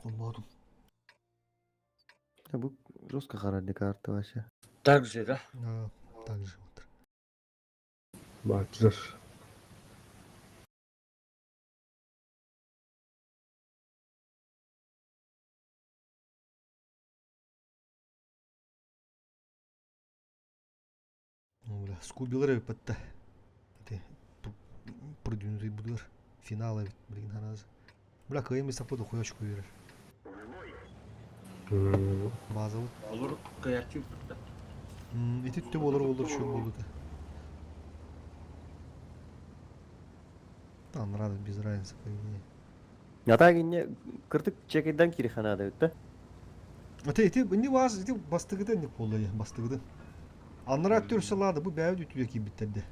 Холбоотум. Бу жестко харарди карта вообще. Так же, да? А, так же вот. Бааччылар. Ну, бля, скубилар эбиппэтте. Ити продвинутый будулар. Финал эбит, билигин харазы. Бля, кыайым саппы дохуя очко берер. Базабыт. Олор кыйаччы ыппыттар. Ити түм олор олор шо болду. Там рада без разницы, по идее. А так инне кыртык чекайдан кирихана да да? Ата ити не вас ити бастыгыдан не болду бастыгыдан. Аннара түрсө лады бу бәйү түбе кийбиттерде.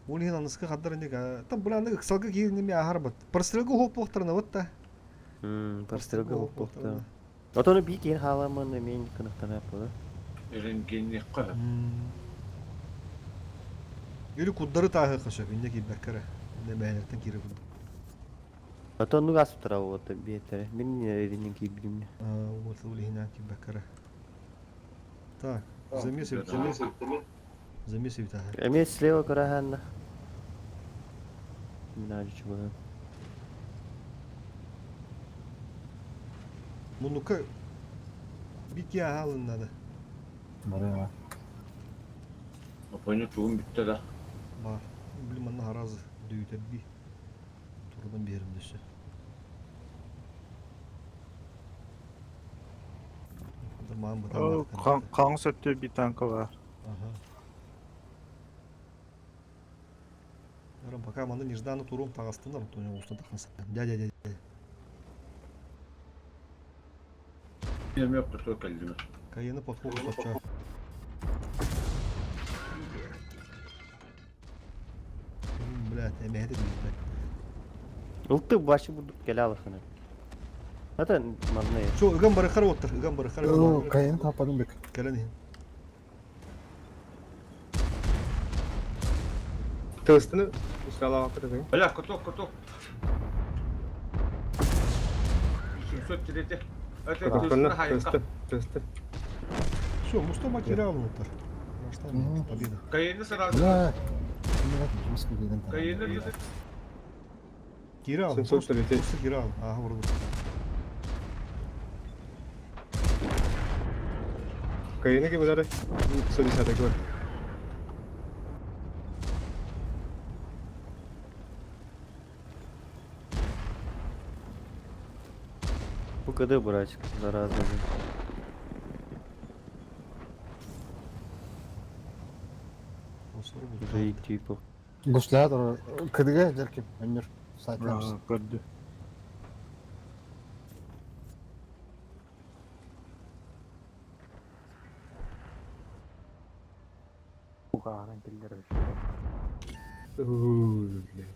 Ол иһин аныска хаддар не там бля аны ыксалга киирнеме ахарбат. Прострелга хоппохтарына вот та. Прострелга хоппохтарына. Отону би киин хааламан эмиэн кынахтана була. Рентгенниэххэ. Или куддары тааһы хашап инне киирбэккэрэ. Инне бэйэлэртэн киирэ курдук. Отонну гаспытара вот биэтере. Мин эринен киирбитим. Вот ол иһинэн киирбэккэрэ. Так, замес замес эбит Эмиэ слева көрөһөнна. Мин ажы чугуна. Мунука бики аһалын надо. Бары Опойну тугун бүттэ да. Бар. Блин, манна харазы дүйүтэрби. Турдан берим дөссө. Хаҥ сөптө битанка бар. Ага. Пока маны нежданно турум тагастынар, то не уста тахнаса. Дядя, дядя. Берме куту кэллим. Каены подход сопча. Блядь, эмэһэти билбэт. Ылты башы бурдук келе алахына. Ата манна. Чо, ыган барыхар оттар, ыган барыхар. Кайын тападым бек. Кэлэн иһин. Тыстыны усталаабаппыт Бля, куток, куток. 703. Это Кутокконно хайка. тысты, тысты. Все, мусто материал оттар. Раштан победа. Кайыны сразу. Бля. Кайыны Кирал, 703. просто Кирал. Ага, вроде. Кайыны ки булары. 110 көр. Бу кыды бурачык зараза. Уже типа. Гуслятор кыдыга дерким өнөр сайтламыз. Көрдү. Угаанан киллер. Бля.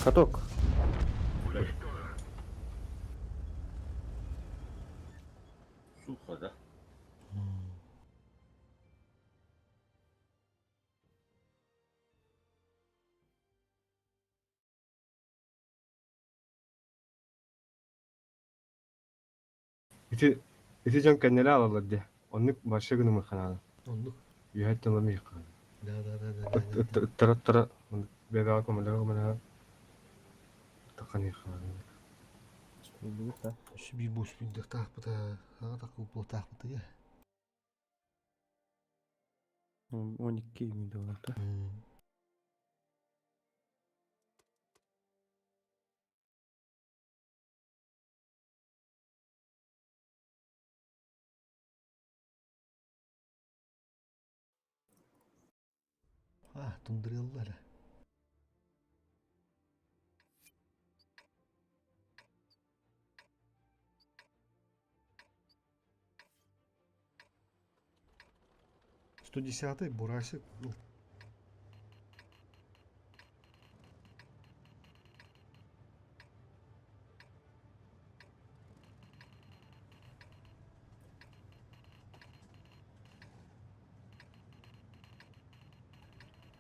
Каток. Сухо, да? Ити ити дьон кэннэлэ алалар дии. Оннук башы гынымы ханаана. Оннук. Үһэттэн ылам иһиккана. Да, да, да, да, да. Ыттара-ыттара бэбэҕэ көмөлөһө көмөлөһө тахан иһиккана. Өссө биир бус бүндэх таахпыта, хаҥа такы таахпыта я. 12 миллион. А, тундырыллар. 110-й Бурасик. Ну.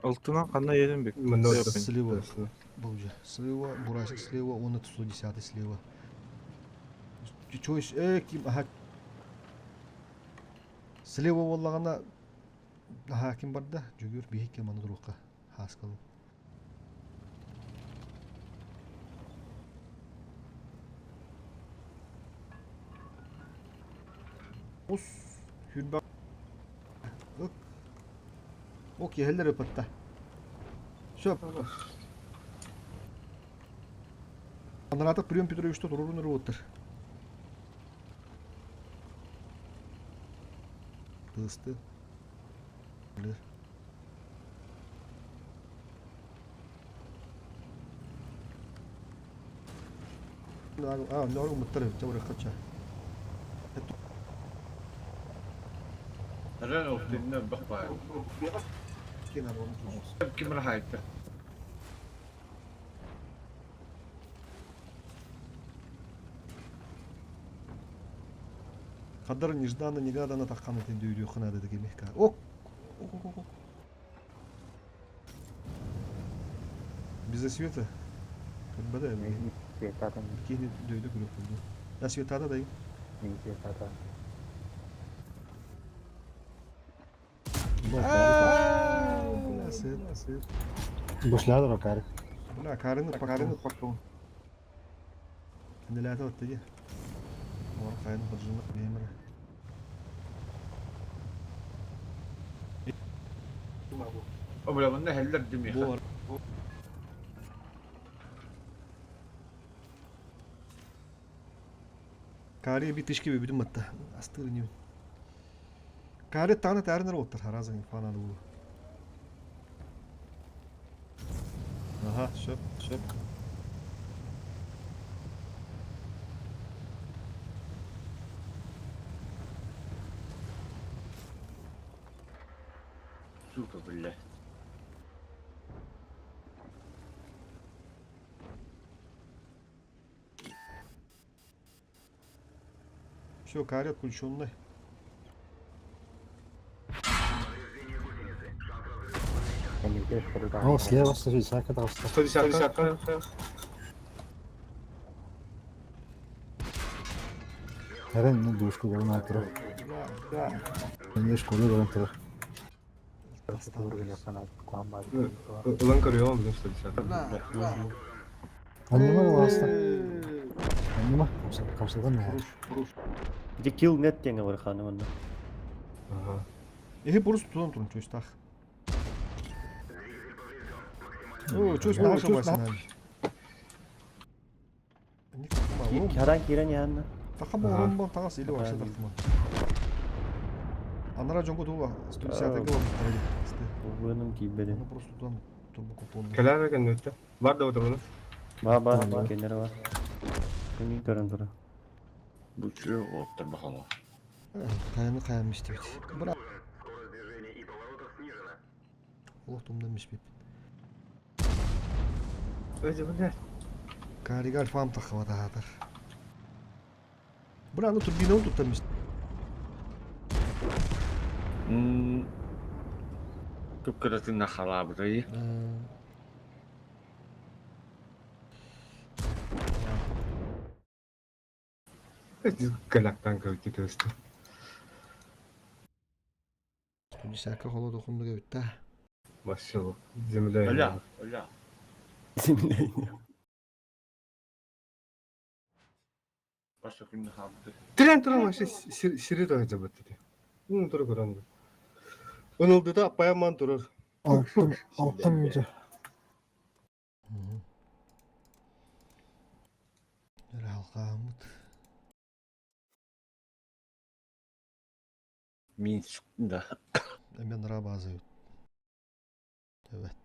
Алтынан ханна еден бек. Мында Слева. Болжа. Слева, Бурасик слева, он это 110 слева. Чё ким, ага. Слева буоллаҕына, аха, ким барда? Дьөгүөр биһик ким аны туруохха. Хааскалын. Ус, хүрбэ. Ык. О, киһэллэр ыпатта. Все. Анараата Прием Петровичта турурун ырыоттар. Тысты. А, норм муттар, чабырыккача. Рен оптинне бах баар. Ким рахайта. Хаддар нежданно-негаданно таххан этин дүйдүөххэ наада дегемихка. Ок! Ок, ок, ок, ок. Без света. Көрбөдө эми. Светатын, Кини дөйдө көрөк болду. Я светада дайым. светата. Бля, свет. Гуслядор акарик. Бля, карыны карыны паккон. Нелerde отты. Ор кайны ходжуна бемре. О, бля, манна хеллер димиха. Бу Кари bir тышки бөбүдүм матта. Астыр не. Кари таны тәрнер оттыр харазын фанады бу. Ага, шөп, шөп. Сука, бля. Все, кари отключенный. О, слева 160 таҕыста. 110 Эрен душку көрөн турар. Эмне школа көрөн турар. Ылан көрüyorum bizim 110. Аннима буласта. Аннима капсадан не. Ити килл нет диэҥҥэ барыхааны манна. Ага. Эһи бурус тутан турун чөстах. О, чөс наша басына. Харан киирэн иһэннэ. Таха бу тагас или вообще тахма. Анара жоңго тула 110 га Угуным тиийбэдин. Ну просто тутан турбу купон. Кэлэр кэннөттө. Бар да отыруну. Ба ба кеннere бар. Кимин көрөн тура. Бу чүрө оттар бахала. Каяны каямыш деп. Бра. Олох тумдан мишпип. Өзү бля. Каригал фам тахва тахатар. Бра, ну турбина туттамыш. Көп кыратын халабыты. Кэлактан көйттү төстү. 110 холод окунду кебит да. Машалла. Земля. Оля, оля. Земля. Баша күннө хабыты. Трен туран вообще сири тоһа батты. Ун туру көрөн. Ынылды да апаяман турur. Алтын, алтын үйдө. Алқамыт. Минск, да. Мен рабазы. Evet.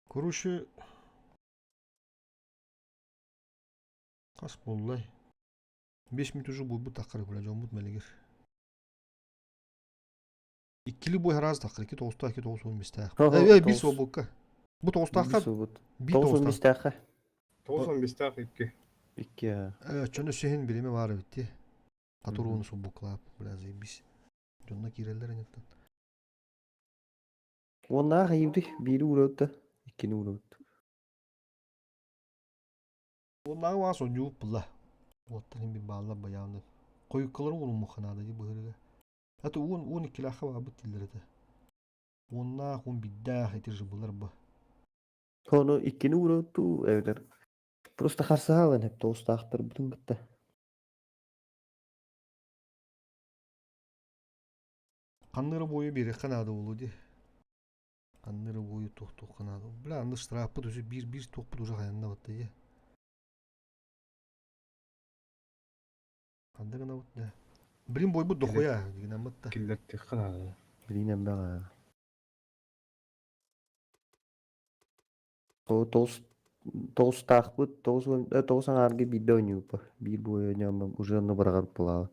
Короче, Қас боллай. 5 минут уже будет тақыры бля, жомбут мелегер. Иккили бой раз тақыры, 2 9 2 9 15 тақ. Э, бис обукка. Бу 9 таққа, би 9 тақ. Тоғыз 95 тақ икки. Икки. Э, чөні сехин биреме бар битти. Катуруну субуклап, бля, заебись. Жонна киреллер энеттен. Онна хайыбды бири уроутта, иккини уроутта. Уоннааҕы маас онньуубут булла. Уоттар иһин бир бааллар байааны. Хойуккалары ууруммухха наада дии быһырыга. Аты 10-12-лээххэ баабыт дииллэр этэ. Уоннаах, 11-дээх ити жыбылар ба. Ону иккини уурутуу эбэтэр просто харсыһаалан эп тоҕустаахтарбытын кытта. Ханныра буойу биэриэххэ наада буолуо дии. Ханныра буойу туохтуохха наада. Бля, аны штрафпыт уже биир-биир туохпут уже хайанна батта дии. Ханна гынабыт да. Блин бойбут дохуя гынаммыт да. Киллэртиэххэ наада. Блин эмбэҕэ. О тоҕус тоҕустаахпыт 90 тоҕус аҥаарга биирдэ оонньууппа. Биир буойа оонньооммун уже онно быраҕар буолаҕа.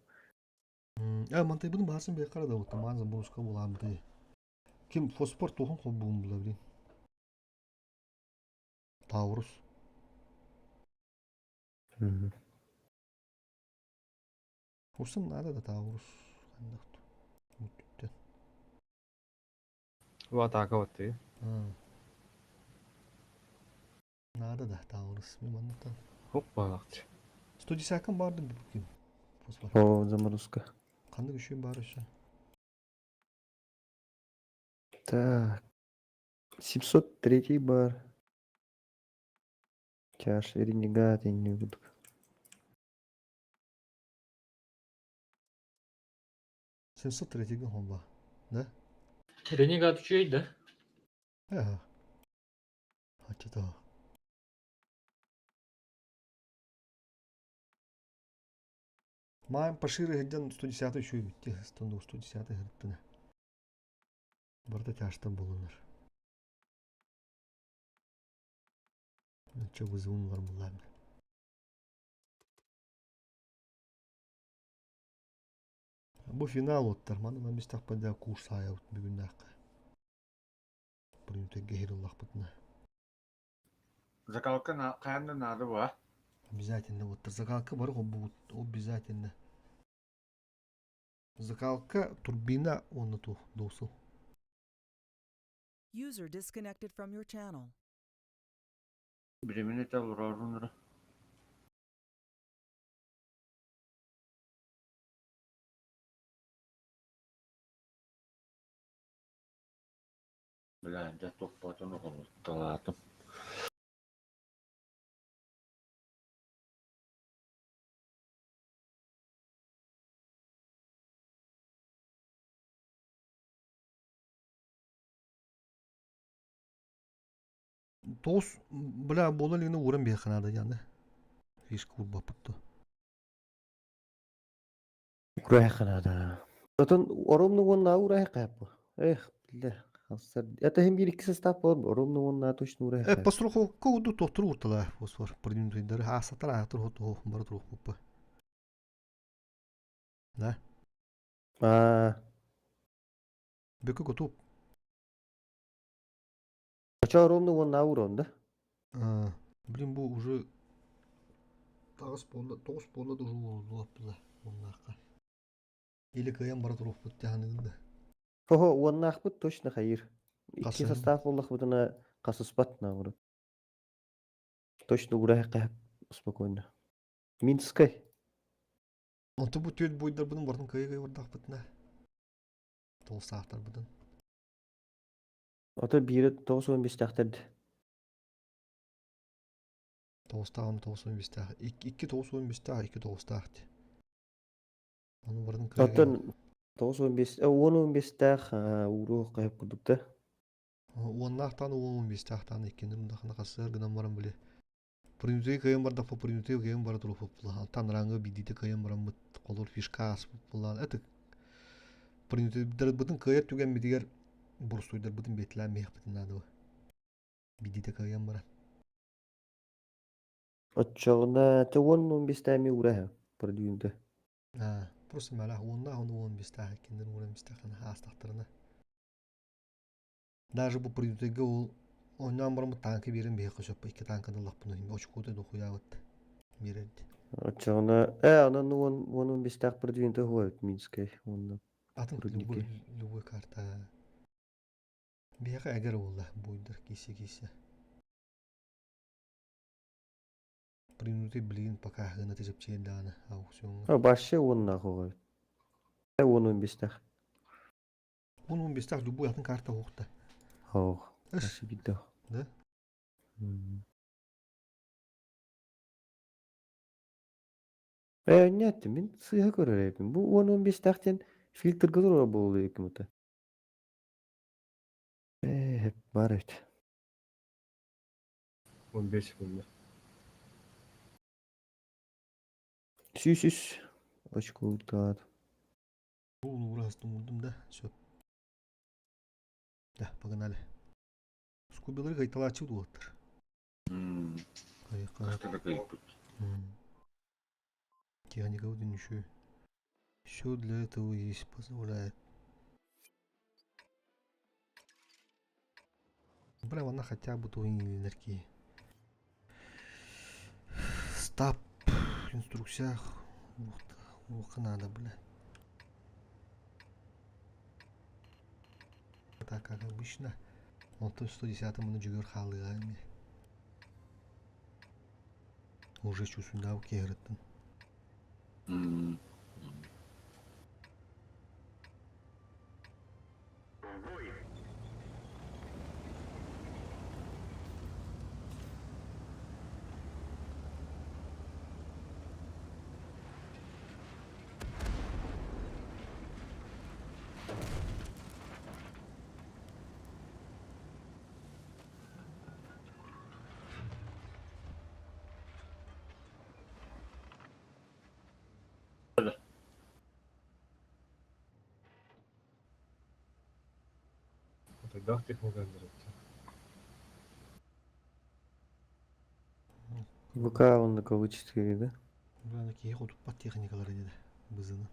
Э, мантайбын баарсын бэйэххэ да вот маан забуруска булааммытай. Ким фосфор туохун холбуун була блин. Таурус. Урсын надо да Таурус. Мүттүттэн. Бу атака баттыы. Надо да Таурус. Мен манныктан. Хоп баалаахчы. 110 бардым бүгүн. Фосфор. О, заморозка. Ханнык үшүн бар еще. Так. 703 бар. Чаш, ренегат, я не буду. 703 хомба. Да? Ренегат үчүгэй да? Э. Ачыта. Маайын пошире сылдьан 110 үчүгэй бүтте. 110 сырыттына. Барыта тяжтан булунар. Ничего вызовун буллаам. Бу финал оттар. Маны мистахпа курс аайабыт бүгүннаахха. Принутегге хирыллахпытына. Закалка хайаан да наада буа. Обязательно. Вот закалка бар будет обязательно. Закалка, турбина, он на ту досыл. User disconnected from your channel. Биримини та урорунура. Бля, дьэ туппатын оҕолутталаатым. Тоҕус, бля, буола илигинэ ууран биэххэ наада диэн да. Фишка уурбаппыт Уурайахха наада. Отон оромну уонна уурайахха бу. Эх, бля, халсар. Это hem bir икки состав буолар, оромну уонна точно Э, уурайахха. по страховка уду тохтур уртала фосфор продвинутыйдары аасатар аатыр хоту бары турух Да? А, Бөкө готов. Очо оромну уонна уурон да? А, блин, бу уже тоҕус буолла, тоҕус буолла да уже ууруллуох була уоннаахха. Или кыайан бара туруохпут тяханыгын да. Хо уоннаахпыт точно хайыр. Икки Хасыһын. состав буоллахпытына хасыспат наоборот. Точно уурайахха спокойно. Минскай. Онто бу түөрт буйдарбытын бартын кыайа-кыайа бардахпытына. Тоҕустаахтарбытын. Ото биири 95-тээхтэрди. Тоҕустаах 95-тээх. Икки 95-тээх, икки тоҕустаах дии. Ону барын кыайа Оттон 95, 10-15-тээх ууруох хайып курдук да. Уоннаахтаан 15-тээх иккинин дахана хасыар гынан баран били. Принутый кыайан бардахпа принутый кыайан бара туруохпут Антан рангы бидите кыайан бараммыт холор фишка ааспыт буллаан. Это принутыйдарбытын кыайар түгэммитигэр боростуйдарбытын бэтлээн миэхпитин наадыба. Бидите кыайан баран. Оччоҕуна те 10-15-тээми уураһа продвинута. А, просто мэлэх уоннаах ону 15-тээх иккиннин 15-тээх аастахтарына. Даже бу принутыйга ол онньоон бараммыт танка биэрэн биһиэхэ сөп икки танканы ыллахпын очкуота дохуйаабыт биэрэрди. Оччоҕуна э онон 10-15-тээх продвинута хуайбыт Минскай уонна Атын Рудники. любой, любой карта. Биһиэхэ эгер буолла буйдар кисе кисе. Принутый билигин пока ыната чэпчээн даҕаны аукциоҥҥа. А вообще уоннаах оҕо эбит. 10-15-тээх. 10-15-тээх любой атын карта уохта. Ох, вообще биирдэ. Да? Ээ, нет, мин сыыһа көрөр эбиппин. Бу 10-15-тээх диэн фильтрга турар буолуо ким-то. Ээ, баар эбит. 15 секунда. 103 очко ылтаат. Уураһастым уурдум да, сөп. Да, погнали. Скубилары кайталааччы уолаттар. Хаста да кыйыппыт. Техника вот еще. Все для этого есть, позволяет. Бля, она хотя бы то энергии. Стап, инструкция. Ух, надо, бля. Так, как обычно. Онтон 110 муну жүгөр хаалыга эми. Уже чувствую киһирыттын. Тогда техника директор. ВК он на 4, да? Бля, киһи хотуппат техникалары диде бызыны.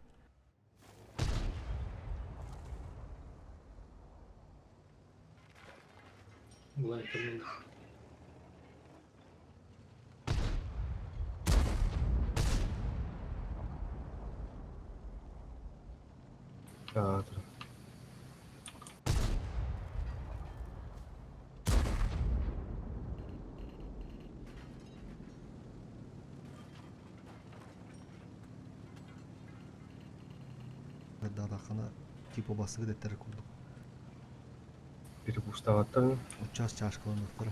Булан Аа, Даадаххана типа бастыгы дэттэр курдук. Перепуставаттар. Час чашкаланыктара.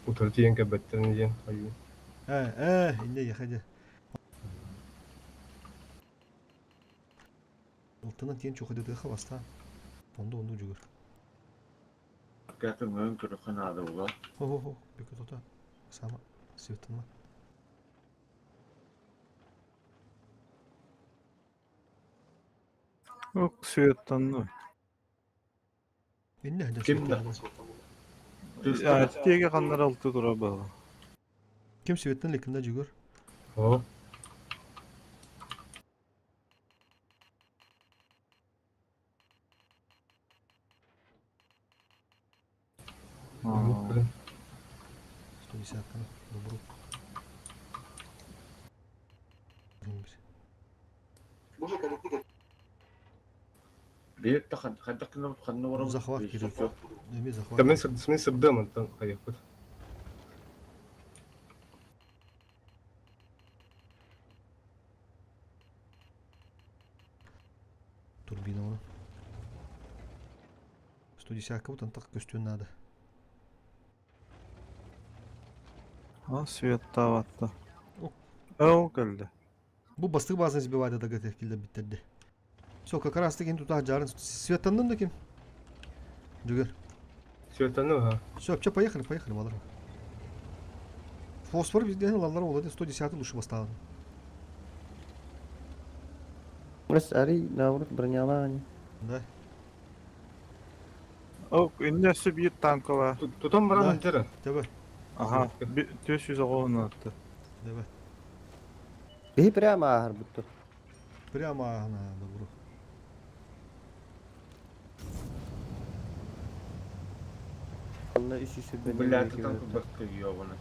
Утары тиийэн кэлбэттэрин диэн айыы. Ээ, инне яхадя. Алтынан тиэн чухадытыха баста. Онду онду жүгөр. Кәтін өң көріқін адылға. Хо-хо-хо, бөкө тота. Сама светынма. Ок, светтанны. Инне хадя. Ким да? Теге қандар алты тура бала. Ким светтан лекинде жүгөр? О, Аа. 110 добру. Биир та хайдах гына ханна барабыт? Захват керек. Эми захват. Та мен мин сырдым онтон хайыппыт. Турбина оны. 110 вот антак көстүн надо. А, свет таватты. Ок. Ол келді. Бу бастык базаны сбивает да гатер килде биттерди. Все, как раз таки туда жарын светаннын да ким? Жүгер. Светаны ха. Все, вообще поехали, поехали, балар. Фосфор везде лалар олады 110 лучше поставлен. Просто ари наоборот броняла они. Да. Ок, иннесі бір танкова. Тутан баран Да. интере. Тебе, Аха, 400 оғын атты. тебе. Бей прямо ахар будто. Прямо на добро. Онна үс үс Бля, танк бакка ёбана.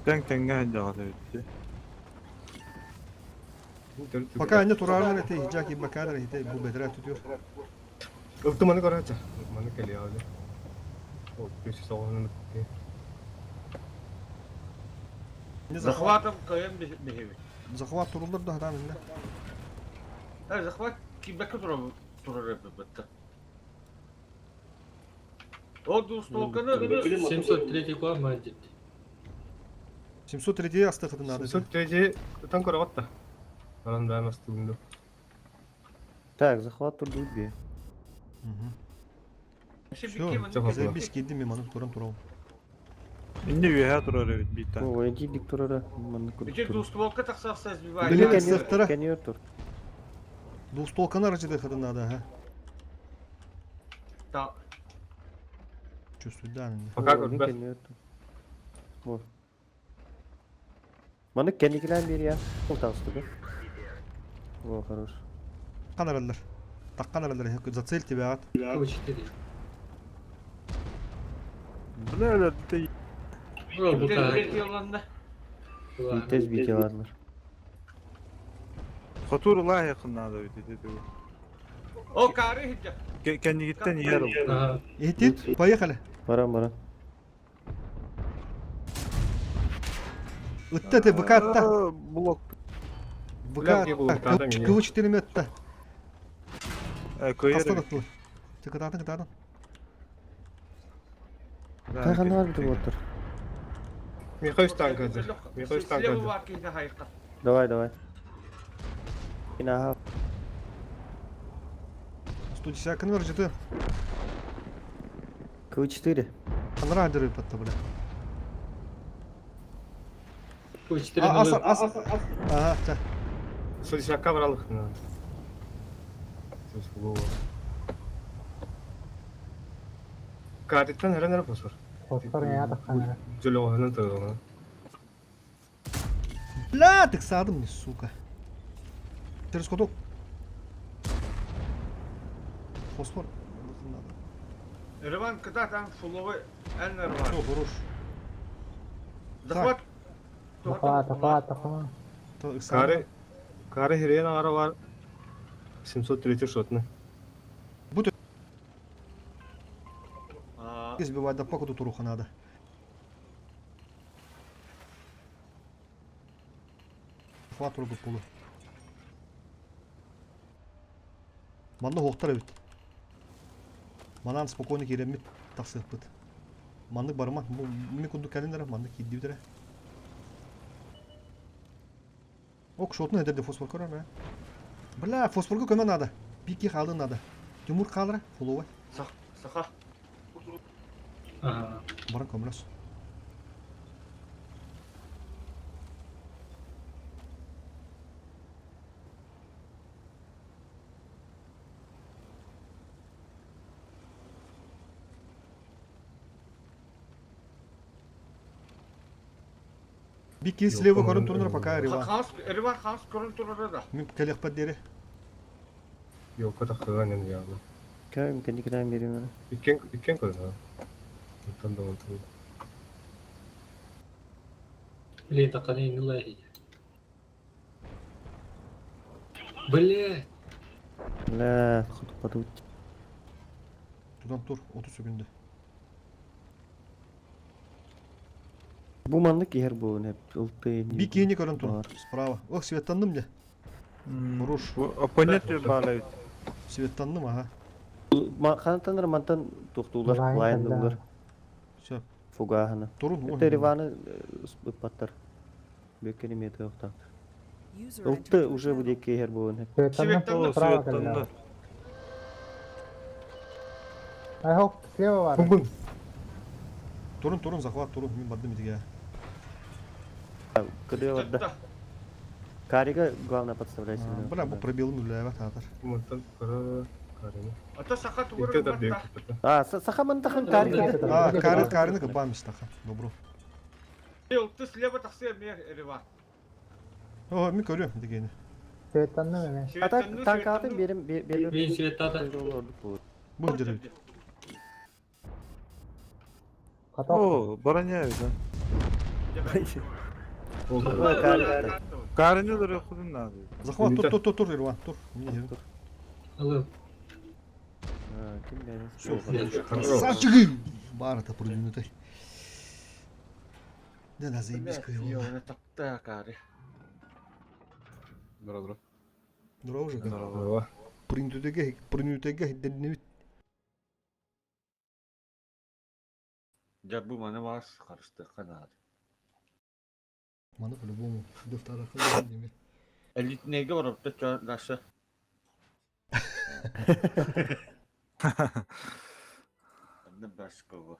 Тэҥ тэҥҥэ сылдьаҕыт эбит дии. Пока они турарlar эти хиджаки бакадыр хите бу бедра түтүр. Ылты маны көрөөччү. Маны кэлиэ оле. Ол күс соҕунун Не захват. Захватом кайын бихибит. Захват турулар да хатан инне. Ha захват кимбекке турар турар бытта. О двустволканы 703 куа дит. 703 астыхытын надо. 703 тан көрөҕөт да. Баран бэйэм астыгын да. Так, захват турду бе. Все, Все, заебись кидим мен маны туран турам. Инне үөһэ турар эбит биир танк. О, эти диктора маны Ити көрдүк. двустволка тахсахса сбивает. Били астыхтара. Кенер тур. Двухстволканы арчыды надо, ага. Та Чувствую, да. инне. Пока көрбөт. Кенер тур. Бу. Маны кенникилен бери я. Ол тастыгы. О, хорош. Канаралар. Такканаралар зацель тебя ат. КВ-4. Бля, өлөрдө. Бу бу Третий Тез бителарлар. Хотур лаайыкын надо эбит ити тугу. О кары хиджа. Кэннигиттэн иһэр ол. Ага. Этит, поехали. Баран баран. Ытта ты ВК атта. Блок. ВК КВ-4 метта. Көйөр Хастан эбит. аттылар. Кытаатын, кытаатын. Кайганы бар бит отыр. Михаил танк азыр. Михаил танк Слева азыр. бар кихи хайыкка. Давай, давай. Ина 110 конвер жыты. КВ-4. Анра дыры патта бля. КВ-4 А, ас, ас, Ага, та. 110 баралык. Кадеттен herен эрэ посор. Фосфор я таххана. Жөлөҕөһүнэн тыгылана. Бля, ты садым не, сука. Через куток. Фосфор. Надо. Рыван кыта там фуловый эн рыван. Все, хорош. Захват. Захват, захват, захват. То, садым. Кары Кары херен ара бар 703 шотны. Избивать, да пока тут уруха надо. Хват руку полу. Манна хоқтар эбит. Манан спокойно кереммит тахсыппыт. Маннык барма, бу ми кунду календера, маннык киддибитер. Ок, шотны эдерде фосфор көрөр, ә. Бля, фосфорга көмө надо. Пики халы надо. Тимур қалыра, фуловый. Саха. Ага. Баран көмөлөс. Бики слева көрін турнир пока Риван. Хаус, Риван хаус көрін турары да. Мен келек паддери. Йокка тахтыган енді яғны. Кайм кенникилен бери маны. Иккен иккен көрдө. Онтон да онтон. Блин, так они не лазить. Блять. Бля, хоту подуть. Тудан тур 30 секунда. Бу маннык иһэр бу не ылты. Бики не көрін тур. Бар. Справа. Ох, светтанным де. Хорош. Бу оппонент баала эбит. Светтанным, ага. Ханатанар мантан тухтуулар, Лайн лайндылар, Все. фугахана. Турун. Это Риваны ыппаттар. Бөккени меты оқтан. User entered Ылты your уже бу channel. деки иһэр бу не. Светанным О, справа светтанды. кэллэ. Айхок слева бар. Бум Турун, турун, захват, турун. Мен бардым итиге. Кыды барда. Карига главное подставляйся. Бля, бу пробел мүләбә татар. Мантан кара карыны. Ата саха Икке тугары да бек. А, сахаман тахан карига. А, кары, карыны кыбамыш таха. Добро. Ты слева тахсы мер Риван. О, мен көрөм дегени. Светанным эме. А так танкатын берим берим. Блин, света Бу жерде. Каток. О, броня эбит. а. Карыны ыларыаххытын наада. Захват, тур, тур, тур, тур, Ирван, тур. Ылым. Ким бэйэн Все, Нет. Красавчики! Бар это продвинутый. Да, да, заебись, Ёна тапта кары. Здорово, Здорово же. Здорово. Принтутеге, принтутеге, дедневит. Дьэ бу маны маас харыстыахха наада. Маны по-любому. Дефтара деме. Элитнэйгэ барабыта чо дальше. Одна баскова.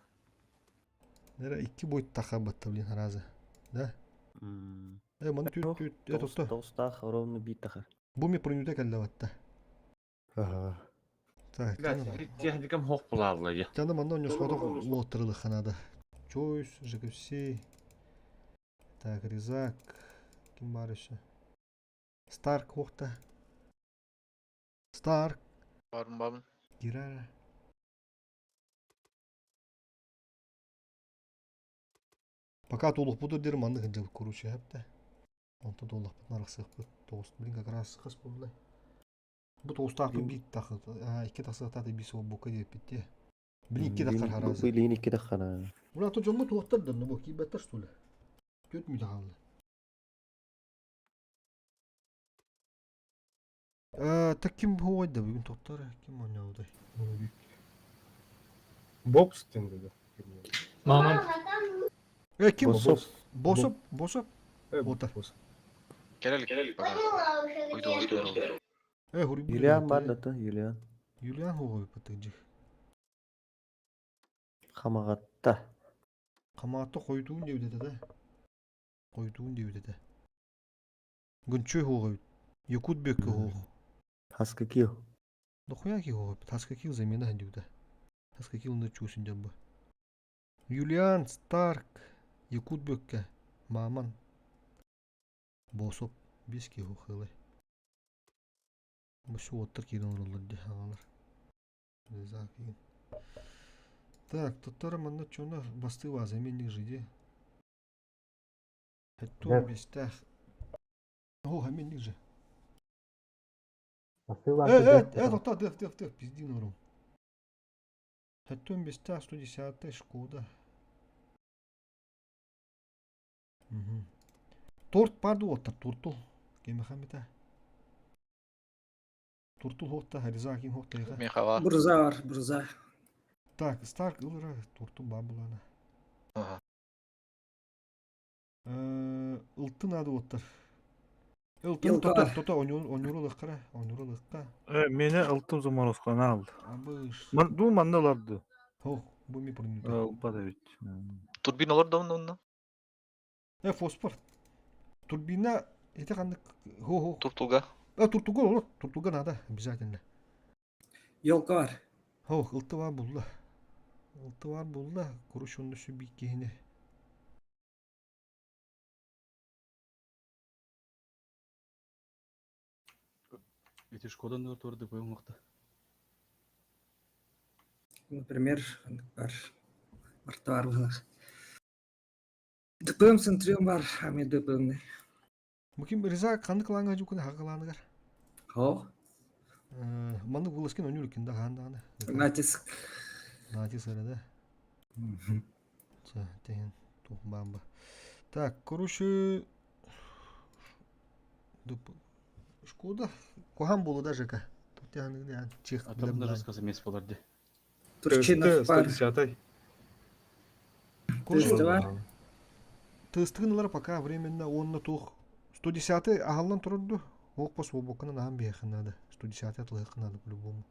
Нера икки бойт таха батта, блин, раза. Да? Э, маны түт түт, э, тотто. Тоғыстаах ровно биир тахар. Бу ми принюте кэллэ батта. Ага. Так, Техникам хох булаалла я. Тяна манна у него сходок лоттырылы ханада. Чойс, ЖКФС. Так, Резак. Ким бар еще? Старк хохта. Старк. Барым барым. Герара. Пока толық буду дер манны хынжыл короче хәпті. Онта толық бұт нарық бұт. Тоғыз, блин, как раз қас болды. Бу тоғыстақ бит тақы. Икки тақсықтаты бис ол бука деп битте. Блин, икки таққар харазы. Билин икки таххана. Мына то жомму туақтар да, бу кийбеттер что ли? Төт мү тағалды. Так ким хуойда бүгүн тоқтар, ким ойнауда? Бобс тендеде. Мамам. Э, ким? Босоп. Босоп, Босоп. Э, Ота. Босоп. Келелик. Уйду Э, хури. Юлиан бар да то, Юлиан. Юлиан хуой патыджи. Хамагатта. Камаатта койдуун деп деді да. Койдуун деп деді. Гүнчөй хуой. Якут бекке хуой. Хаска кио. Дохуя ки хуой. Таска кил замена хандюда. Таска кил на чусин жабы. Юлиан Старк. Якут бекке. Маман. Босоп. Беске хуой. Бу оттар кирен олар деханалар. Так, тоттара манна чона басты ваза мен жиде. Хетту бестах. О, хамен же. Э, э, э, тоқта, дых, дых, дых, пизди нору. Хетту бестах 110 Шкода. Угу. Торт парду оттар, тортул. Кемехамета. Туртул хохта, Харизакин хохта. Михава. Бурза бар, бурза. Так, Старк ылыра туртул бабулана. Ага. Ылтын ады оттар. Ылтын Елка тота, бар. тота, онюру лыққара, онюру лыққа. Э, мени ылтым заморозканы алды. Абыш. Ман, ду манны ыларды. Хох, бу ми принюта. Ылбады бит. Турбиналар да онна. Э, фосфор. Турбина, это қандық, хо-хо. Туртулга. Э, туртуга olur, туртуга надо, обязательно. Елка бар. Хох, ылты бар булла. Ылты бар булла, куруш онды şu bir kihine. Эти Шкода турды буймакта. Например, бар. Барта бар булах. ДПМ Центриум бар, ами ДПМ. Буким Риза қандық лаңға жүкіні хақыланыгар. Хо, Маннык выласкин онюрукин да ханданы. натиск. Натиск да. Ча, тehen, тух бамба. Так, короче, Шкода. Кухан болу да ЖК. Тут я не чех. Атам даже сказал месяц боларды. Турчинов бар. 110 Короче, Тесті бар. тыстыгыналар пока временно онна тух. 110 ахаллан турду. Ок пос обокына нахан бехин надо. 110 атлыхын надо по-любому.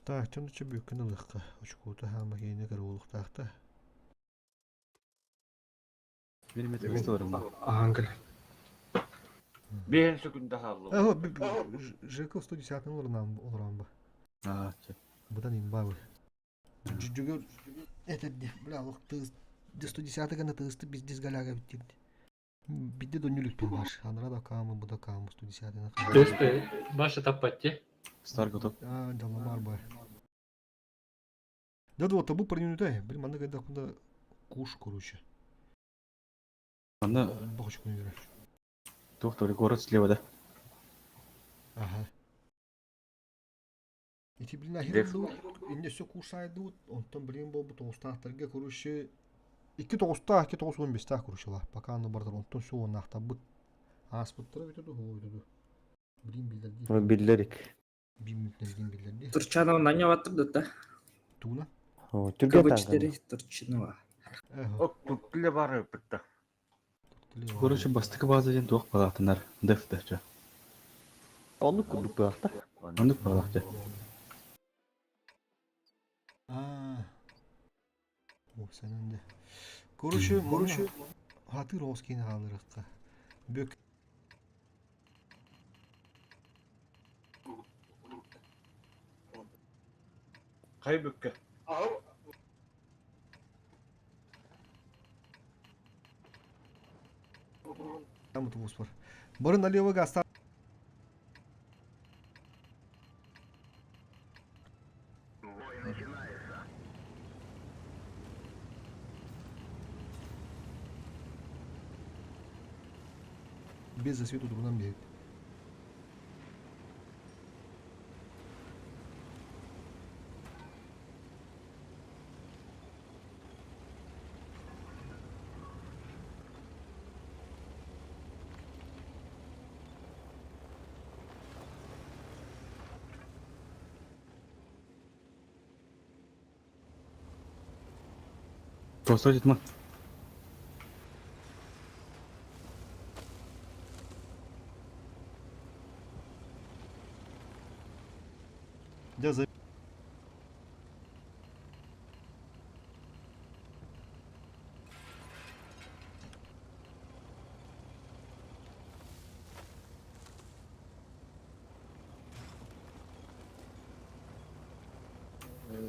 Так, чонды чөбүккүн ылыққа. Очкута хама кейіне кірі Benim etmek Ангел. Биһен сөкүндэ хаалла. ЖК 110 олоран олоран ба. А, Будан имба бу. Жүгөр это бля лох тыз 110 гана тызты биздес галяга биттирди. Бидде донюлүк бир баш. Анра да камы, бу да камы 110 на. Тесты баша таппатте. Стар готов. А, жаламар бар. Да вот табу парнютай, блин, манна кайдах куда куш, короче. Манна Бахочку не верю. туох тури город слева да. Ага. Ити блин Деф. ахирдуут, инне все кушайдуут, онтон блин болбут оҕустаахтарга короче икки тоҕустаах, икки тоҕус уон бестаах короче пока аны бардар, онтон все уоннаахтарбыт ааспыттара бүтэ ду, бүтэ ду. Блин биллэрди. Биллерик. Бир мүнүүтүнэн биллэрди. Турчанова наня баттыр да. Тугуна? Түргэн КБ4 Турчинова. Эхо. Ок, туртиле бар битта. Короче, бастакы база диэн туох балаатынар деф дача. Оннук курдук буолта. Оннук балаахча. Аа. О, сенен де. Короче, короче, хатыр оскин хаалырыкка. Бүк Кай бүккө. там автобус бар. Барын налево гаста. Без засвету трудом бегает. Просто дит ма. Я за...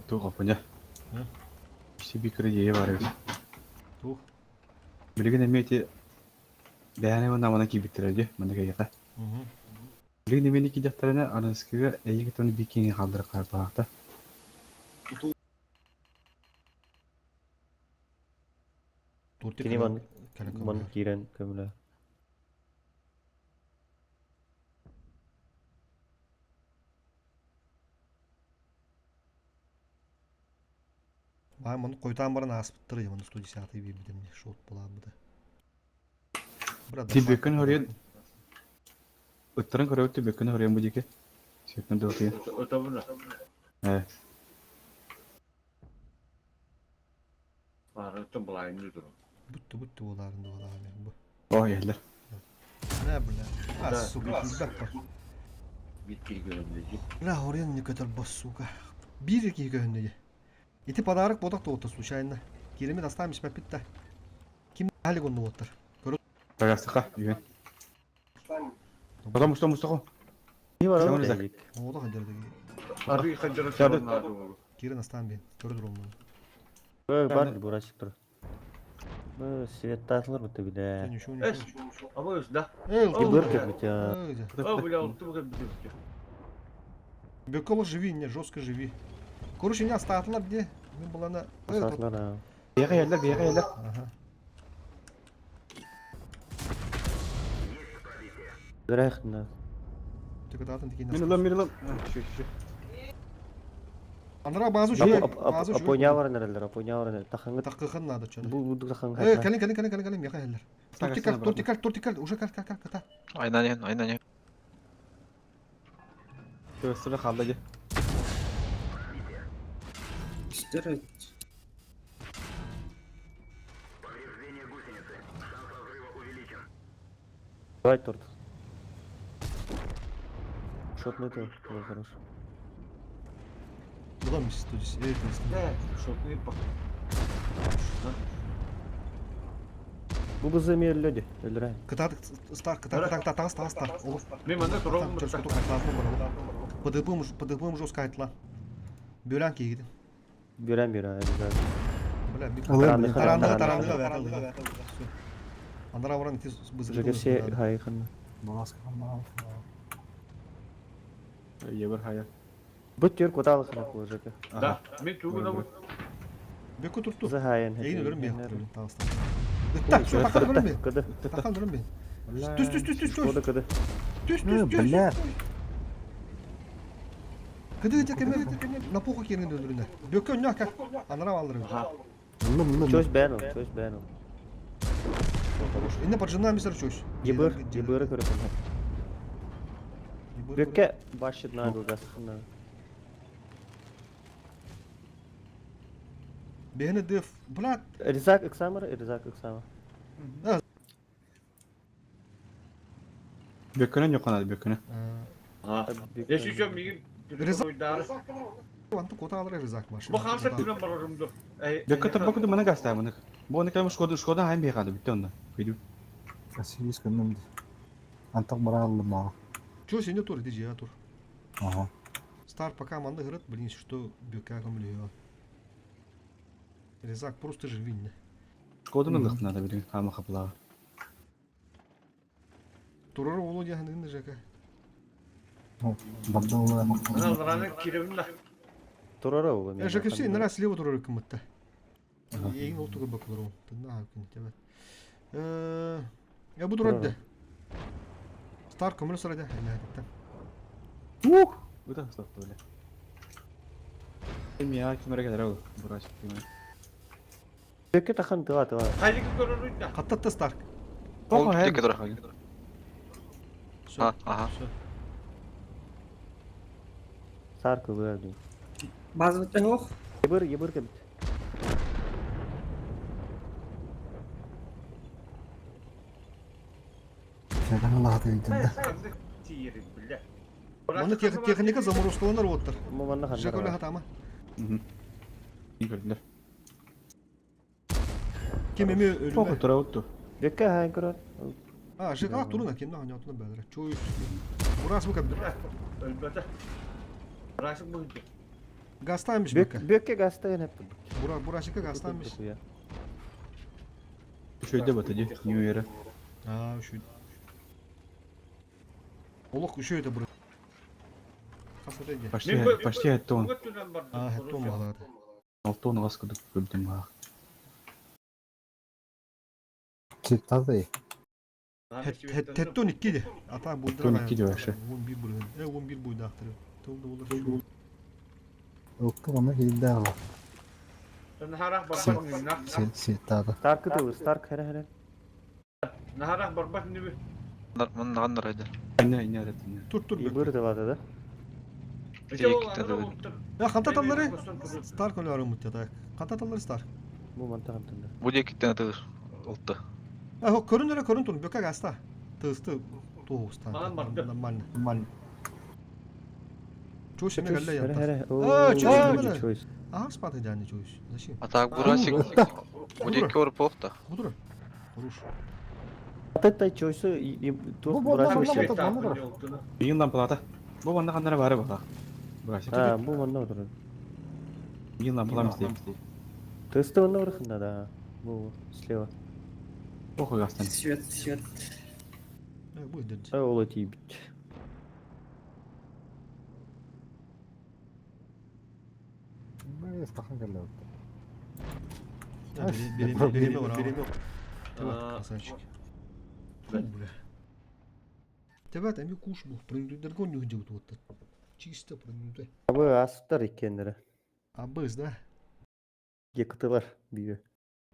Туох опуня. Си бикре дие бар эбит. Туох. Билигин эмиэти бэйэни уонна мана киирбиттэрэ дии, манна кэйиэхэ. Билигин эмиэни киирдэхтэринэ аныскыга эйигиттэн бикини хааллара хаалбаахта. Туртик Кини кэлэн- ман кэлэн ман көмөлөһөр. киирэн көмөлө. Баа маны койтаан баран ааспыттар я маны 110 биэрбитим шот булаабыта. Брат, Тибеккин хорьен ыттарын көрөбүт тибеккин хорьен бу диэки. Сетнен дылтыйын. Өтөбүнө. Э, Бар өтө булайын туру. Бүттү бүттү боларын да болаарын бу. о иһэллэр. Не бля. А Да. сука, киирбэт бар. Бит киргөнүндө. Бля, хорьен не көтөр бос, сука. Биир киһи көһүннү Ити подарок бодак тоҕута случайно. Киремит астаам испэппит да. Ким халик онну боттар. Tagaстыка үйен. Потом что мустако? Не бар Сэмэн ол. Оҕото хаддердеги. Ары ханжара Жады. сорунаа. Кирен астаам бен. Көрө туруммун. Бар бурачык тур. Бу светтатлар бу биле. Ничего Эс. ничего. Абы да. Эй, О, Быр бля. кебит я. О, бля, улту буга бит. Беколо живи, не жестко живи. Короче, не астаатылар где? Мен булана. Сатлар. а. Бэйэҕэ иһэллэр, бэйэҕэ иһэллэр. Ага. Дөрәхна. Тыкататын тикин. Мин ылам, мин ылам. Шү, шү. Андра базу жуй. Базу жуй. Апоня бар нерелер, апоня бар нерелер. Тахаңы Таккыхан надо чё. бу бу тахаңы. Э, калин, калин, калин, калин, калин, меха хеллер. Тортикаль, Тагасына тортикаль, тортикаль, уже кал, кал, кал, ката. Айнан айнан Төгөстөрө хаалла дии. Үстер Давай торт. Шотный то, хорошо. Бұдан мисс студис. Эй, ты Да, шотны пак. Бу бызы мер люди, өлрә. Кыта стар, кыта, кыта, кыта, тагыс, тагыс, тар. Олы. Мен манда турам. Чөс куту кайтла, бар. ПДП ПДП жестко айтла. Бөлән кейгидин. Бирәм бирәм, обязательно. Бля, бит. Алын, Таранды, таранды, таранды. Андра баран тез бызы. Жеге хайхын. Баласка мал. Ебер хая. Бу төр куталык на бу жеге. Да, мен тугуна бу. Бөкө турту. Заһайан. Эйин өлөрүм бен. Таҕыста. Ытта, все, тахан өлөрүм бен. Кыды. Тахан өлөрүм бен. Түс, түс, түс, түс, түс. Кода кыды. Түс, түс, түс. Бля. Кыды кыды кеме на поху киирин өлөрүнэ. Бөкө өннө ака. Анара алырым. Ыллым, ыллым. Чөс бээн ол, чөс бээн ол. Инне поджинаем мистер чөс. Ебыр, ебыры көрөпүн. Бөккө башыт на гасхна. Бэһини дыф. Блядь. Ризак ыксамыр, Ризак ыксамыр. Бөккөнөн йоконады бөккөнө. Если что, мигин Резак. Антон кота алыр Резак машина. Бу хамса түнен барарымды. Бөккө турбаку мына гаста мына. Бу оны кем шкода шкода хайм бехады бүтте онда. Көйдү. Сиис көннүм. Антак бара аллым мага. Чё сене тур, иди же тур. Ага. Стар пока манды гырыт, блин, что бөккә көмле. Резак просто живин. Шкоданы лыхнада билин хама хапла. Турар олу дияһын жака. Бардылы. Аналараны киребин да. Турара ол. Э, Жака все, нара слева турар кымытта. Ең ол тугы бакылар ол. Тына күн тебе. Э, я буду рад. Стар көмөл сарада. Ух! Ыта стоп бля. Эми кимере келер ол. Бураш киме. Бөккө тахан тыла тыла. Хайдык көрөрүн да. Каттатты Старк. Ол Тике тур. Всё. Ага. Всё. Сар кылыр ди. Базовый ох. Ебыр, ебыр кебит. Жадан алады үйдүндө. Тиерин биле. Маны техника заморозкаланар оттар. Маманна Жака ханнар. хатама. Көрдүлөр. Кем эми Похуй өлүмө. тура отту. Бөккө хайын көрөр. А, Жака туруна кемне ханятына бәдер. Чой. Бурас бу кабир. Өлбөтө. Бурасык бу. Гастамиш бөккө. Бөккө гаста хеп. Бура бурашика гастамиш. Шөйдө бата ди. Нью Era. А, şu. Олох үшөйдө бура. Хасата Почти почти аттон. А, хеттон балады. Алтон гаскыды көрдүм ха. Читтады. Хеттон 2 де. Ата буйдыра. Хеттон 2 де вообще. 11 буйда. Э, 11 буйда актыры. Толду болар. Өктү гана кийинде ала. Нахарах барбат нина. Ситтады. Старк тылы, Старк хере хере. Нахарах барбат ниби. Мыннаган райды. Ине ине рет ине. Тур тур. Ебыр тылады да. Я хантаталлары Старк өлөрү мутта так. Хантаталлары Старк. Бу манта хантында. Бу декиттен атыр. Олтты. А, көрүн эле көрүн турун бөкө гаста. Тысты тоғуста. Нормально. Нормально. Чё себе галля Хере янта. хере. А, чё Чойс. Ага, спаты дяни чуешь. Зачем? А так бурасик. Бу деки ор похта. Будура. Хорош. Ататтай чойсу тух бурашик. Иин лампалата. Бу манна каннара бары бала. Бурасик. А, бу манна отырыр. Иин лампалам истей. Тысты онна орхында да. Бу слева. Похуй гастан. Свет, свет. Э, будет. А ол тибит. Стахан келди. Береме бар. Красавчик. Бля. Тебет, эми куш бу. Принудерго не уйдет вот. Чисто принудер. Абы асыптар иккеннери. Абыз, да? Екытылар бүйө.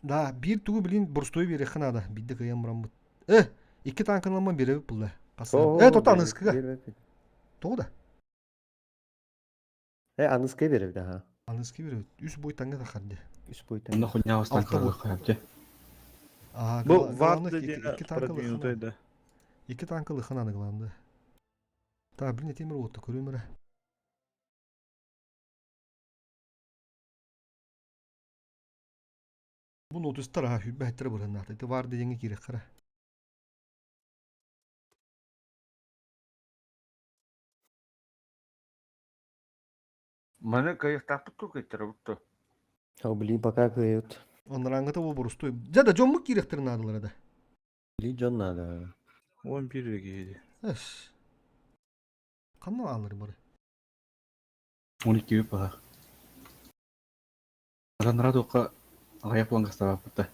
Да, бир тугу блин борстой бере ханада. Бидде кыям брамбыт. Э, икки танкынлама бере булла. Э, тота аныскыга. Тоғда. Э, аныскы беребит, аха. Аныскы беребит. Үс бой таңга тахарды. Үс бой таңга. Онда хуйня остан Алта бой. калды. Ага, Бу главное, вард икки танкылы продвинутый да. Икки танкылы хананы главное. Та, блин, темир отты көрөмөрө. Бу нотустар ha хүббәттер бұрыннаты. Ти бар дегенге керек қара. Маны кайыктапыт көкеттер бутту. Ау, блин, пока кыют. Онраңгыта бу борустой. Жада жомму керектер надылар да. Били жон надо. 11 гейди. Эш. Канна алыр бары. 12 үп бага. Атаннара туохха аҕыйах буолан гастаабаппыт да.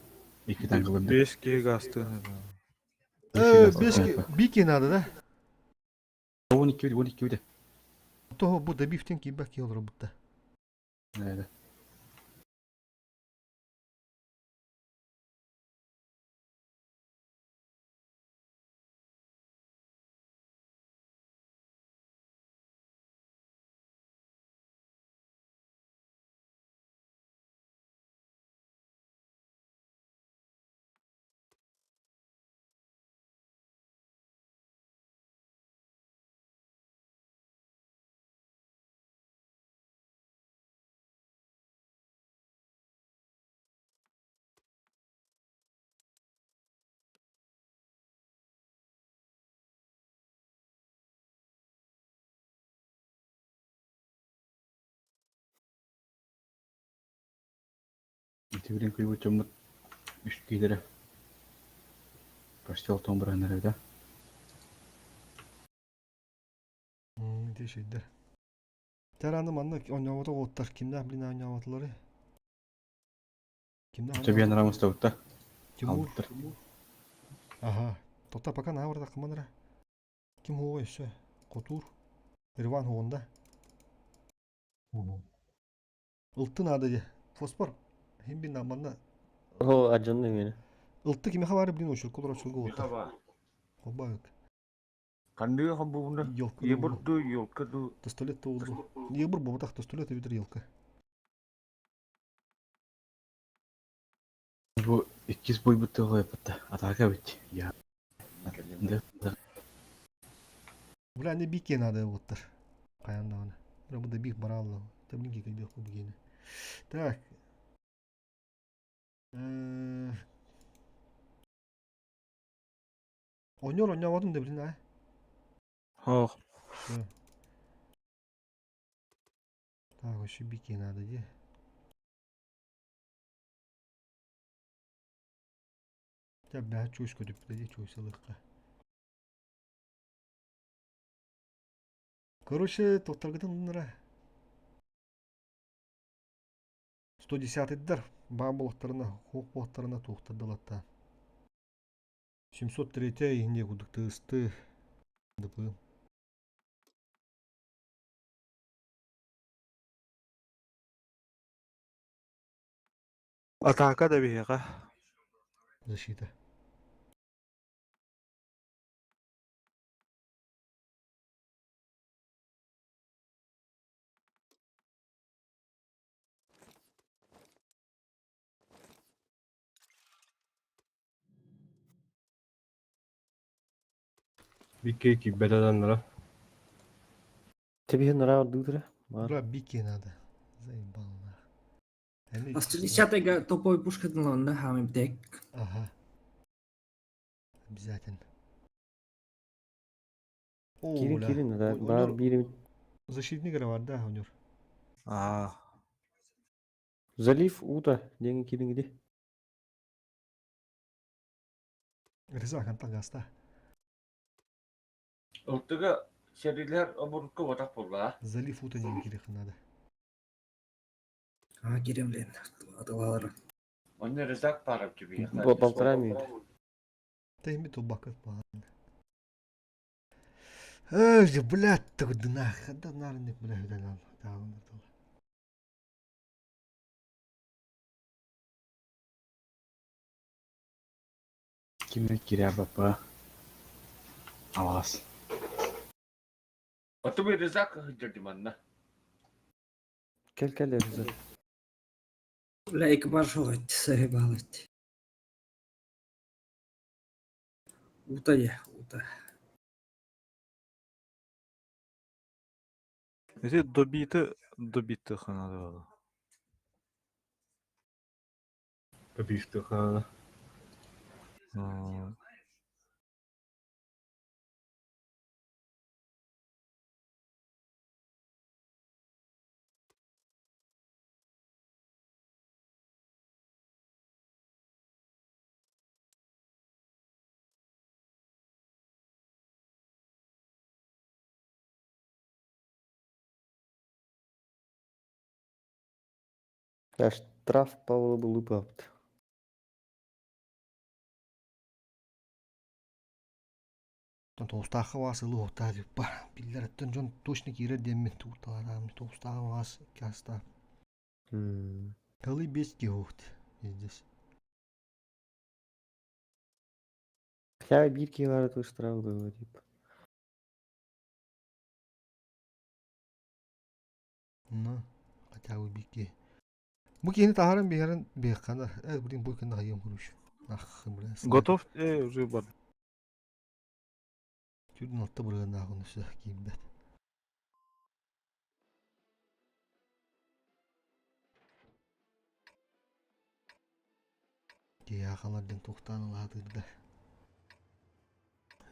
Икки танкалар. Бес киһи гастыын. Бес бики надо, да? 12 12 де. Того бу добивтен киирбэт киһи олоробут да. Да. Ити билин күйбүт дьоммут үс киһилэрэ почти олтон быраһыннар эбит Ити şeyдер. Тераны манна оонньообото уоттар кимнээх блин оонньооботулары? Кимнээх Чөбүйэн рамыстабытта. Тимур. Албыттар. Ага. Тота пока на барда кыманра. Ким хуой все. Котур. Ирван хуонда. Ылты надо де. Фосфор. Хим бин манна. О, аджанны мені. Ылты кимеха бары блин очур колор очур голоттар. Михаба. Хобак. Кандыы хобугуна. Елка. Ебурду, елка ду. Пистолет толду. Ебур бобатах пистолет битер елка. Бу иккис бойбут тыгы бытта. Атака бит. Я. Да. Да. Бля, не бике надо оттар. Каяндаганы. Бля, бу да бик баралла. Та блин кикай бек бу гене. Так. Оньор оньовадын да блин а. Хох. Всё. Так, еще бики надо, где? Я бля, чуйску деп, где чуйсалыққа. Короче, тоқтаргытын ныра. 110-дар баан болақтарына, хоқ болақтарына туқтардылатта. 703 инде кудыктысты. ДП. Атака да биһиэхэ. Защита. Бикке кийбэт атаннара. Тебе нрав дутра. Бля, бики надо. Заебал нах. Эми- А 110-га топовый пушка да хамы бдек. Ага. Обязательно. О, Кирин бля. кирин да. О- Бар онор бирим. Защитник бар да, онор. Аа. Залив ута. Деньги кирин где? Реза гаста. Ылтыга серилер обурукка батак болла. Залив ута не кирих надо. А, кирин, блин, атылалар. Онны резак барып түбі. Полтора минута. Та ими то бакат пан. Эй, блядь, ты нах, да нарник, блядь, да да да. Кимне киря бапа. Алас. Отубы резак хыджырды манна. Кел кел Реза. Бля, экипаж хоғыт, заебалыт. Ута я, ута. Ити добиты добиты ханады. Побишты хана. Аа. Штраф Павла Булупапт. Тоҕустаахха баас ылы уһуктаа диппа. Биллэр өттөн дьон точно киирэр диэммин туурталараам. Тоҕустааҕа баас икки астаах. Калы бес киһи здесь. Хотя биир киһи баара то штраф было типа. Ну, хотя бы биир киһи. Бу киһини таһааран биһэрин биһиэххэ э блин бу кэннэ хайыам короче. Ах, бля. Готов? Уже бар. Түрдүн алта бырыганнаах оны сюда киирбэт. Дьиэхалар диэн туохтаан ылаатыырда.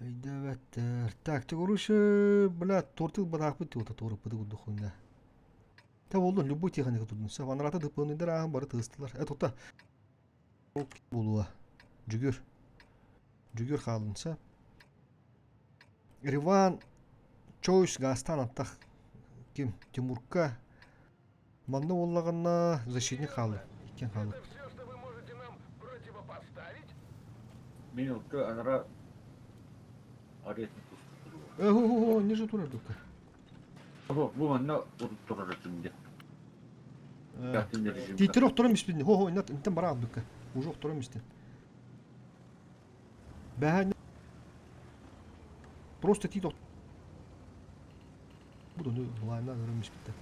Өйдөөбөттөр. Так, короче, бля, тортик бараахпыт диота туоруппыты курдук хуйня. Та болду, любой техника турдун. Все, анарата дыппыныйдар ааһан бары тыыстылар. Э, тута. Булуа. Жүгүр. Жүгүр хаалынса. Риван Чойс Гастан аттах ким Тимурка манна буоллаҕына защитник хаалла иккиэн хааллыбыт. Мин ылты анара аретник Э, хо хо хо ниже турар дука. Бу бу манна турар этим Тииттер охторон испин. Хо хо интен бараах дука. Уже охторон истин. Бэһэ просто тиит Бу ну былайна көрөн испиттер.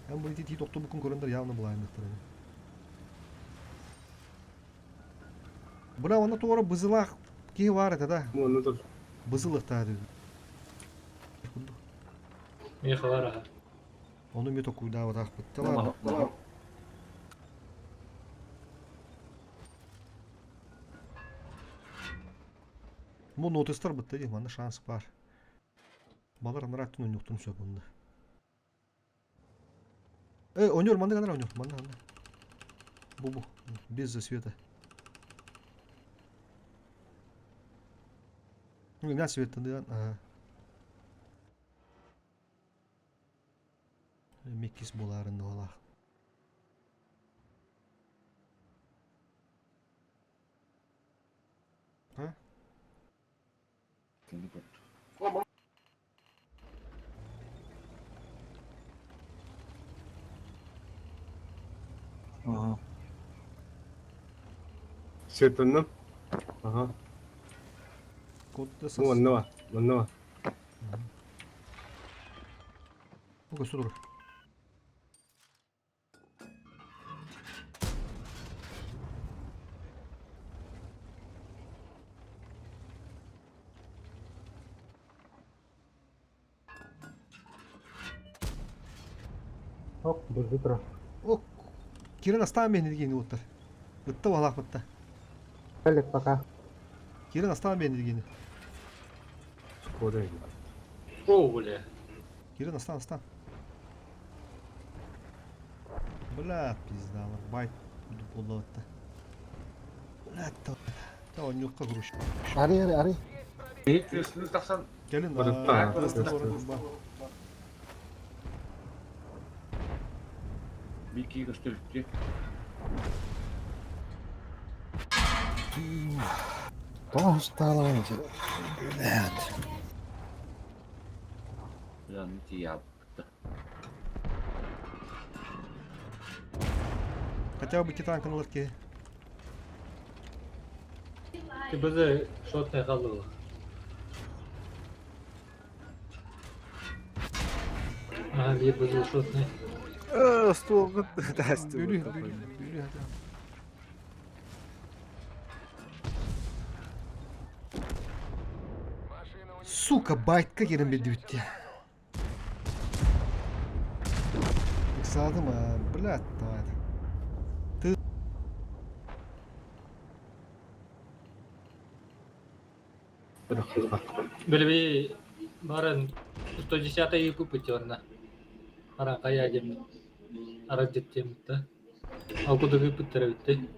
Эн бу тиит охтобуккун көрөндөр явно былайныктар. Бына онно туора бызылаах киһи баар этэ да. Онно тур. Бызылыктаа дии. Миэхэ бар аха. Ону мен токуйдаабатахпыт. Ладно. Бу нотыстар бытта дии, манна шанс бар. Балар анараттын ойнуктун сөп онда. Э, ойнор, манна канар ойнор, манна, манна. Бу бу, без засвета. Ну, на свет да, ага. Меккис буларын дуалах. А? Ага. Светлана. Ага. Кодда Бу манна бар. Манна бар. Бу көстө тур. Оп, бырды тура. О, Кирен астаан бэһин уоттар. Ытта балаахпытта. Кэллик пока. Кирен астаан бэһин Скоро. О, бля. Кирен астаан астаан. Бля, пизда, байт буолла Бля, та та онньукка куруш. Ари, ари, ари. Үстүнү тахсан Келин, Барытта. бики көстөрүттү. Тоҕустаалаан Блядь. Яны тиябытта. Хотя бы титан каналар ки. ТБЗ шотный халыл. Ага, бир БЗ шотный. Стол тәсті. Бүлі, бүлі, бүлі. Сука, байтка керен берді бітті. Ыксадым, а, блядь, давай. Ты... Билби барын 110 икупы орна. Ара кая дем. Ара диптем да. Ал куда выпыттара битти.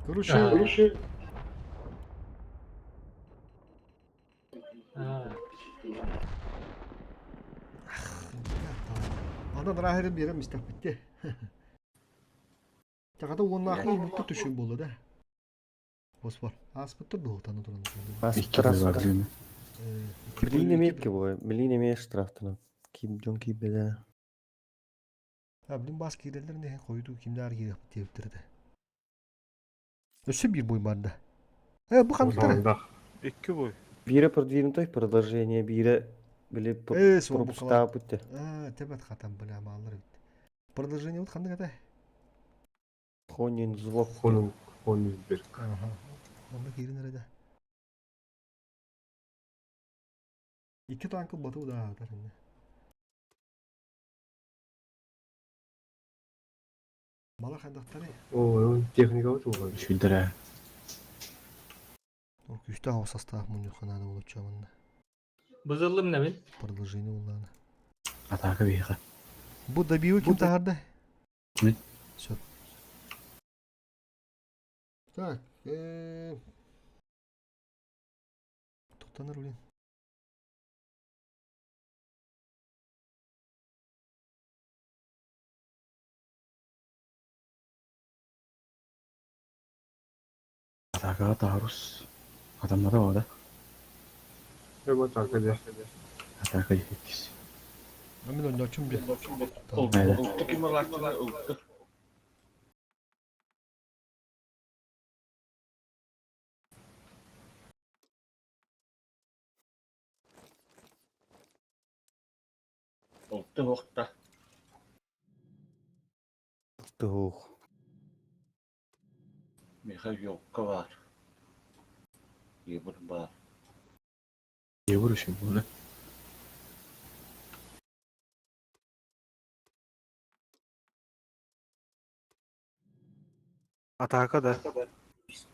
Короче, А, блядь, давай. Ханан ыраах биэрэн истэхпит Чаката уоннаахлар ылбыттар түшүн буолла да. Боспор. Ааспыттар дуһутаны туран. Ааспыттар ааспыттар. Билин эмиэ икки буолар. Билин эмиэ штрафтанар. Ким дьон киирбэтэ. А, блин, бас киирэллэр не хойду кимнээр киириэхпит диэбиттэр этэ. Өссө биир бой барда. Э, бу ханныктара? Икки бой. Биирэ продвинутай продолжение, биирэ били Э, суох пропустаабыт те. А, тебет хатан бля маалар эбит. Продолжение вот ханнык этэ? Хонин зло. Хонун Хонинберг. Ага. Онно киирин эрэ да. Икки танк бату да аатар инне. Мала хайдахтары? Оо, техникабыт буолар. Үчүгдэрэ. Ол күүстээх оҕо састаах мунньухханааны болуччу манна. Бызыллым нэмин. Продолжение буллаана. Атака биһиэхэ. Бу добивы ким таһаарда? Мин. Все. Так, Тоқтанар, блин. Атакаҕа Таурус хатаммата буолла. Эбэ атака дьэ. Атака иккис. Мин оонньооччум диэн. Ылты ким ылааччылар ылты. Ылты уохта. Тух. Миэхэ елка баар. Ебыр баар. Ебыр үчүгэй буолла. Атака да.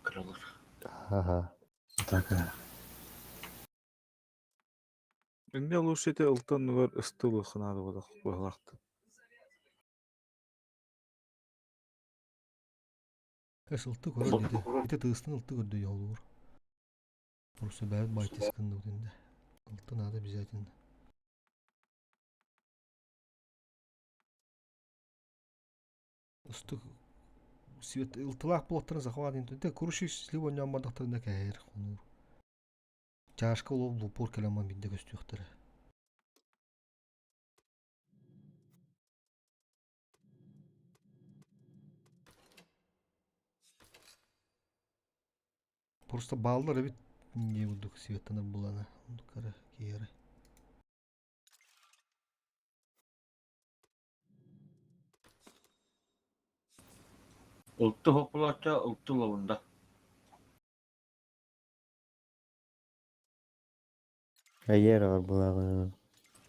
Кыралар. Ха-ха. Атака. Инне лучше ити ылтан нугар ыстыл хынаады бодох быһылаахты. Эс ылты көрөр ити. Ити тыыстан ылты көрдө йолуур. Просто бэйэбит байтис гынныбыт инде. Ылты надо обязательно. Устук свет ылтылаах буолтарын захват интэ куруши слива ньоммардахтарына кэһэр хонуур. Чашка улуу лупур кэлэмман бидде көстүөхтэрэ. Просто бааллар эбит дии курдук светтанар булана оннук киһиэрэ. Ылты хоппулаачча ылты лабында. Айер бар булааҕын.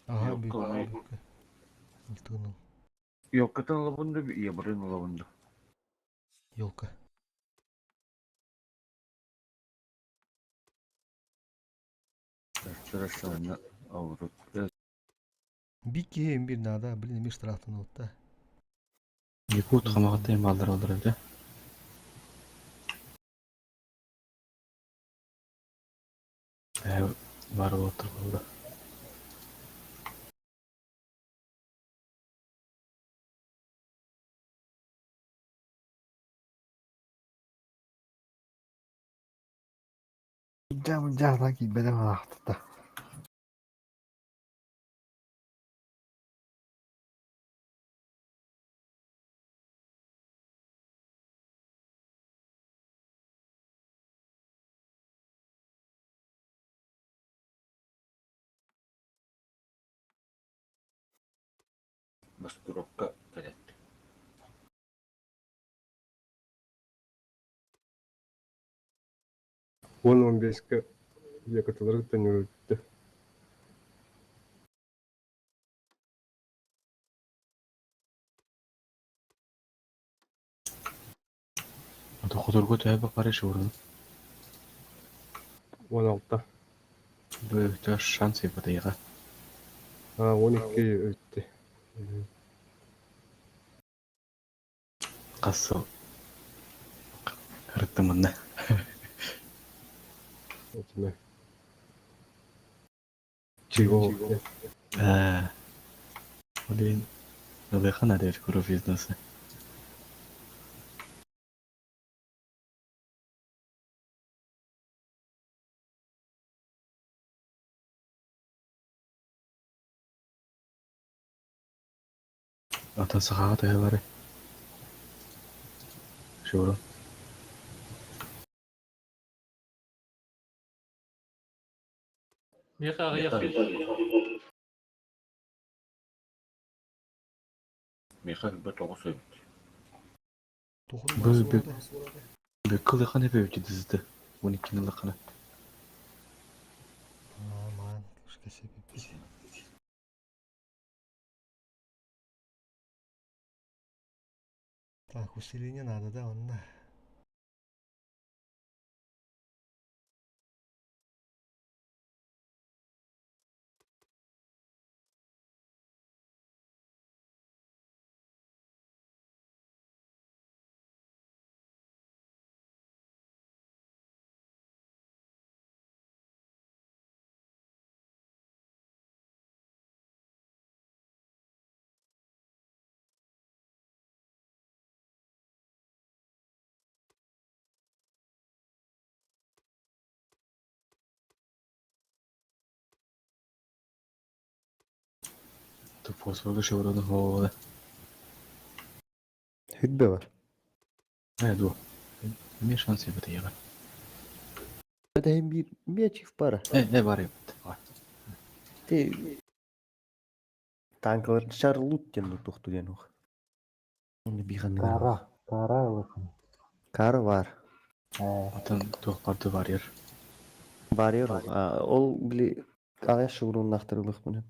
Аха Елка бүк. лабында. Ылтыгынан. Елкатын лабында, ебырын лабында. Елка. Хорошо, аврут. Бик киһи бир наада, блин, эмиэ штрафтан отта. Якут хамаҕаттай бааллар олорор да. Ээ баар буолуохтар буолла. Дьаһалан киирбэтэх аахтыта. Маскировка кэлэт. 10-15-ке якоталары кытта ньүрүттэ. Ото хотургу төһө бакары шуурун. 16. Бу шанс ипотека. А, 12 өттү. Хас сыл ырыттымынна. Отуна. Чего? Ээ. Блин. Ылыаха наада эбит куруук бизнесы. Атын сахаҕа төһө барый? Шуру. Миэхэ аҕыйах Миэхэ элбэ тоҕус эбит. Тухун Бу баас бүк буолда. бүккэ ылыаххына эбэбит дызды. Уон иккини ылыаххына. Аа, маан, кэсэпиппит. Так, усиление надо, да, онно. Фосфорга шеврону хооле. Хүрбе бар. Э, дуо. Эмиэ шанс эбит эйэҕэ. Это hem bir bir çift para. Э, э бар эбит. Те танкалар Шарлут тен тухту ден ух. Оны бихан Кара. Кара ылыхын. Кар бар. Э, Атын туох барды барьер. Барьер ол. А, Ол били ағай шеврон нақтырылық мұны.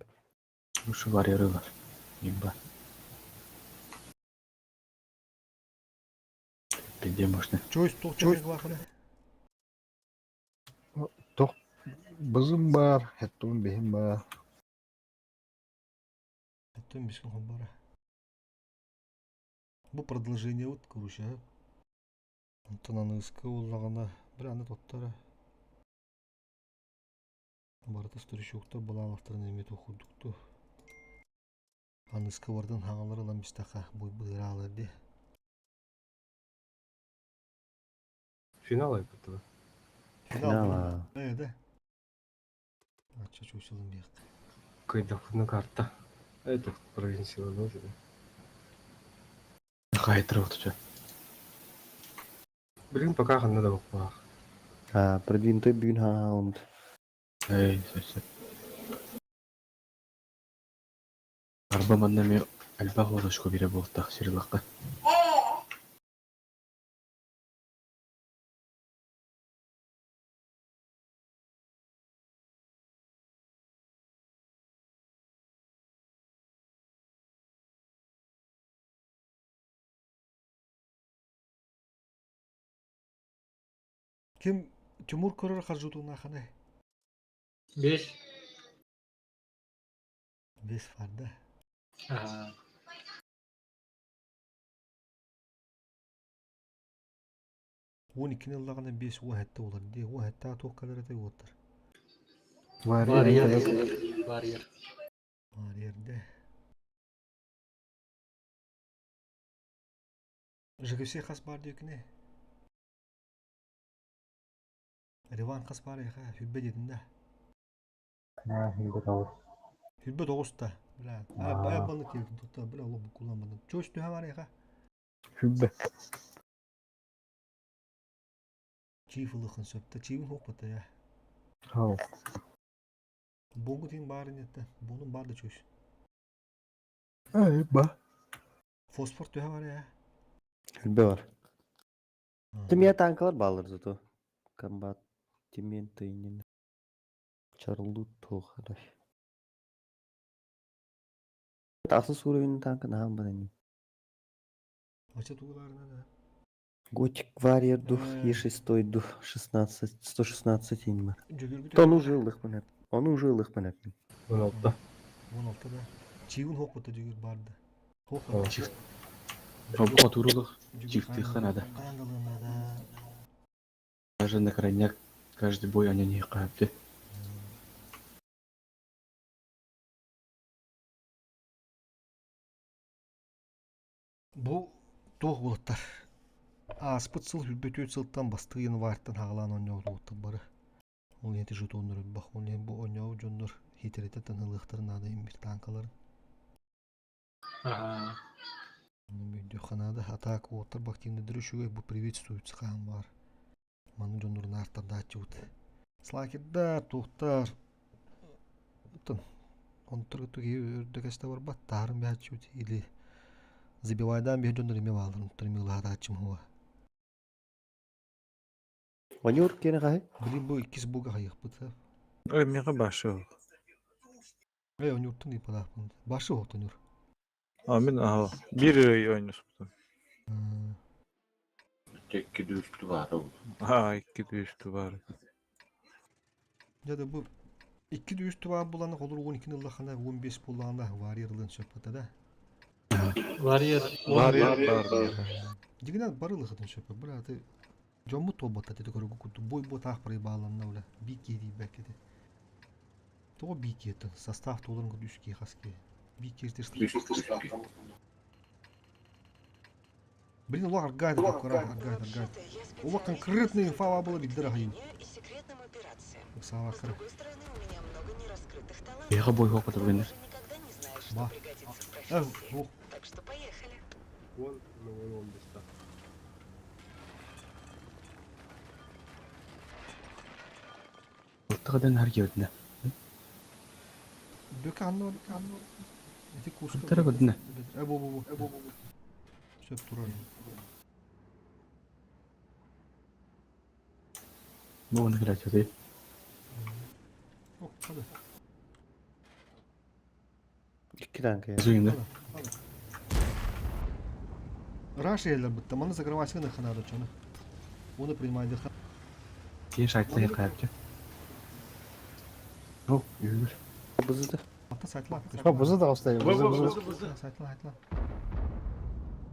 Ушу барьеры бар. Имба. Пизде можно. Чойс, тух, чойс глахана. Тох бызым бар, хеттун бихим бар. Аттым бишкин хомбара. Бу продолжение вот, короче, а. Онтон аныгыскы буоллаҕына бир аны тоттара. Барыта старичоктар балаалахтарын эмиэ курдукту. Аныгыскы бардын хаҥалар ылан бистаха буй быыраалар дии. Финал айбыт. Финал. Финал. Э, да. Ача чуйсылын биэхт. Кыйдахпытына карта. Это провинция да. Хайтыр отуча. Блин, пока ханна да бакпах. А, продвинутой бүгін хаалымд. Эй, сөп. Арба манна ми альба холошко бире болтах сирилакка. Ким Тимур көрөр харжутуна ханы. Беш. Бес фарда. Ага. Уон иккини ыллаҕына бес уон хэтте буолар дии. Уон хэттэҕэ туох кэлэр этэй уоттар. Барьер. Барьер. Барьер. Барьерде. ЖКС хас бар диэкини. Риван хас бар яха хүббе дедин да. Э, хүрбе тоғыз. Хүббе тоҕуста. Бля, а баны келдин тутта, бля, оло букуламадым. Чөс түһэ бар яха. Хүрбе. Чииф ылыхын сөптө, чиивин хоппата я. Хау. Бонгу тин барын ятта. Бонун бар да чөс. Эй, ба. Фосфор түһэ бар я. Хүрбе бар. Тимия танкалар балыр зато. Комбат Тимен тыйнин. Чарлут тухарай. Тахсы суровин танка нахан барани. Ача тугуларына да. Готик Варьер дух, Э. Е6 дух, 16, 116 инма. Жүгүргү Он уже ылых менеп. Он уже ылых менеп. Он алта. Он алта да. Чиивин хоппата жүгүр барды. Хоппата. Чифт. Робот урулух. Чифтыха надо. Кандалына да. Даже на крайняк каждый бой они не капли. Бу туох уолаттар ааспыт сыл 24 сылтан бастакы январьтан хаҕалаан оонньообут уолаттар бары. Ол иһин жетоннор элбэх. Ол иһин бу оонньообут дьоннор хитрэтэ таныылыахтарын наада иммир танкаларын. Аха. Өйдүөххэ наада. Атака уолаттар активныйдары үчүгэй бу приветствуется хаһан баар. Манна дьоннорун аартардааччыбыт. Слакердар, туохтар оттон онтор киһи үрдэ кэстэ барбат таһарын биһааччыбыт или забивайдаан биһи дьоннор эмиэ бааллар онтон эмиэ ылаатааччым хуа. Манюр киэнэ хаһый? Билин бу иккис буга хайыахпыт. Ой, миэхэ башы ол. Эй, онюртун ыйпалаахпын. Башы оһот онюр. А мин аһа биир ый ойнуспутум. Икки дүүстү баара ол. Аа, икки дүүстү баар. Дьэ да бу икки дүүстү баар буланы холур уон иккини ыллаххына уон биэс буоллаҕына варьер ылыан сөп да да. Варьер. Варьер баар миэхэ. Дьигинэн бары ылыхытын сөп. Бырааты дьоммут туолбатта ити көрүгү курдук бой бу таах барай бааланна бля биир киһи тиийбэккэ ити. Тоҕо биир киһи состав туоларын курдук үс киһи хас киһи. Биир киһи Блин, улах аргайт, аргайт, аргайт, аргайт. Улах конкретный инфа было биддер ахайын. Ыксаабаккара. Эйиэхэ бой хуох батабыгыннар. Ба. Э, ох. Уон, уон, он беста. Ылтыгыдан хар киэбитинэ. Дөкө анны Ити курска. Антара көрдүнэ. Э, бу, бу, бу. Сөп турар. Бу оны кэлээччи Ок, hadi. Икки танка. Зуйна. Раш еллер бытта. Маны закрывать гына ханада чоны. Оны принимай дыр. Киин сайтла хайапчы. О, үгүр. Бызыды. Ата сайтла. Ха, бызы да оставим. Бызы, бызы. Бызы. Сайтла, сайтла.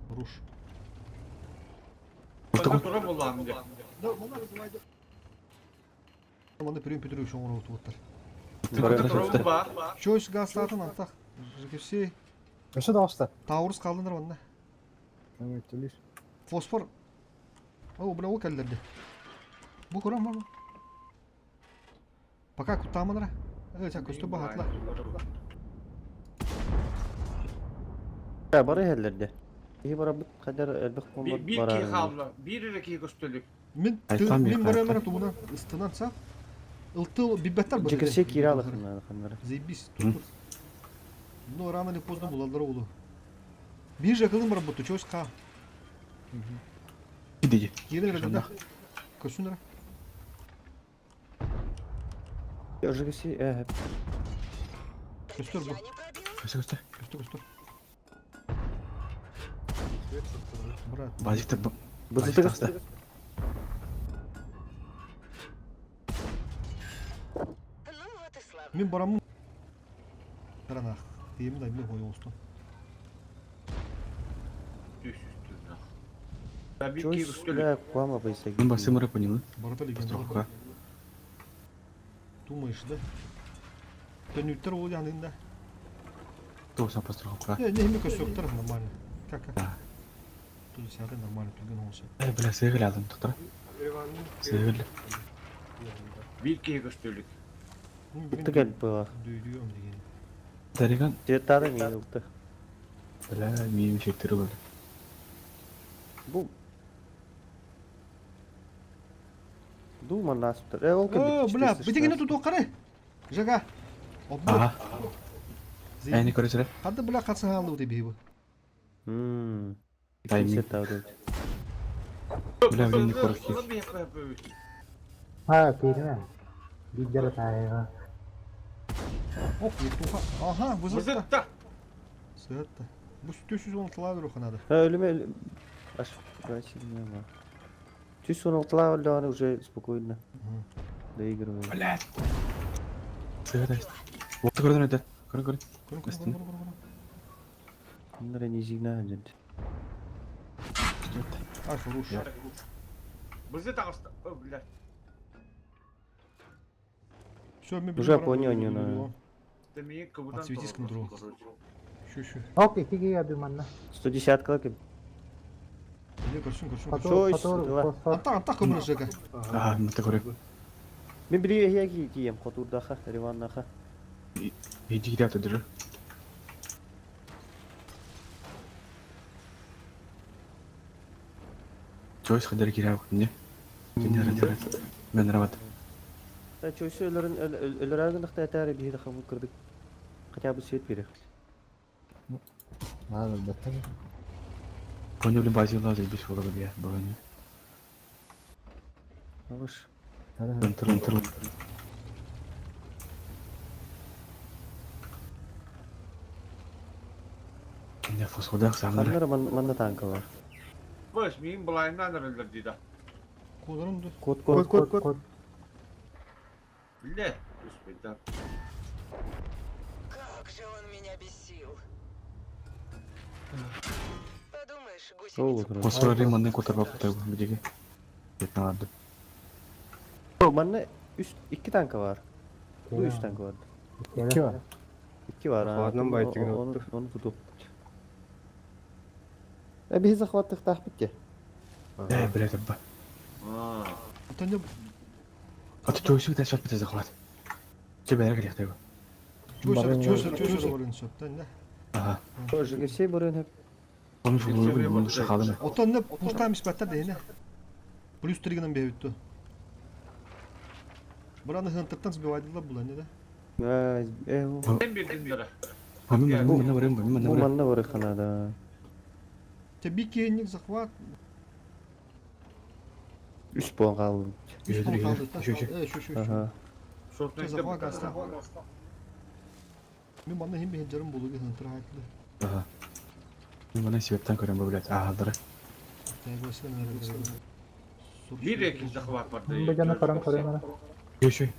Руш. База тура буллаам дьэ. Маны Петр Петрович оҥорор туттар. Тура баар. Чойс гастатын антах. Жекевсей. Өссө да оста. Таурус қалдыныр онна. Төлür. Фосфор. О, бля, ол кэллэрди. Бу көрөн бар. Пока куттааманара. Э, сен көстө баһатла. Бары иһэллэрде. Киһи барабыт хадar элбэх буолбат Биир киһи барар. хаалла. Биир эрэ киһи көстөлүк. Мин Айтан мин бир барамара тумунан ыстынан са. Ылтыл бибеттер бу. Жекесе кире алыхыннар ханнары. Заебись. Тур. Ну, рано или поздно булалар олу. Бир жакылым бар буту, чойс ка. Диди. Кирен да. Көсүнөр. Жекесе э Көстөр бу. Көстө көстө. Көстөр көстөр. Брат. Базикта бызыды. Базикта. Мин барамын. Таранах. Тиемин аймы хой olsun. Түс үстүнэ. Биир киһи Чойс көстөлүк. бля куама байса. Мен басымыра поняла. Барата легенда. Постройка. Думаешь, да? Төнүттер ол янында. Тоса постройка. Не, не, не көсөктөр нормально. Как как? Да. Тут сяды нормально түгөн olsa. Э, бля, сыгыл алдым тоқтара. Сыгыл. Биир киһи көстөлүк. Ылты кел была. Дүйдүйөм деген. Дариган. Тетары ми ылты. Бля, миим шектері бар. Бу. Дума настыр. Э ол О, бля, битигине туту кары. Жага. Обду. Ага. Әйні көресірі. Хадды бля катсын алды деп бу. Мм. Тайминг. Бля, блин, не корки. Ha, кииринэ. Биирдэрэ таайга. Оп, туха. Ага, вызытта. Бызытта. Сытта. Бу 310 лавер ханада. Өлүмө аш бар. Түс он алтылаа өлдөҕүнэ уже спокойно доигрываю. Бля. Сыгыл. Вот көрдөн өтө. Көрін көрін. Көрүн көрүн көрүн көрүн. Bunlara не жигна деді. Ай, хорош. Бызыт аҕыста. О, бля. Все, мен Уже понял, не надо. Тэмиин кыбытан Отсветись турар. контрол. Щу, щу. Ок, икки киһи манна. 110 кылак. Эмиэ көрсүн, көрсүн, көрсүн. Чойс, Хотур, дыла. фосфор. Антах, антах көмөр Жека. Ага, мата көрөм. Мен били эһиэки тиийэм хотурдаха, Риваннаха. Иди киря төдөрө. Чойс хадыр киря не. Кини ара Мен рабат. Та чойсы өлөрүн өлөрөгүн ахта этаре биһи хамы кырдык. Хотя бы свет берех. Надо баттан. Коня блин базила заебись было бы я. Богани. Алыш. Антыр антыр. Не фосходах самыр. Ханнара манна танка бар. Баш, мин былайынан аралар дейді. Кударым ду. Кот Кот, кот. кот, кот. Биле, успейда. Как же он меня бесил. Подумаешь, Ол гусеница. отыр. Фосфор манны котор бап та бидеге. Етнады. Манна үч икки танка бар. Бу үч танка бар. Икки бар. Икки бар. а. Ладно, байтигин Оны отту. оны тутуп. Э биһи захваттык тах битте. Э, блядь, абба. Оттон не А ты чойсу да шат бите захват. Тебе эрге лехте. Чойс, чойс, чойс барын сөптен не. Ага. Тоже все барын хеп. Onun şu bunu şakalı mı? Оттон не пустам испаттар дейне. Плюс 3 гынан бебитту. Бураны хынтыктан сбивайдылар була не да. Э э Сен бердиңдер. Мен мен барым, мен бу барым. манна бары ханада. Те бикенник захват. Үч пуан калды. Үч пол калды. Еще, еще. Э, şu şu şu. Ага. Те захват гаста. Мен манна хим бе жарым болу хынтыр хайтлы. Ага. Мен bana sebepten көрөм бу блядь. Ага, дыры. Бир эки захват бар. Бу жана каран каран ара. Еще.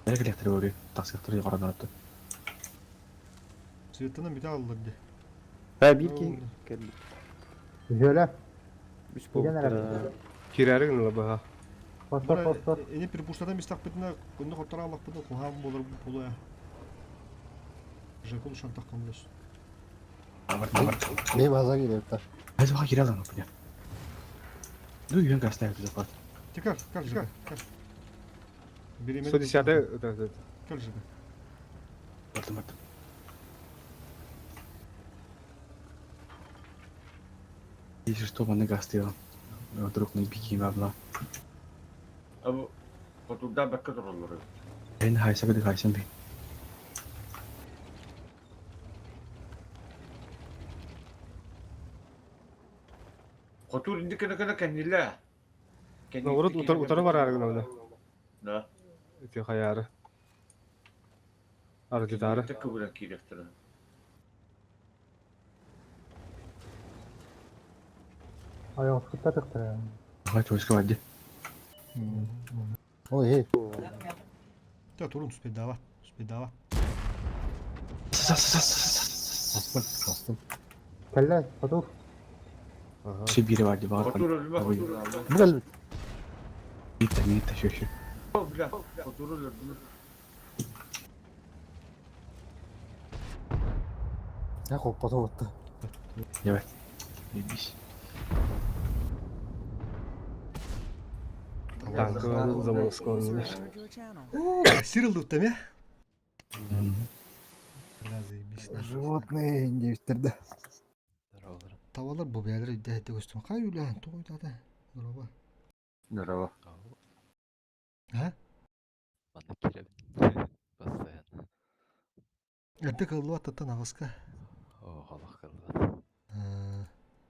Эрге лехте бу. Таксыктыр каранаты. Цветынан бите алылар де. Ха бир ки келди. Жөлө. Үч пуан. Билен ара. Кирәрин лабаха. Фосфор, фосфор. Эне пирпуштадан бистак битине күндү хоттора алак битине кухам болор була. Жекул шантак камлес. Не база киреп та. Аз баха кире алам бу. Ду юн гаста захват. Текар, кал жека. Кал. Беремен. 110 да, да. Кал жека. Бардым бардым. Если что, маны гасты Вдруг на пике бабла. Абы хотурда бакка тураллар. Эн хайса гыды хайсан би. Хотур инди кene кene кенниле. Урут утар утары бар аргын анда. Да. Эти хаяры. Ары дары. Тек көбүрәк кирәктер. Аяк кытта тыктыр. Хай чойска вади. Ой, эй. Те турун успедава. Успедава. Бастым, бастым. Келле, хотур. Ага. Все бири вади бар. Хотур өлмө, Ой. хотур өлмө. Бу Битта митта шөшө. Бля, хотур өлмө. Я коппата отты. Evet. Бис. Танкы заман скорый. User entered your channel. Сирилды уттам я. Бля, заебись. Животные индейстерде. Tavalар бу бәлер дәһте көстүм. Кай үлән туйда да. Нурба. Здорово. Ха? Манна киребин. Постоянно. Эрте кыллы аттан агыска. О, Аллах кылды.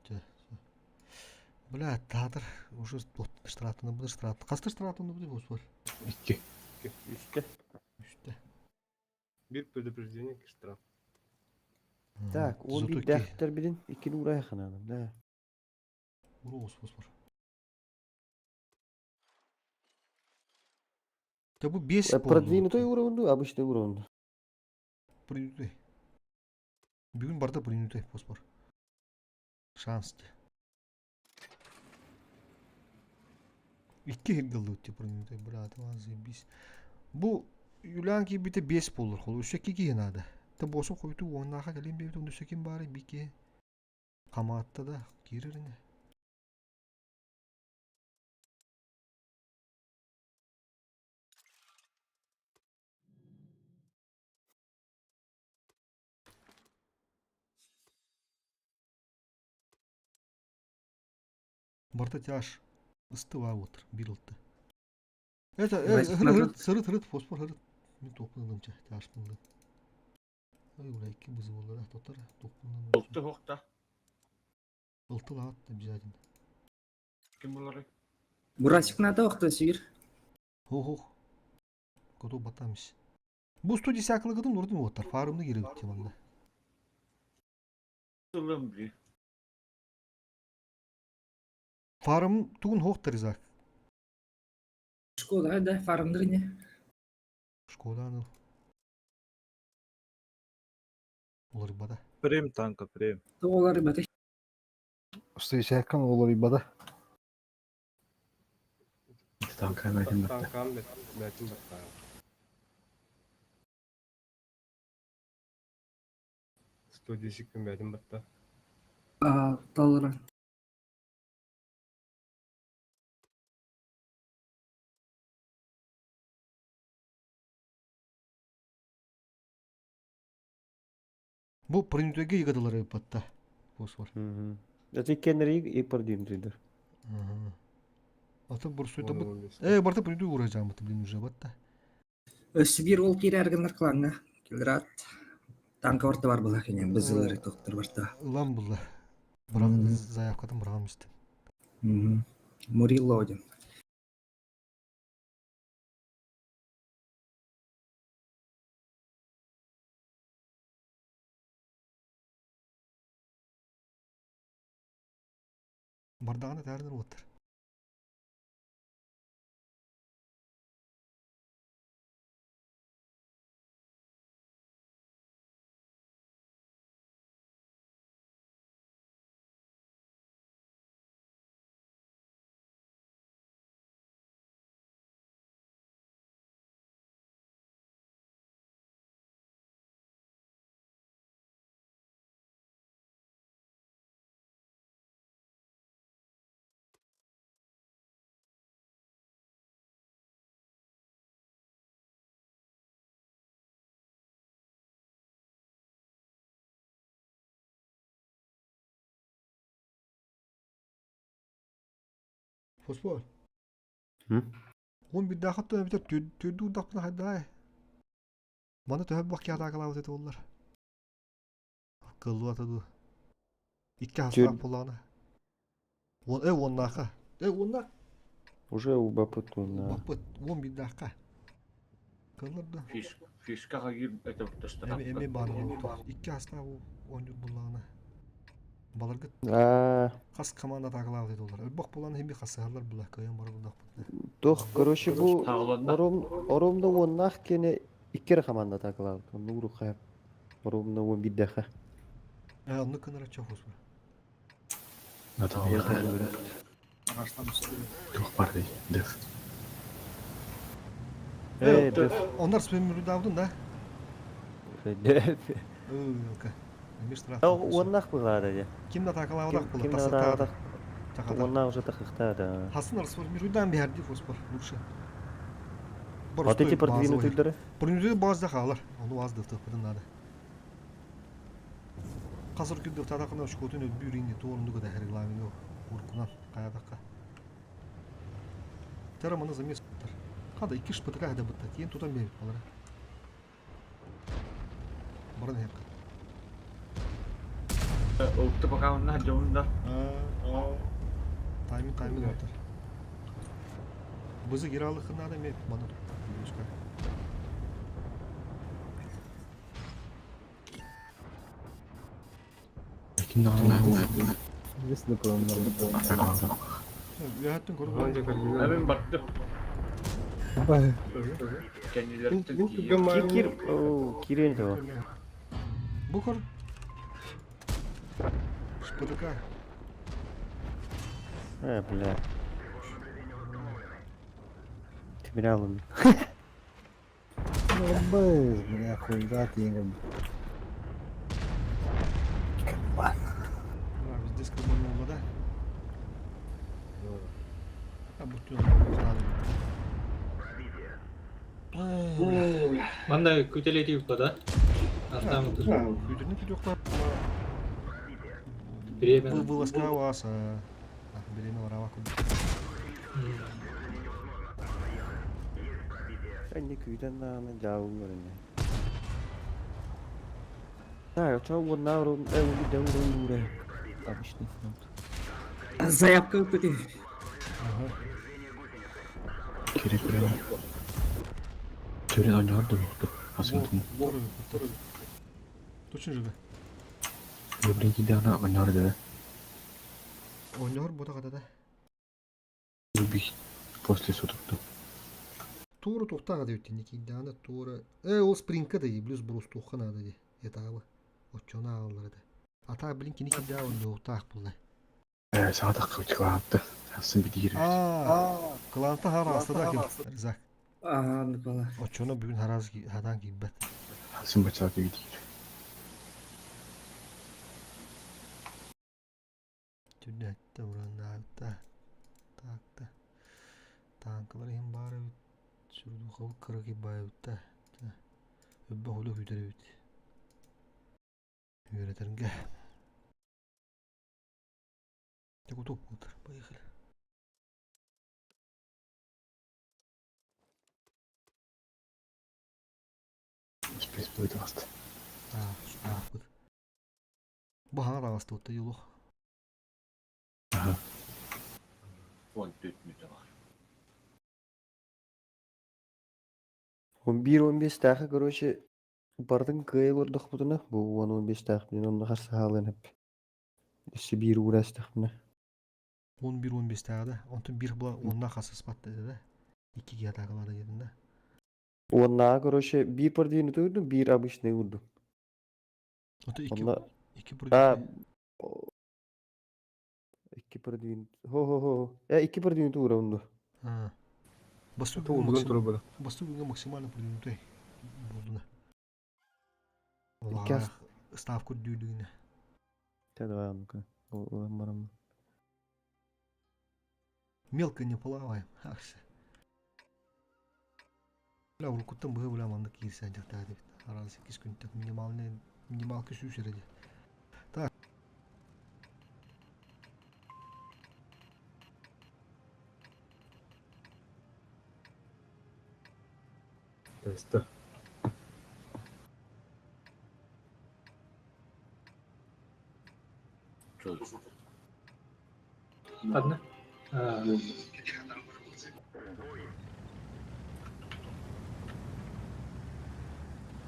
Жа. Бля, татыр уже штрафны буду штраф. Касты штрафны буду бу Икки. Үчтө. Үстә. Бир предупреждение штраф. Так, он бир дәхтер бирин, икини урай ханадым, да. Урус фосфор. Да бу 5 Продвинутый уровень, обычный уровень. Продвинутый. Бүгүн барда продвинутый фосфор. Шанс. Икки хирдылды өтте продвинутый, брат, заебись. Бу Юлян кийбите 5 болор, хол өсө ки надо. Та босу койту оннаха калем бебит онду сөкин бары бике. Каматта да кирерine. Барыта тяж ыстыбаа буотар биир ылты. Это сырыт сырыт фосфор сырыт. Мин туохпун ылым чэ тяжпын ылым. Ой ура икки бызыбыллара тотар туохпун ылым. Ылты хуохта. Ылты лаат обязательно. Ким булары? Бурасик надо охта сир. Хух-хух. Коту батамис. Бу 110-лыгытын урдун уоттар фарымны киребит манна. Ылым би. Фарым тугун хуохтар изак. Шкода, да, фармдыр не. Шкода аныл. Уларбада. Прем танка, прем. Тоғалар баты. Встречайкан олар ибада. Танка мәтин бітті. Танкам бәтин батта. 110 күн бәтин батта. А, талыран. Бу принтөге йыгадылар батта. Фосфор. Это кеннери и продвинутый. Аты бурсуйта бу. Э, барта принтү урajамыт блин уже батта. Сибир ол кире аргыннар кылаңа. Келрат. Танка орта бар була кене, бызылары токтор барта. Ылан булла. Бұран заявкатын бұраған істі. Мурилло один. Бардағына тәрінір отыр. Фосфор. Он bir daha hatta bir türdü udakpına hayda. Маны төһө бах киата калабыт эти оллар. Кыллу атаду. Икки хастаах буллаҕына. Уон э уоннаахха. Э уоннаах Уже у бапыт на. баппыт уон биирдаахха. Кыллар да. Фишка хагир это Эми эми баар буолуохтаах. Икки хастаах оонньуур буллаҕына. Баларгыт А, хас команда таакалаабыт эти оллар. Өлбөх буолан химби хасыһаллар була кыайан бары буллахпыт. Тох, короче, бу ором оромда уоннах кене иккер команда такылабыт. Нуру хайп. Оромда уон биддаха. Э онну кынара чохус. Тух бар дей. Деф. Э, деф. Ондар спеммүрү да. Деф. Өө, Эмир штраф. Уоннах булада де. Ким да такалаабыдах була. Ким Тасатаа. да Уоннах уже тахыхта да. Хасын арсформируйдан биһэрди фосфор лучше. Вот эти продвинутыйдары? Продвинутый базда хаалар. Ону аз дыфтыхпытын надо. Қазыр күн дыфтадақына шкотун өббүүринни туорунду да регламент уркунан каядакка. Тера маны замес Када икки шпытыка хада бытта. Тиен тутан берип алар. Баран хепка. Ылты пока он на жонда. Таймин таймин отыр. Бызы гиралыхына да ме маны плюска. Ким да Если проблема. Үөһэттэн көрүп Эми бартып. Бай. Кенилерден Кир кир, о, кирен того. Бу көр. Шпытыка. Э, бля. Тимиралын. Бай, бля, хуй, да, тиңгем. А, везде скрыбануло, да? А бүтүн надо. Манна күтелетип да? Астам тут. Күтүнү күтүктар. Время. Вылазка васа. Билими бараба курдук. Энни күүтэн даҕаны дьаабым көрүннэ. Так, чоо уонна урун э урун уура. Обычный фронт. Заявка ыппыт. Кире кире. Төрүн оонньоһор да буолту. Асыгытын. Точно же. Блин, кидэҕинэ оонньоһор да. Оонньоһор бута хатата. Убить после суток. Туора туохтаах да бүттүн киирдэҕинэ туора э ол спринка да плюс брустуохха наада дии этабы оччону ааҕаллар этэ а блин кини киирдэҕэ онньуохтаах буолла Э, саҥа таххыбыт кылаанты. Сасын битигир. Аа, кылаанта хараастата ким Ризак. Аа, Никола. Оччону бүгүн хараас хатаан киирбэт. Сасын бачааты битигир. Түннэттэ ураннаабыта. Таакта. Тааҥкалар иһин баар эбит. Сүрдухабыт кыракый баайбыта. Өббө хулу күүтэр эбит. Үөрэтэргэ. Ты кутук утр. Поехали. Спес будет аст. Аа, Бу хаҥар аҕаста утта юлух. Ага. Он түтмүтэ бар. Он бир он бестээхи, короче, бардын кыайыл ордохпутуна, бу он он бестээх мин онно харсаһаалыан эп. Өссө биир уурастахпына. 11-15 тааҕы да. Онтон бир була онна хасыспат деді да. Иккиге атакалады дедин да. Уоннаа, короче, биир продвинутый уурдум, биир обычный уурдум. Ото икки Онно икки а продвинутый. икки продвинутый. Хо-хо-хо. Э, икки продвинутый уура онду. А. Басту Ту ургун турар була. Басту бүгүн максимально продвинутый болдуна. Икки ас. Ставка үрдүүлүгүнэ. Те давай, ну-ка. Ылан барам. Мелко не плаваем. Ахсы. Бля, уруккуттан быһы бля маннык киирсэн дьахтаа дебит. Араас иккис күнтэн минимальный минималка сүүс эрэ дии. Так. Теста. Ладно. А,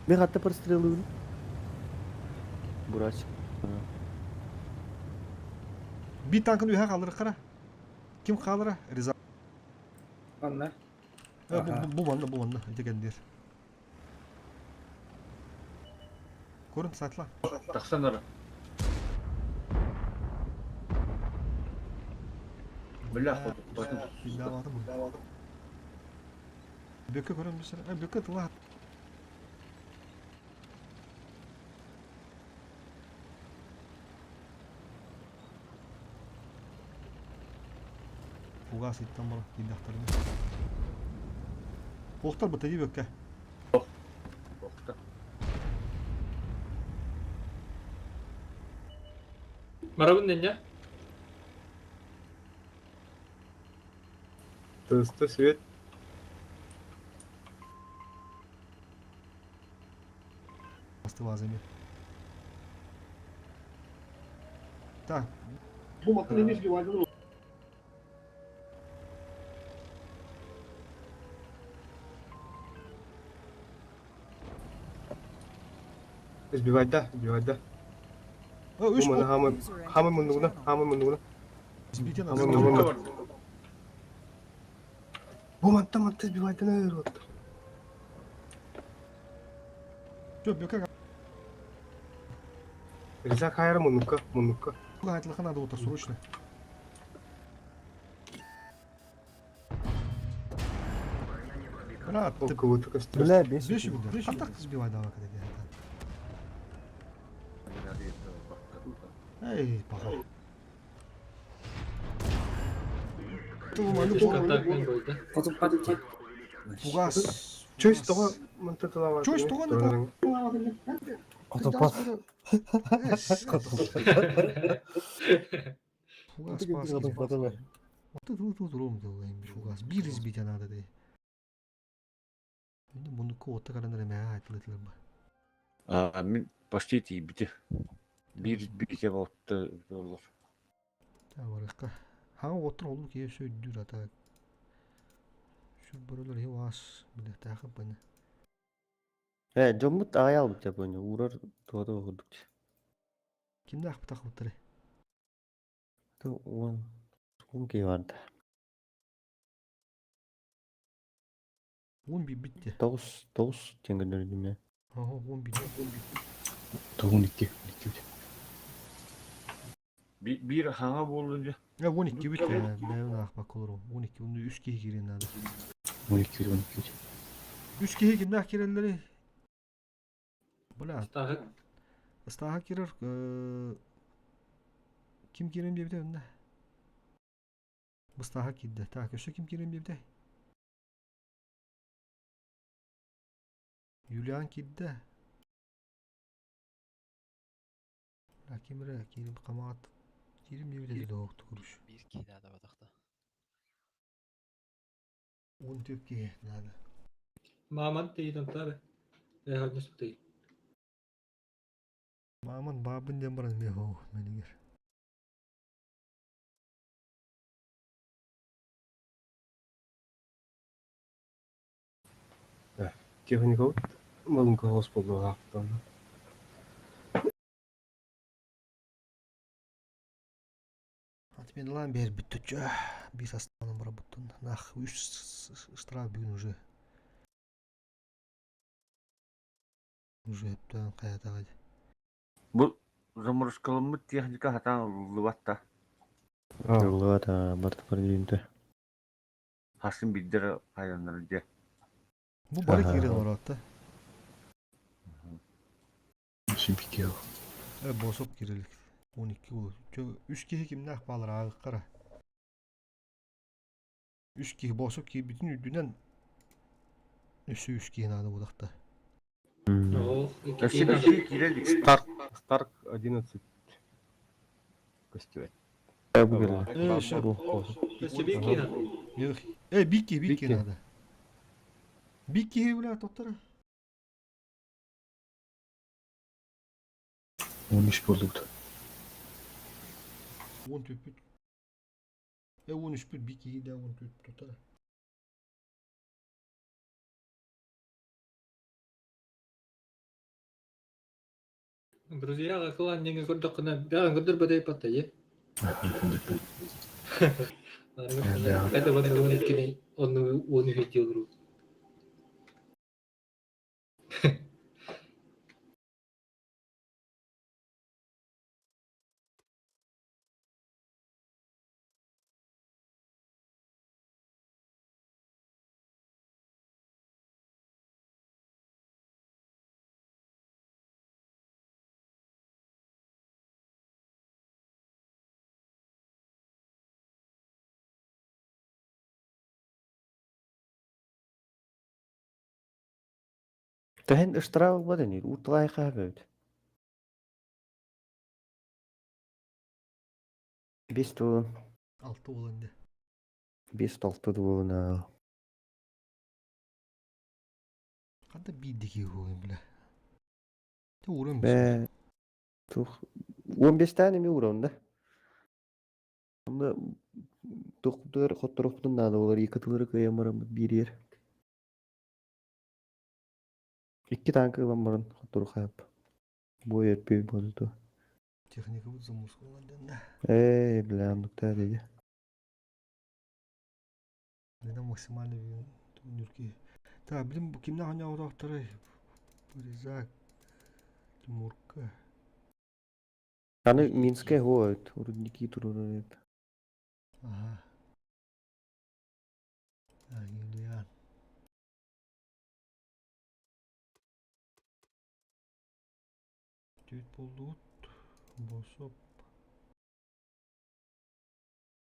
Мен хатта прострелуун. Бурач. Би танкын үһэ хааллар хара. Ким хаалара? Риза. Анна. Э, бу бу манна бу манна ити кендир. Көрүн сатла. Тахсан ара. Бля, хоту. Биллаабаты бу. Бөкө көрөн бисер. Э, бөкө тыла. Фугас иттан бар кийдахтарына. Охтар бу тади бөккө. Охта. Барабын дэнья. Теста свет. Бастывазами. Так, Бу матын эмес бивайдын. Сбивать да, сбивать да. Ö, үс Бу маны хамы хамы мундугуна, хамы мундугуна. Сбитен Хамы мундугуна. Бу манта манта сбивайдан өр отто. Жок, бөкө Риза хайра мундукка, мундукка. айтылыха надо утар срочно. Брат, ты Кого-то костер. Бля, бес. беш Кантак сбивай давай когда Эй, паха. Контактный бой, да? Хотуп падыте. Фугас. Чөс тоҕо манта тылава. Чөс тоҕо не Хотуппат. Фугас паас киирэр. Ту турум дыллайым фугас. Биир избитэ надо дии. Муннукка уотта каран эрэ мээ айтылытылар ба. А, мин почти тиийбити. Биир биитэ болтта олор. Барыахха. Хаҥа уоттар олуу киһи өссө үрдүүр ата. Сүр бөрөлөр иһи уаас билэхтээхэ быны. Э, дьоммут аҕай албыт япония уурар туота курдук. Кимнээх бытахбыттары? Уон уон киһи барда. Уон биирбит дии. Тоҕус тоҕус диэн көрдөрдүм ээ. Оһо, уон биир. Тоҕун икки, икки Биир хаҥа буоллун дьэ. Э, уон иккибит ээ, бэйэбин аахпакка олоробун. Уон икки, уонна үс киһи киириэн наада. Уон иккибит, уон иккибит. Үс киһи кимнээх киирэллэрий? Бля. Ыстааһык. Ыстааһык киирэр. Ким киирэн диэбитэ онно? Быстааһык киирдэ. Так, өссө ким киирэн диэбитэй? Юлиан киирдэ. А ким эрэ киирим хамаат киирим диэбитэ дии тугуруш. Биир киһи наада батахта. Уон түөрт киһи наада. Мааман тиийдэн тары. Э, Мааман баабын диэн баран эмиэ хоу мэнигэр. Техникабыт малынка хос буолуохтаах. Отменлаан биэрбит төчө биир састаанан барабыттын. Нах үс штраф бүгүн уже. Уже өптөөн хайатаҕа Бу заморозкаламмыт техника хатаан ылыллыбат да. Ыллыбат аа, барыта барыйынта. Хасын биирдэр хайаннар дьэ. Бу бары киирэн олороот Симпикио. Э, босоп киирэлик. 12 улу. Үс киһи кимнээх баалар ааҕыккара. Үс киһи босоп киирбитин үрдүнэн өссө үс киһи наада буолахта. Өссө биир киирэ илик. Старк, Старк 11 көстүбэт. Э, бу кэллэ. Э, все. Өссө биир киһи наада. Э, биир киһи, биир киһи наада. Биир киһи бля, тоттара. Он үс буоллубут. Он түппүт. Э, он үспүт биир киһи да он түп тутара. Друзья, клан диэҥҥэ көрдөххүнэ, бэҕэҥ көрдөрбөтөй патта дии. Это вот он иккини онну уон үһү диэлру. Тэһин ыштыраабы ылбат ини, уурталаайы хаһа эбит. Биэс туолун. Алты буолан дии. Биэс алты туолуна. Ханта биир киһи буолуон бля. Ты ууран Бээ, тух уон биэстээн эмиэ уурабын да. Онно туохпутугар хотторохпутун наада буолар, иккитилэри кыайан бараммыт биириэр. Икки таанка ылан баран хоттору хаап. Бу өрпү буолду. Техникабыт замусуллан да. Ээ, бля, оннуктаа диye. Neden максимально турнирки. Так, блин, кимнээх оонньообутахтарай? Ризак, Тимурка. Аны Минская хуо рудники турурар эбит. Ага. А, Юлиан. Түт булдубут. Босоп.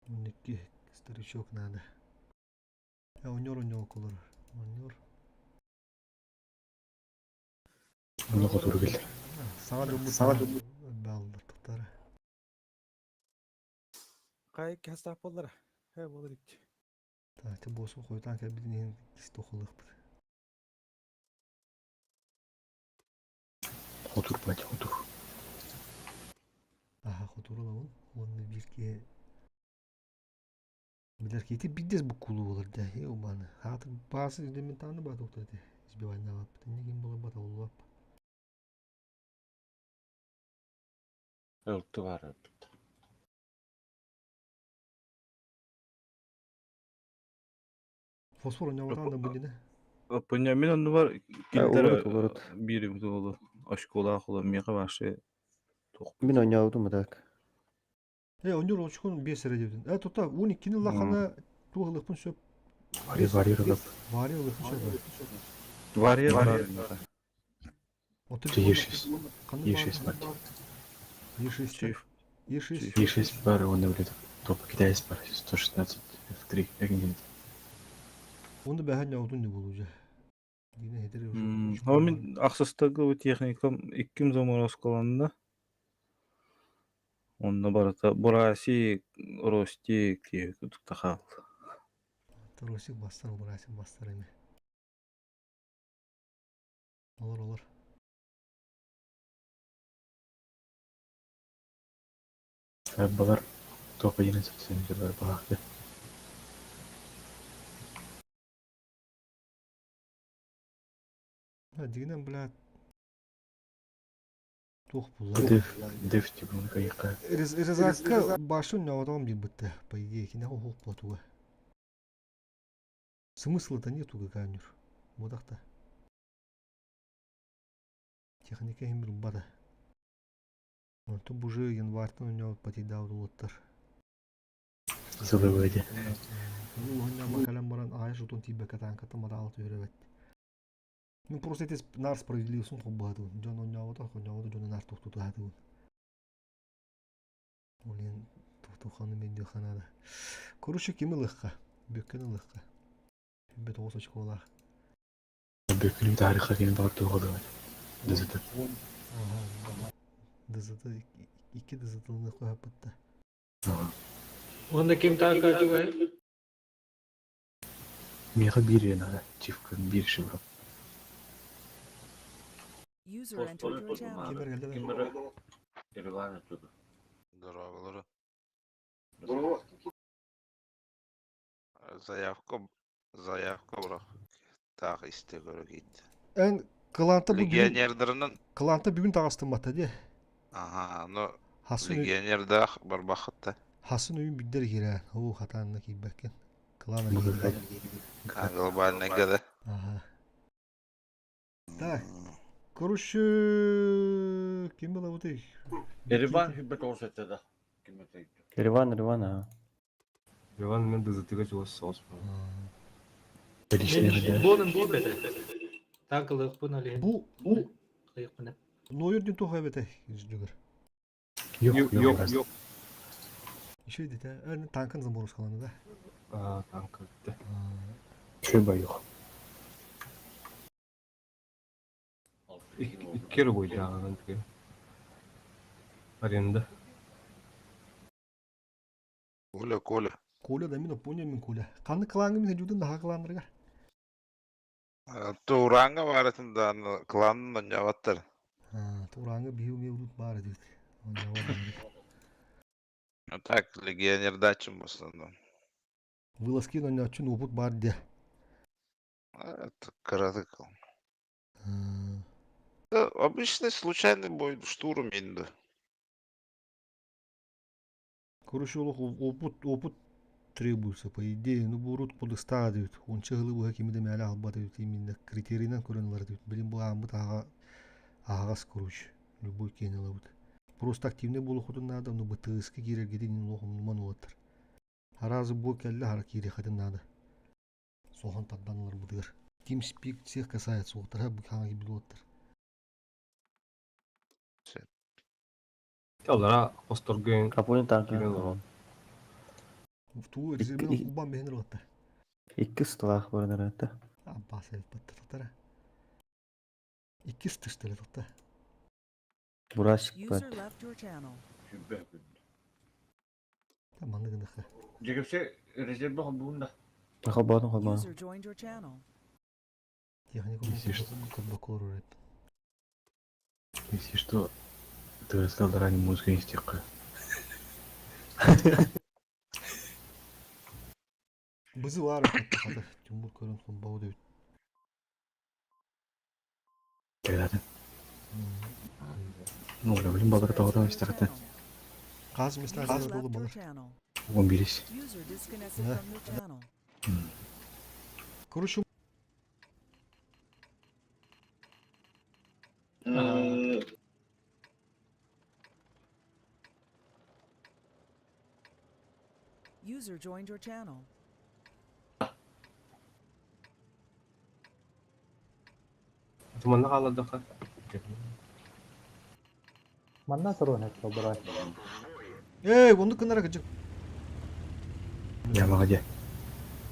Икки старичок надо. Онньор онньор колор. Онньор. Оны хотуру кэллэр. Саҥа дьоммут саҥа дьоммут бааллар туттара. Хай кэстаах буоллара. Хэ буолар икки. Так, ти боссу хойутаан кэлбитин иһин истохуллахпыт. Хотур бать, хотур. Аха, хотур ылабын. Уонна биир киһи билэр киһи биддес буккулуу болар да е убаны. Хааты баасы элементарно баа доктор эти избивайнаабаппыт. Инне ким болар баталлап. Ылты бар өлбүт. Фосфор онньоҕутаан да билинэ. Пуня мин оннубар кинилэр Уларыт, уларыт. биир уолу очколаах ула миэхэ вообще туох Мин оонньообутум так. Э, онньор очкон биэс эрэ диэбитин. Э, тута уон иккини ыллаххына туох ылыахпын сөп. Вари, вари ылып. Вари ылыахпын сөп. Вария бар миэхэ. Отут Е6. Ханнык Е6 баар? бар. Е6. Чиф. Е6. Е6 бар, он блядь, топ китаец бар, 116 F3 эгин. Оны бэһэн ньоҕутун не болу же. Дина хетер Ол мин ахсыстагы техникам икким заморозкаланна. Онно барыта Бурасик, Ростик диye кудукта хаалла. Ростик бастар, Бурасик бастар эми. Олор, олор. Балар топ 11 бар баахты. Дигинен, блядь, туох булла. Деф, деф типа кайыкка. Резакка башын ньоҕотоҕум диир по идее, кинэхэ уһук буотуга. Смысла-то нету какая-нибудь. Мудахта. Техника иһин билбата. Онтон бу уже январьтан онньообут патийдаабыт уолаттар. Сылыбыди. Уһунньаама кэлэн баран аҕай жутун тиийбэккэ таанкаттан матаалы түһэрэ Ну просто эти нар справедливосын холбоһатыбын. Дьон онньообото, онньообото дьону нар тохтутуһатыбын. Блин, тухтуханы мен диэххэ наада. Короче, ким ылыахха? Бүккэн ылыахха. Бүт оҕус очколаах. Бүккүнүм тарихха кини бар туоҕалыгар. ДЗТ. ДЗТ икки ДЗТ-ны қойаппытта. Онда ким таакка чугай? Миэхэ биир надо. Чифка биир шеврон. User entered your channel. Кимер келді Кимер Иван туду. Здорово, Заявка, заявка бро. Так, исте көрө кит. Эн кыланта бүгүн Легионердеринен, кыланта бүгүн таҕыстыммата дии. ага, но Хасын легионердах барбахытта. хасын үйүн биддер киирэ. Оо хатаанна киирбэккин. Кылаан А, глобальный года. Ага. Так, короче, ким была вот их? Ереван хүббет оҕус этэ да. Ким этэ? Риван, Риван, ага. Иван мен ДЗТ-га чугас соҕус. Личный Буонун киирбэтэ. Таакылыахпын олиһин. Бу Кыйыкпын. Нойер дин туха эбэтэ жүгөр. Yok, Yok, yok, yok, yok. Еще дите. Эн танкын заморозкаланы да. А, танка битте. Шөбө yok. Икки эрэ буйдааҕынан тигэ. Аренда. Коля, Коля. Коля да мин опоня мин Коля. Қаны кылаңы мин жудun daha кыландырга. Туранга баратын да кланын онньообаттар. Тураңы бию ми урут бар дейт. Ну так, легионердачым в основном. Вылазки онньоочун опыт бар де. Это кыратык. Да, обычный случайный бой, штурм инде. Короче, олох опыт опыт требуется, по идее, ну бурут подыстаа дейт. Онча хылы буха кими де мәле алба дейт. Именно критерийнен көрөнүлөр дейт. Билим бу аамыт ага агас короче. Любой кейин алабыт. Просто активный болу надо, но БТС-ке кирергеде нин лохум нуман олаттар. Харазы бу келле хара кире хатын надо. Сохан тадданалар будыгар. TeamSpeak всех касается, оттар бу хана кибилоттар. Алара осторгын Капони танка. Кирилл. Туу резервен кулбан бехнер оттар. Икки ыстылаах барынар это. Аббас баттар. Икки стыштыры тахта. Бурасик бар. User left your channel. Хүббэ Манныгын Дьэгэпсэ резервэ холбуун да. Холбоотун холбоон. User joined your channel. Техника Если что. көрбөккө олорор эбит. Если что, ты рассказал ранее музыка из тех. Бызы баар эбит хата. Тимур көрөн холбоо эбит. Когда-то. Ну, блин, балдар User тоҕотон entered your истэхтэ. channel. Хаас User местаасына буолу left your балар. channel. Он берись. User disconnected Да. from your channel. Короче, User joined your channel. Туманна хаалладахха. Манна туруон этэ брат. Эй, оннук гынара кыдьык. Я молодец.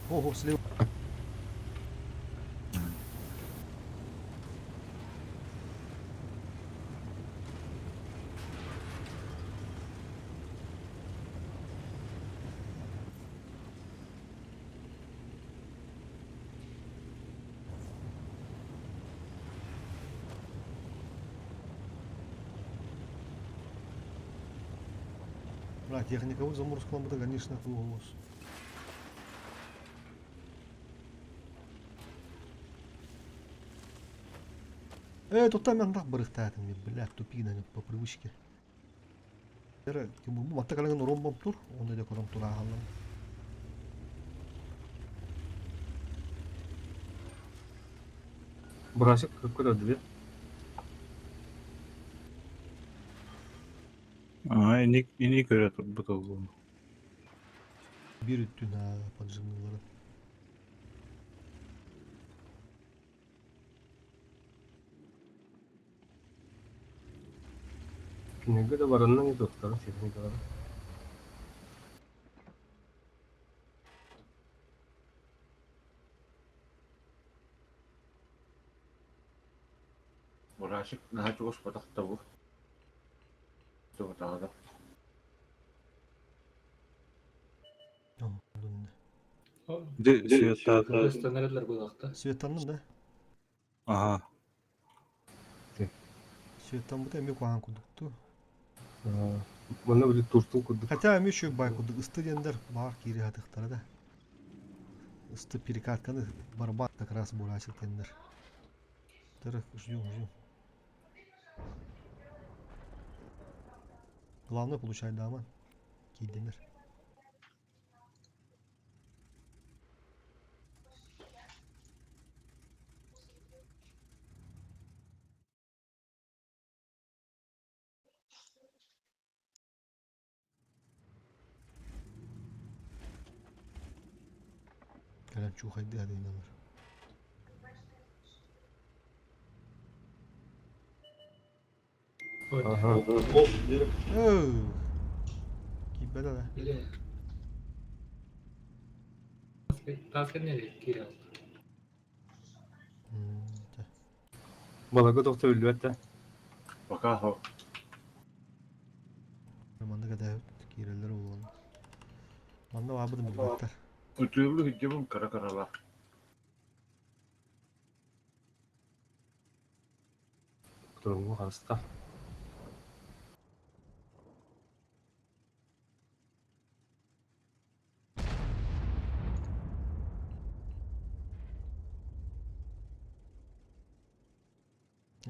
Ого, слева. Бля, техника вот заморского конечно, голос. Тут там андах барыхтаатын, бля, тупина по привычке. Тимур, бу матта калеган ромбом тур, он да кором тура халлам. Бурасик какой-то две. Аа, ини ини көрө турбут олуун. Bir үттүн ha поджимнулары. Кинеге да бараннан не доктор, техникалар. Бурасик наһаа чугас батахта бу. Тугутаҕа Дэ света. Ыстанарылар булакта. Светаннын да. Аха. Светан бу эми куахан кудукту. Манна били туртун курдук. Хотя эми еще бай кудук ысты дендер бар кири хатыктара да. Ысты перекатканы барбан как раз бурасик дендер. Тырых ждем, ждем. Главное получать дама. Кийденер. Кэлэн чуухайды адыналар. Ага. Оу. Кийбэдэ да. Биле. Таска не кирел. Балага доктор үлбәттә. Пока хо. Манна кэтэһэбит киирэллэр буолан. Манна баабытын билбэттэр. Үтүөлү хиджибин кара карала. Турунgu хаста.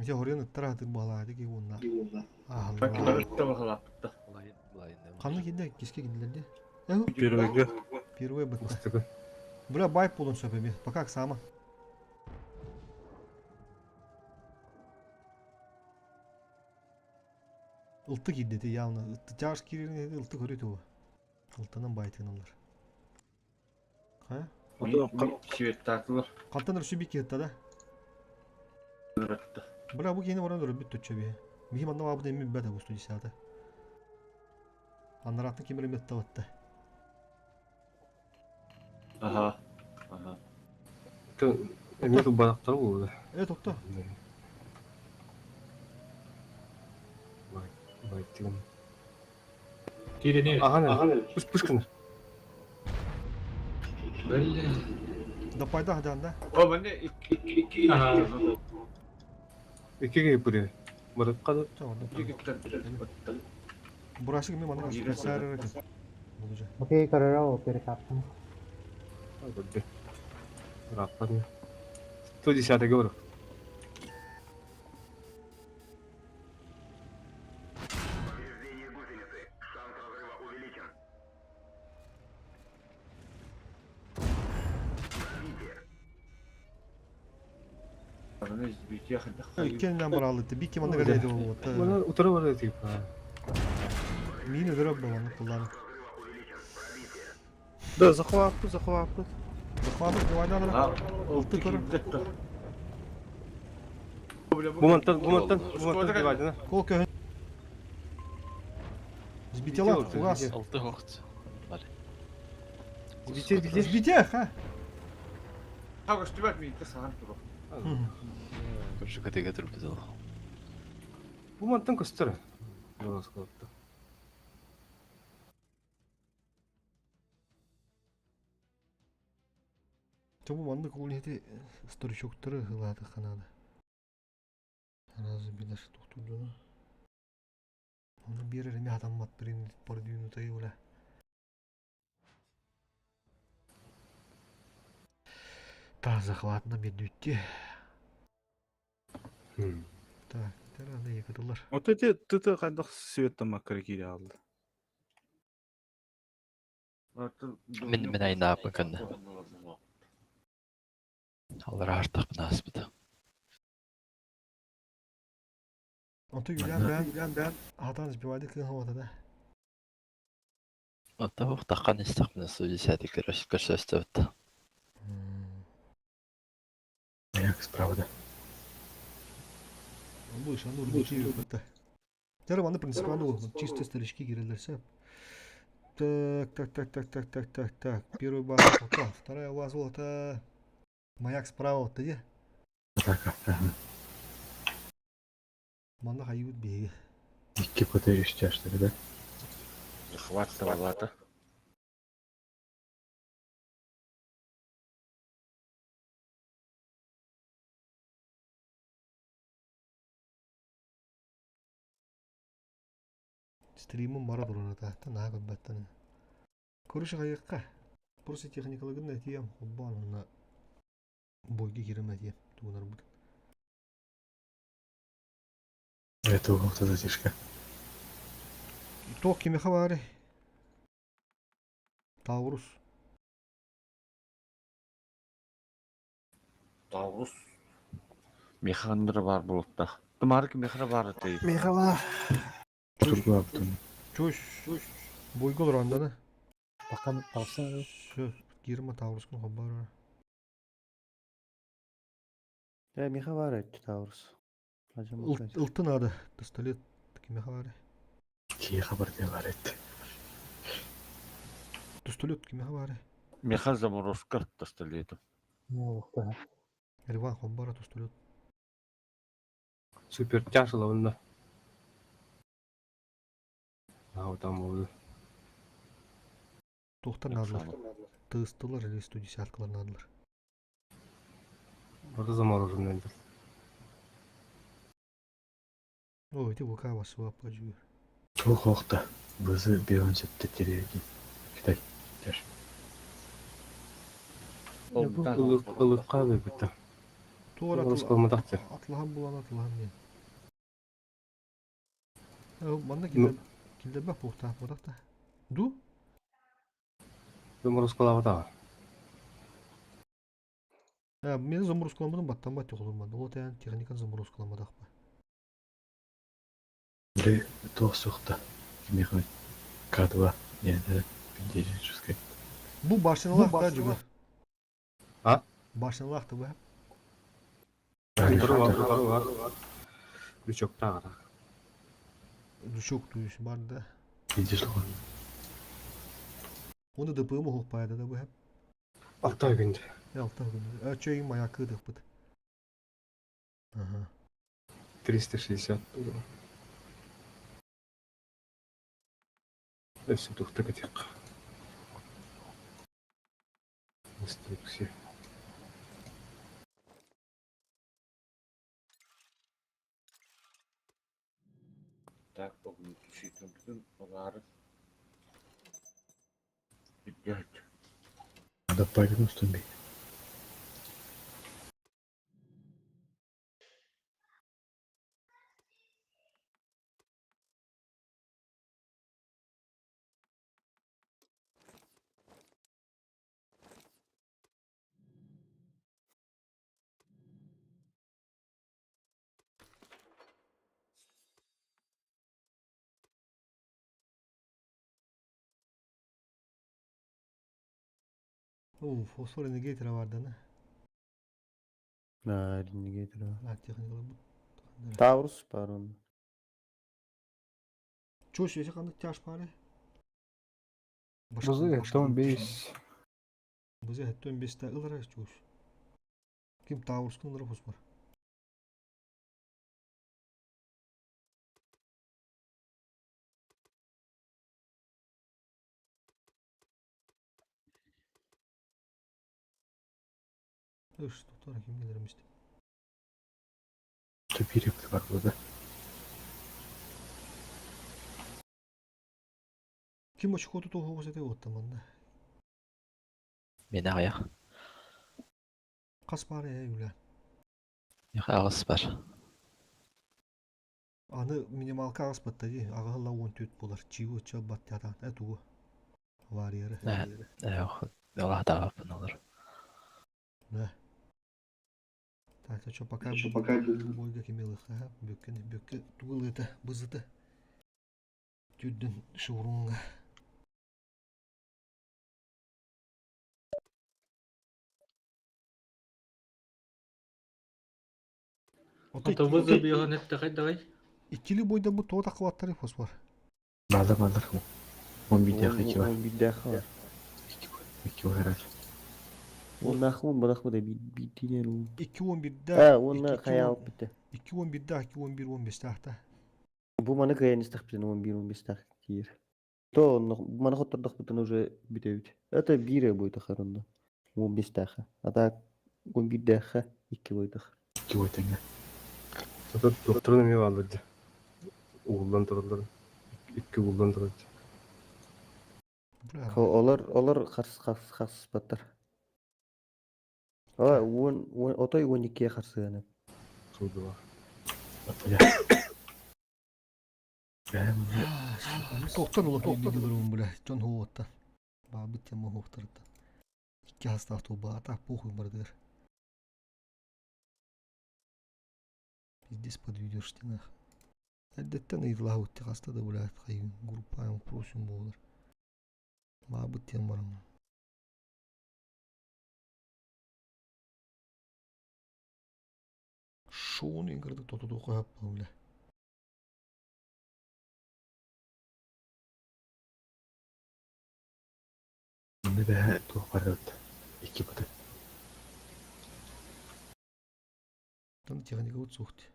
Дьэ хоруйан ыттар аһатык баҕалаах ки уонна Бакилар аһаллар. табахалааппытта. Ханна киирдэ киске киирдилэр дии. Эху, Первыйга. первый бытта. Устыгы. Бля бай полон сөп эми. Пока сама. Ылты киирдэ ти явно. Ытты тяж киирин ылты көрү туба. Ылтанан байтыналар. Ха? Светтаатылар. Хантан өрсү бик киһитта да. Ыратта. Бля бу киһини баран өрөбүт төччө биһи. Биһи манна баабыт эми бэт бу 110-та. Аннарааттан ким эрэ меттабатта. Аха. Аха. Эми тубалактар булды. Э тохто. Бай, бай тигин. Кирине. Ага, ага. Пуш пушкин. Бля. Да пайда хадан да. О, манна икки Ага. Икки киһи пыры. Барыкка да. Бурашык мен манна сарыр экен. Булужа. Окей, көрөрө перекаптым. Көрдө. Раппан. 110 говорю. Иккеннен баралыты. Бики манна галейди болот. Мана утары бар типа. Мин өлөрөп боланы кулланы. Да, захватпы, захватпы. Захватып дивайдан Ылты көрөр. Бу мантан, бу мантан, бу мантан дивайдана. Кол көһөн. Сбитела, хугас. Алты хоқт. Бар. Сбите, сбите. Сбите, ха. Көрші көтеге тұрып бітіл. Бу мантан көстөр. Жолосколотто. Тому маннык ол нети старичоктары хылаты ханады. Разы билер тохтурдуну. Оны бир эме адаммат бирин бар дүйүнү тайы ола. Та захватына бедүтти. Так, тер аны екіділер. Вот эти ты қайдақ светтен маккара кире алды. Мен мен айында апын күнді. Алар артық аспыды. Онто юлян бән, бән, атан сбивайды кын хавата да. Отта оқтаққан истақ мына 110 көрсөсті өтті. Маяк справа, да. Бу иш аны урбучи бітті. Тер аны принципиально ол чисто старички кирелерсе. Так, так, так, так, так, так, так, так. Первый база пока, вторая база вот маяк справа вот где? Атака. Ага. Манна хайют беги. Икки ПТ үстяштары, да? Захват табалата. Стримым бара турар та наа көрбөттөн. Көрүш кайыкка. Просто техникалыгын этием, хоббан онна бойга кирем этием. Тугунар бут. Это угол затишка. Ток кимеха бары. Таурус. Таурус. Механныр бар болутта. Тымарык механа бар ты. Михала. Тургу аптын. Чөш. Бойга олар анда Бакан талсын. Всё, кирма Таурускун хоббар. Я Миха бар этти Таурус. Ылтын ады. Пистолет кимеха бары. Кие хабар бар этти. Пистолет кимеха бары. Меха заморозка тасталету. Риван хоббара пистолет. Супер тяжело онда. А вот там болды. Тоқтар надылар. Тыстылар или 110-калар надылар. Burada замороженный. Ой, ти ВК вас пажу. Тух оқта. Бызы беон сетте тереги. Китай. Тяж. Ылыкка бітті. Тура Заморозка атлахан булан атлахан мен. Манна килде килде бак бухта, бутакта. Ду? Заморозкалабыта. Мен заморозкаламадым баттан бат yoğulurmadı. Ол тән техниканы заморозкаламадық ба. Бре тух суқта. Миха К2. Не, да. Пиндежическая. Бу башыналах да жүгір. А? Башыналах да бу. Утары бар, утары бар. Лючок тағыра. Душок туюш бар да. Видишь, лон. Оны ДПМ оқ пайда да бу. Алтай күнде. Алта күн. Чөйін маяк кыдық быт. Ага. 360. Өссө тухта кетек. Инструкция. Так, огнетушитель ылаары. Бүттэ. Адаппайгын устун бей. Оо, фосфор энергетера бар да Аа, энергетер. А, техникалар бу. Таурус бар он. Чош, если ханнык тяж пары? Бузы хеттон бейс. Бузы хеттон бейсте ылара чош. Ким Таурускун ылара фосфор. Üş, doktora kim gelirim işte. Төбир епті бар burada. Ким очкоту того эте оттаманна. Мен аяқ. Қас бар э үлә. Яқ ағыс бар. Аны минималка ағыс батта ди. Ағыла 14 болар. Чиго ча баттятан. Э тугу. Варьеры. Аллах тағапын олар. Да. Так, а что пока бойга кемелых, ага, бөккен, бөкке тугул это, бызыты. Түрдін шурунга. Ото вызов его нет давай давай. Иккили бойда бу тота кылаттары фосфор. Балдар балдар. Он бидях iki var. Он бидях var. İki var herhalde. Он нахмун бадахмы да бидинен ул. 2.11-де. А, он хаял битте. 2.11-де, 2.11 15 тахта. Бу маны кыян истах битен 11 15 тах тиер. То маны хоттордох битен уже битебит. Это бире будет ахарында. 15 таха. А так 11 даха 2 бойдах. İki boy tenge. Зато докторун эми баалар Угулдан тураллар. Икки угулдан турар. Олар олар харс харс харс баттар. А, он он отой 12 харсыганы. Суду бар. Тоқтан улы тоқтан бля, Джон Хоуаттан. Бабыт тема хоқтырды. Икки хаста туба, а так похуй бардыр. Пиздец подведешь ты нах. Әлдеттен ыйдылаа утти хаста да бля, хайын группаем просим болар. Бабыт тем барам. Шоуну ингірді тотуду қойып бля. Ne be tuh var evet. İki batı. Там техника вот сухти.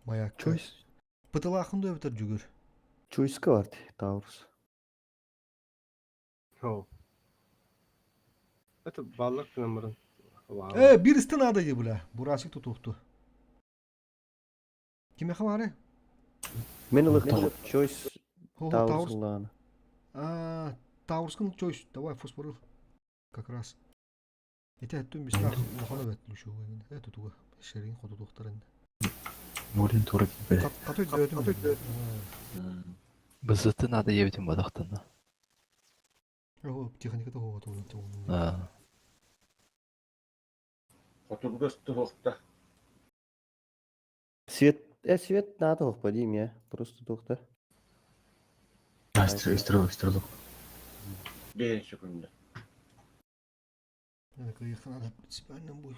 Маяк. Choice. Пытылахын да өтер жүгір. Choice бар Таурус. Хо. Это баллар номерын. Э, бир надо ди бля. Бурасик тутухту. Киме хабары? Мен ылык Choice Таурус. Таурус улааны. А, Таурскын Choice. Давай фосфорыл. Как раз. Ите әттім бистах улахана бәт лүші өгін. Э, тутуга. Шерин хотутухтарын. Морин тура gibi. Катой дөтүм. Бызыты надо ебітін бадақтан. Ого, техникада хова тугун. А, Хотургас тухта. Свет, э, свет надо хох я. Просто тухта. Истрел, истрел. Бен секунда. Надо принципиально будет.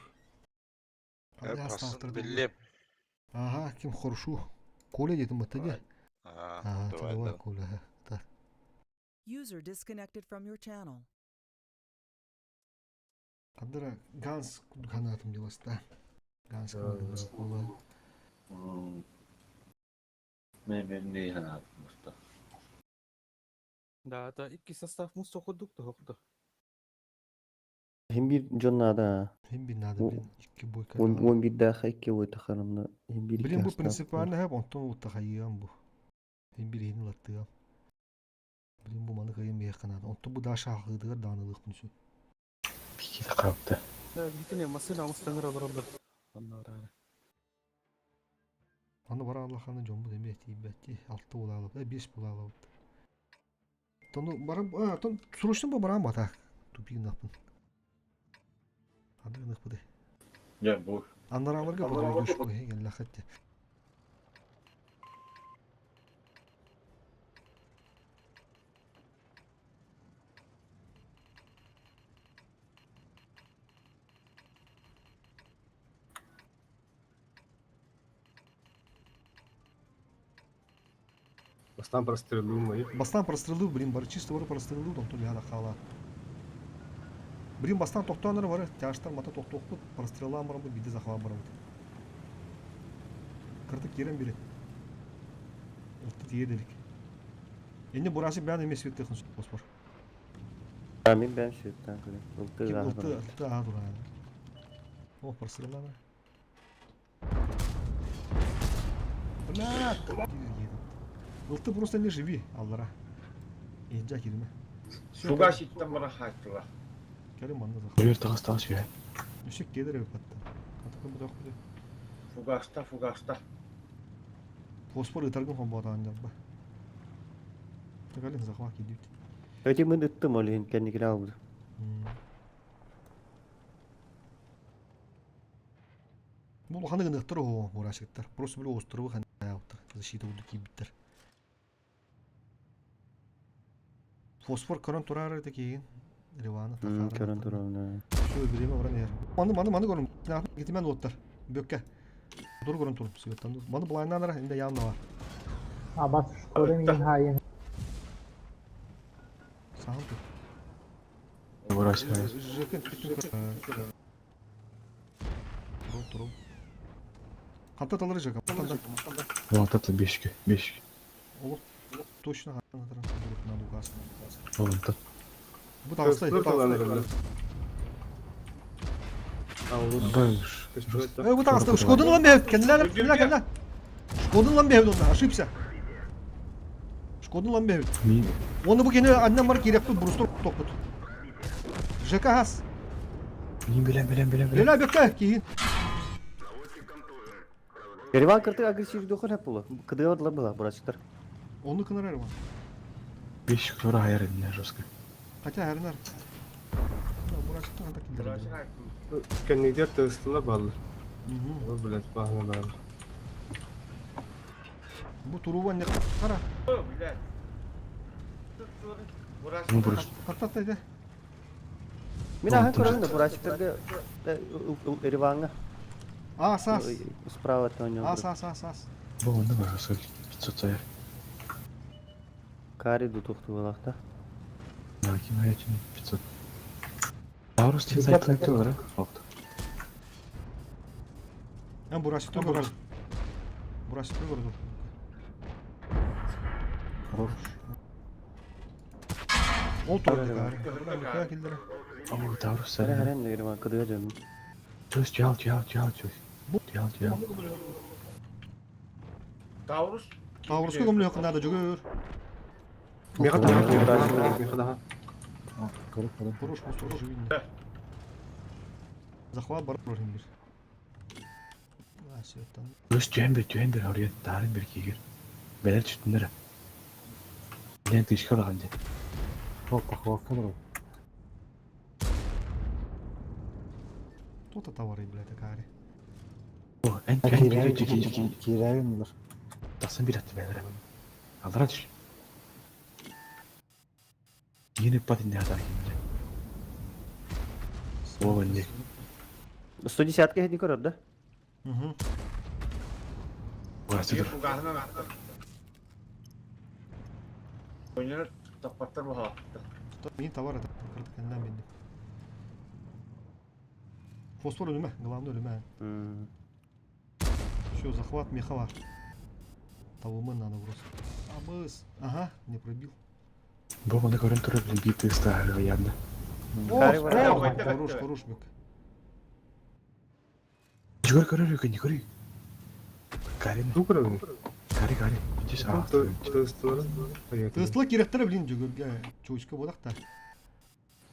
Пасын билем. Ага, ким хорошо. Коля дедим бата де. А, Ага, давай, давай, да. Коля. Так. User disconnected from your channel. Кадыра Ганс канатым деласта. Ганс Кола. Мен мен не ханат musta. Да, это икки состав мус сокурдук тоһохто. Хим бир дьон наада. Хим бир наада, блин, икки бойка. Он бирдээхэ икки бойта харамна. Хим бир Блин, бу принципиально хэп, онтон уттахайыам бу. Хим бир иһин ылаттыам. Блин, бу маны кыайан биһиэххэ наада. Онтон бу Даша аһыытыгар даҕаны ылыахпын сөп. Киһи хаалта. Да, битине массыына оҥостон олороллор. Онно бараары. Аны бара аллаханы дьоммут эмиэ тиийбэт алта булаалабыт, биэс булаалабыт. Тону барам, а, тон срочно бу барам бата. Тупигнахпын. Аны гыныхпыты. Дьэ, бу. Аннарааларга подойдешь кэллэхэтте. Бастан прострелил мои. Бастан прострелил, блин, бар чисто бары прострелил, онтон яда хала. Блин, бастан тохтоонор бары, тяжтар мата тохтоохпут, простреллаан бараммыт, биде захват бараммыт. Кыртык киирэн бири. Ылты тиийэ делик. Энни бурасы бээн эмес светтехын поспор. Мин бэм сүттэн көрүн. Ылты Ким ылты, ылты аа туран. О, простреллаана. Бля, Ылты просто не живи, аллара. Иһдьа кириме. Суга ситтен бара хааттыла. Кэлин манна захар. Бүрүр тағыс тағыс үһэ. Үсек кедер эбиппатта. Атакы бутак бутак. Фугаста, фугаста. Фосфор ытаргын хомботаан дьалба. Кэлин захват кидүүт. Эти мин ыттым ол иһин кэнникин албыт. Бу улахан гыныктар оһо бурашыктар. Просто били островы ханаабыттар. Защита курдук киирбиттэр. Фосфор көрөн турар это киин. Ривана Көрөн турар. Все, время баран иһэр. Маны маны маны көрүм. Гитимен уоттар. Бөккэ. Тур көрөн турум. Сыгыттан. Маны былайнанара инде явно бар. Абас школын иин хайын. Саһыл тут. Бурасы. Жекен түттүн Туру туру. Ханта талары жека. Олантата бешке, бешке. Олох точно ханатара. Надо угас. Олантат. Бу таҕыста. Баш. Э, бу таҕыста. Шкодун ылан бэһэт. Кэннилэр, кэннилэр, кэннилэр. Шкодун ылан бэһэт онно. Ошибся. Шкодун ылан бэһэт. Мин Оны бу кини аннан бар киирэппит брустур тохпут. ЖК хас. мин билем билем билем билем. Лена бөккэ киһин. Ереван кыртык агрессив духун хеп була. Кыдыадылар была бурачыктар. Оны кынар Ереван. Беш тура хайар инне жестко. Хотя Эрнар. Бурачыктан ханта килдер. Кэннигдер тыстыла баллар. Ол блядь, баһына баар. Бу туруба не кара. Блядь. Ну бурас. Хаттатта иде. Мин ахан көрөн да бурачыктарга Ереванга. Ас ас. Справа от него. Ас ас ас ас. Бу онда бар 500 саяр. Кари дутухту балахта. Ким аятын 500. Таурус тен сайтлар тура. Окто. Эн бурачык тур. Бурачык тур. Хорош. Ол тур кары. Килдер. О, Таурус Хара саяр. харен Ереван кыдыа жөн. Чөс жал жал жал чөс. Жал жал. Таурус. Тауруска көмлө якында жүгөр. Меха daha, меха daha. Көрүп көрүп. Хорош, хорош видно. Захват бар бир. А, все там. Өс түһэн бир түһэн бир орыйан таарын бир киигер. Бэлэр түттүннэр. Лен тышка лаган ден. О, похвалка бар. Кто-то товары, блядь, такая. О, эн эн кире кире. Киирээбин булар. Тасан бир атты бэлэр. Алара түш. Yine пат инде хата кимде. О, не. 110 хеди көрөр да? Угу. Бурасы Бир тур. фугасынан атты. Ойнар таппаттар баха. Мин товар это кырдык эннен бенди. Фосфор өлүмө, главное өлүмө. Все, захват мехова. Того мы надо просто. Абыс. Ага, не пробил. Бу маны көрөн турар били биир тыастааһы ыйаанна. О, хорош, хорош бик. Жүгөр көрөр үкүн көрүй. Карин. Ту көрөбүн. Кари кари. Здесь а. Тыстыларын. Тыстыла кирэхтэрэ блин жүгөргө чуучка буолах та.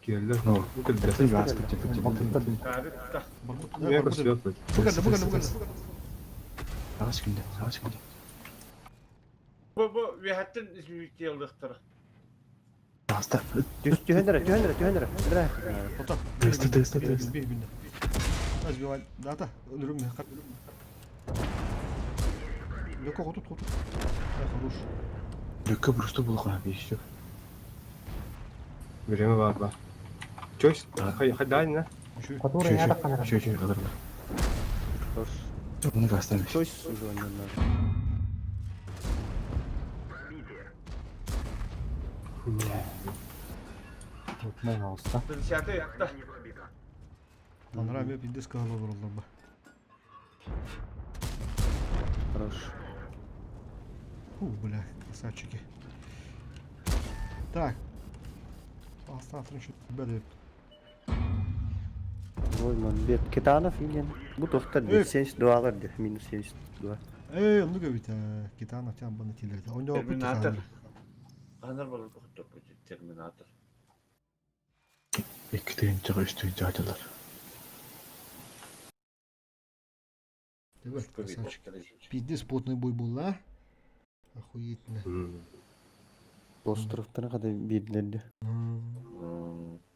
Киэллэр. Бу кэлдэ. Бу кэлдэ, бу кэлдэ, бу кэлдэ. Саҕас күндэ, саҕас күндэ. Бу бу үөһэттэн измерителлэхтэрэ. Аста. Түһэн эрэ, түһэн эрэ, түһэн эрэ. Бра. Ото. Тыста, тыста, тыста. Бир күндэ. Разбивай. Дата. Өлөрүм мехат. Лөкө хотут хотут. Хорош. Лөкө просто булха еще. Время бар бар. Чөс, хайдайна. Который я так Еще, еще, kadar. Bunu göstermiş. Чөс уже не надо. Утмай алыста. Анра мен пиндес кахала баралар ба. Хорош. Фу, бля, красавчики. Так. Астафрын şu бәдеп. Ой, мамбет. Китанов или? Бу тохтар 72 алар минус 72. Эй, онну көбүт. Китанов тян баны тилерде. Онда Терминатор. Анар болор Терминатор. Екі түйінчіға, үш түйінчіға айтылар. Красавчик. Пиздец плотный бой был, а? Охуительно. Островтан када бирдерди.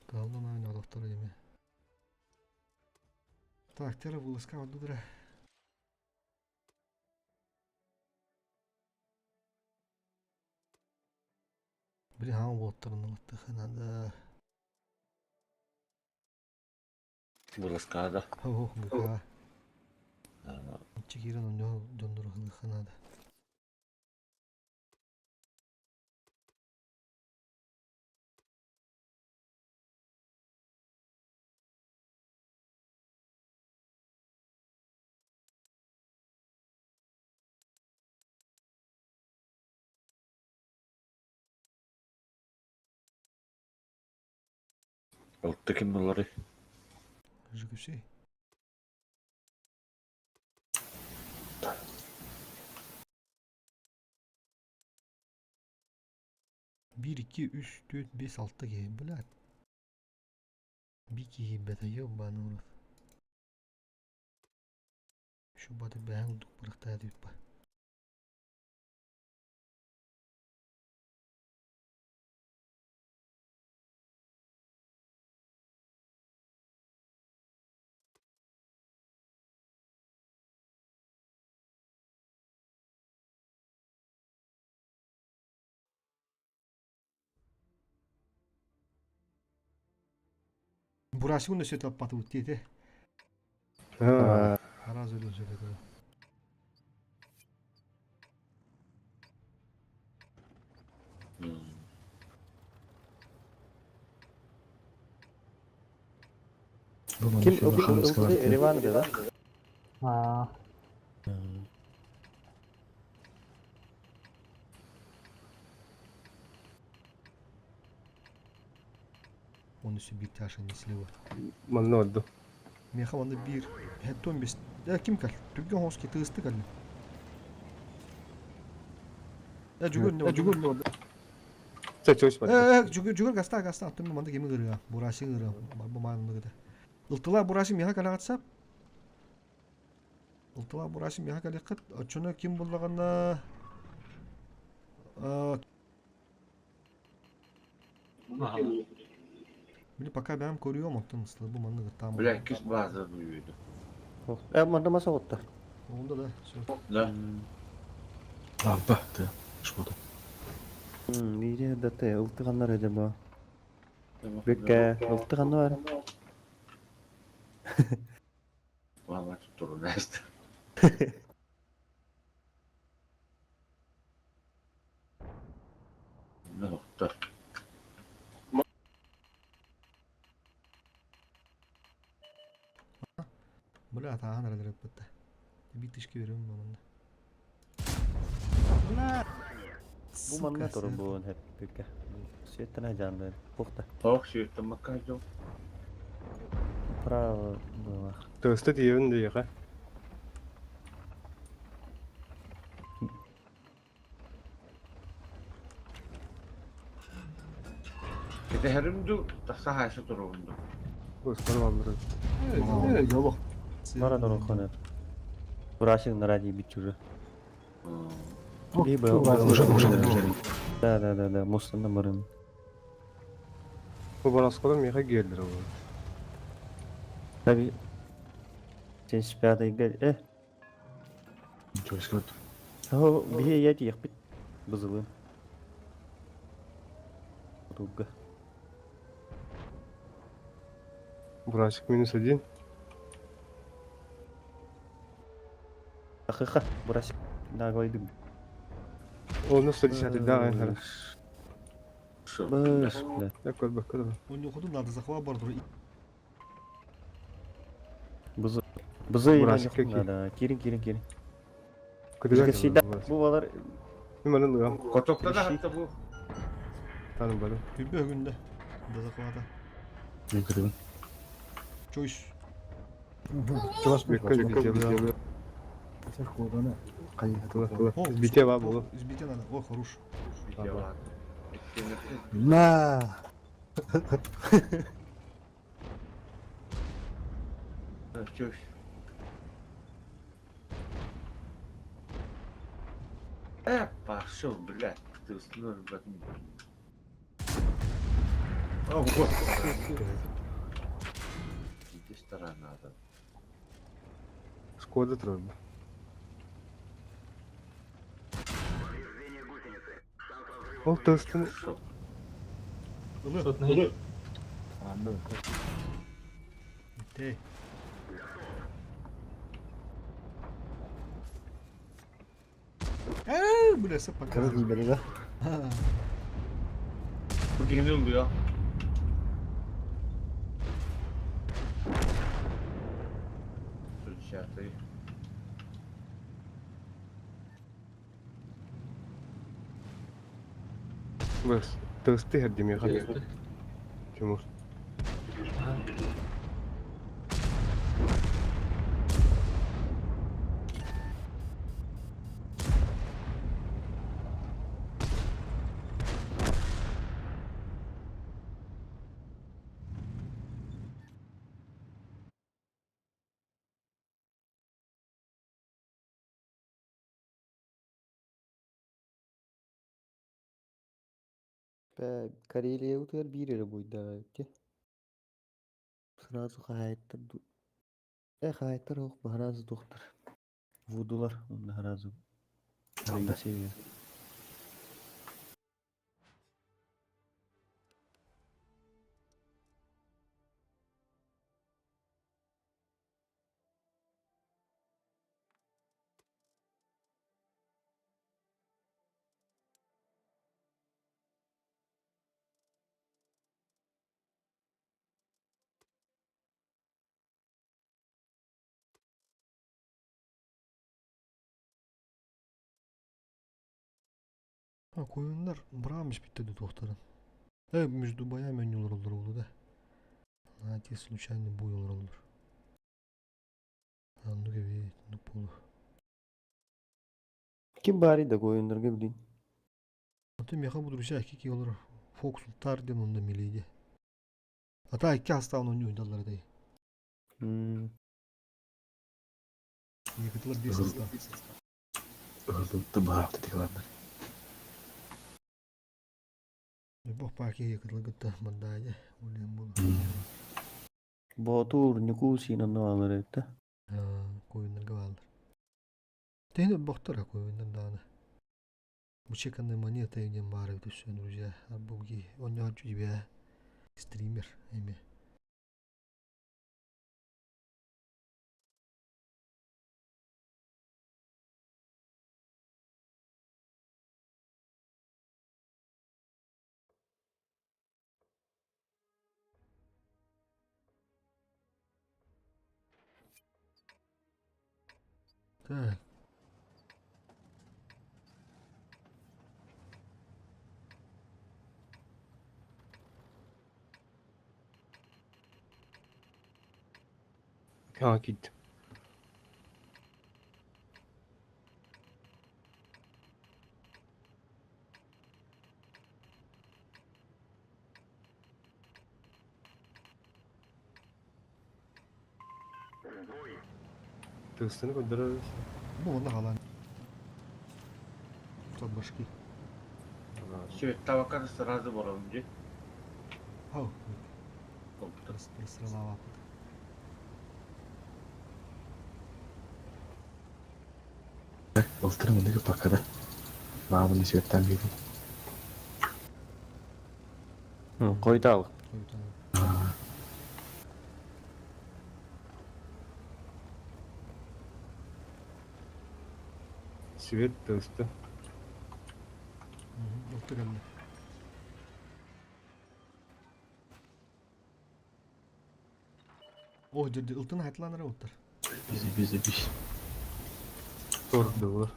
Калды на олохтор эми. Так, тера вылазка оддудра. Блин, а уоттарын оттыхы надо. Вылазка, да. Ох, ГК. Чекирен онно дондурухы надо. Алтı kim bunları? Жүгүсей. Бир, 2, 3, 4, 5, 6 киһи, блядь. Би киһи бэтэ ёбаный в рот. Шу баты бэһэн курдук бырахтаа диэбит ба. Бурасигун өсө таппаты тиэте. Араас өлөн сөбөтө. Ким ылды Ереван да? А. Он үсü бир ташын слева. Манна oldu. Меха манна бир. Хеттон бес. Я ким кал? Түрген хоски тысты кал. Я жүгөр не Жүгөр не oldu? Сэ чөс бар. Э, жүгөр жүгөр гаста гаста аттым манда кими гырыга. Бураши гыры. Бу манны гыда. Ылтыла бураши меха калагатса. Ылтыла бураши меха калакат. Очуна ким буллаганда Били пока бәм көрüyorum оттон ысылы бу манны гыттам. Бля, кис база büyüdü. Э, манна маса отта. Онда да. Всё. Да. Лампа, да. Шкода. Бире да те, ылтыганнар эде ба. Бекке, ылтыганнар. Valla tutturun neyse. Ne oldu? Бля, таахан эрэлэр бытта. Бит тишки берем мамында. Бля. Бу манна турбун хэппиккэ. Светтана жаандар. Пухта. Ох, сүйеттен жол. Право было. Тыста тиевин дейха. Кетехерим ду, тахса хайса турунду. Господи аллары. Ялох. Бара дорохонет. Бурасик на ради бить уже. Либо Уже, уже, уже. Да, мустанна барым. Бу бараскода меха келдир ол. Таби 75-й год. Ничего себе. О, бие я тих бит. Бызылы. Туга. Бурасик минус один. Ахыха, бурасик. Наглый дым. Ол на 110 да, хорошо. Быш, бля. Так вот, бак, Он ходу надо захват бар тур. Бызы. Бызы Бурасик какие? надо. Кирин, кирин, кирин. Кыдыга Всегда бу балар Мен лыгам. Котокта да хатта бу. Таным бары. Күбө күндө. Да захвата. Мен көрөбүн. Чойс. Чуваш бекке бите. О, Бите ба булу. Избите надо. О, хорош. На! Чөш. Пошел, блядь, ты уснул, блядь. О, господи. Иди сторона, да. Шкода трудно. Ол тыстын Шотный. Тей. Бля, сапа. Кыргыз бери да. Bu gemi oluyor. Десятый. Бас тысты хердеме ха. Тимур. Карелия утыр бир эле бойда. Сразу хайттыр. Хайттыр ох, сразу доктор. Вудулар, онда сразу. Север. Ha, koyunlar bırakmış bitti doktorun. Evet, müjde bayağı menüler olur oldu da. Hadi случайно bu yollar olur. Anlık evi, polu. Ким бари да коюндарга билин. Аты меха bu друзья iki olur. Fox tar den onda miliydi. Ата iki hasta onun oynadılar dayı. Yıkıtılır bir hasta. Ырдытты баапты тикалардар. Бох парки yıkıtılır gıtta мандайды. Улен бұл. Ботур Никулсин онно алар этте. Koyunlar varlar. Tehne бохтар koyunlar dağını. Bu чеканная монета евден бары түссөн, друзья. Арбуги, он не хочу тебя. Стример, эме. Так. Ха киирдим. Тыастаны көрдөрөр. Бу онно хаалан. Сот башки. Свет табакка сразу барабын дии. Хау. Сыралаабаппыт. Ылтырым мындыгы пакада. Баабыны светтан биэрдим. Койдал. Свет тыаста. Ылты кэллэ. О, дьэ, ылтын хайтылаан эрэ уттар. Бизи бизи биш. Тордулар.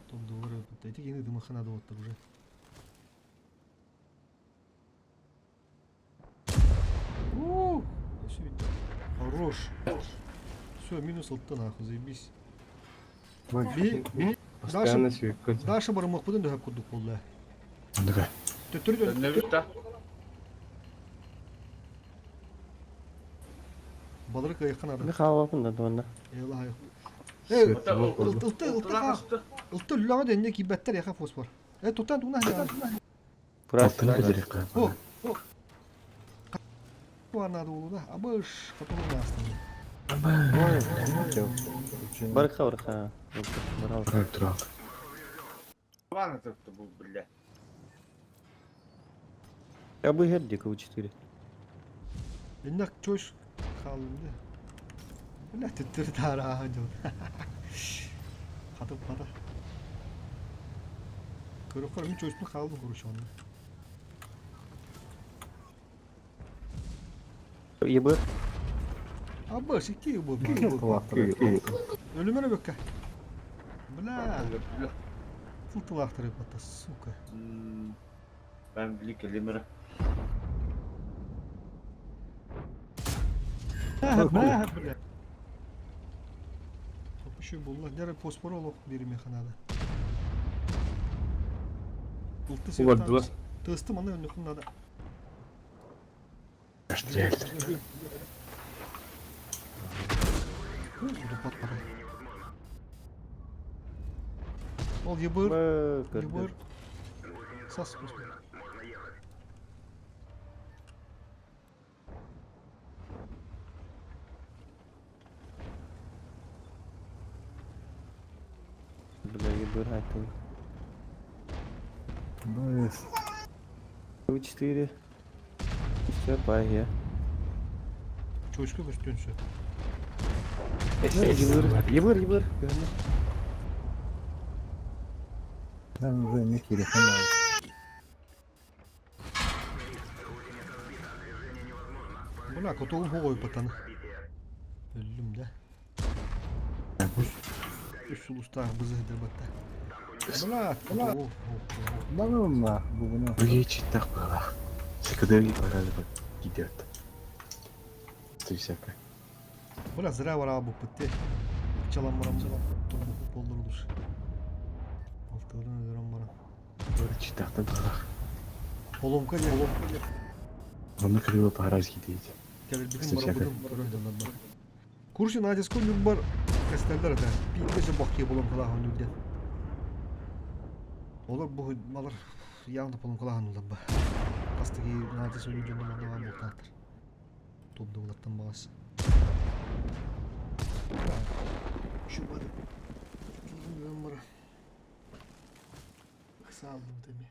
Тордулар өлбүттэр. Ити кини дымахана да уттар уже. У, Хорош. Все, минус ылтын нахуй, заебись. Би, би, Постоянно Даша, свекка. Даша барыммыппытын дөһөп курдук буолла. Мындыгы. Төттөрү Төннөбүт да. Балыры кыайыахха наада. Мин хаалаппын да туонна. Элай. Э, Свет суох буолла. ылты ылты ха. Ылты үллэҕэ дэннэ киирбэттэр яха фосфор. Э, туттан тугуна Алтыны кэдэрикка. О, о. Наада буолуна. Абыш, катулун астын. Барыха барыха. Барал. Турак турак. Вана тут был, бля. Я бы гердик у 4. Иннак чош хаалынды. Бля, төттөрү таарааһын дьон. Хатып хата. Көрөххөр мин чочпун хаалдым короче онно. Ебы. Абыш, икки был. Өлүмөрө бөккэ. Бля, тыл-тылаахтары бата, сука. Ben били келемere. Бля, бля. Топущу булла. Дәрі фосфор олох биримиэхэ наада. Ылты Улардылар. Тысты маны өннөхүн наада. Аштырыяльдыр. Удупат бара. Ол ебыр, ебыр. Сас господи. Бля, ебы райтын. Бэс. У 4. Все, пай, Чочка көстөн сөп. Ебыр, ебыр, ебыр. Нам уже не телефон надо. Бля, котогум хоҕой батаны. Өллүм да. Үс сулустаах бызыһыдыр батта. Бля, котогум. Балымма бугуну. Быге читтах бала. Сыкыдыр барады бак идет. Всякое. Бля, зря вара буппытты. Чалан барам турбу болдур душ. Алтыларын өлөрөн барам. Бары читтахта бала. Поломка не, поломка не. Оны кырыба параз гидейт. Кэлбитин барабытын көрөн бар. Курси Надя сколько бар кастеллер это. Пиздец бахки поломкалаах нүден. Олар бу малар явно поломкалаах нүден ба. Кастыги Надя сөйлүү жөнүндө манна болтаактар. Топдуулаттан багас. Şu бады. Өмір. Салдым теме.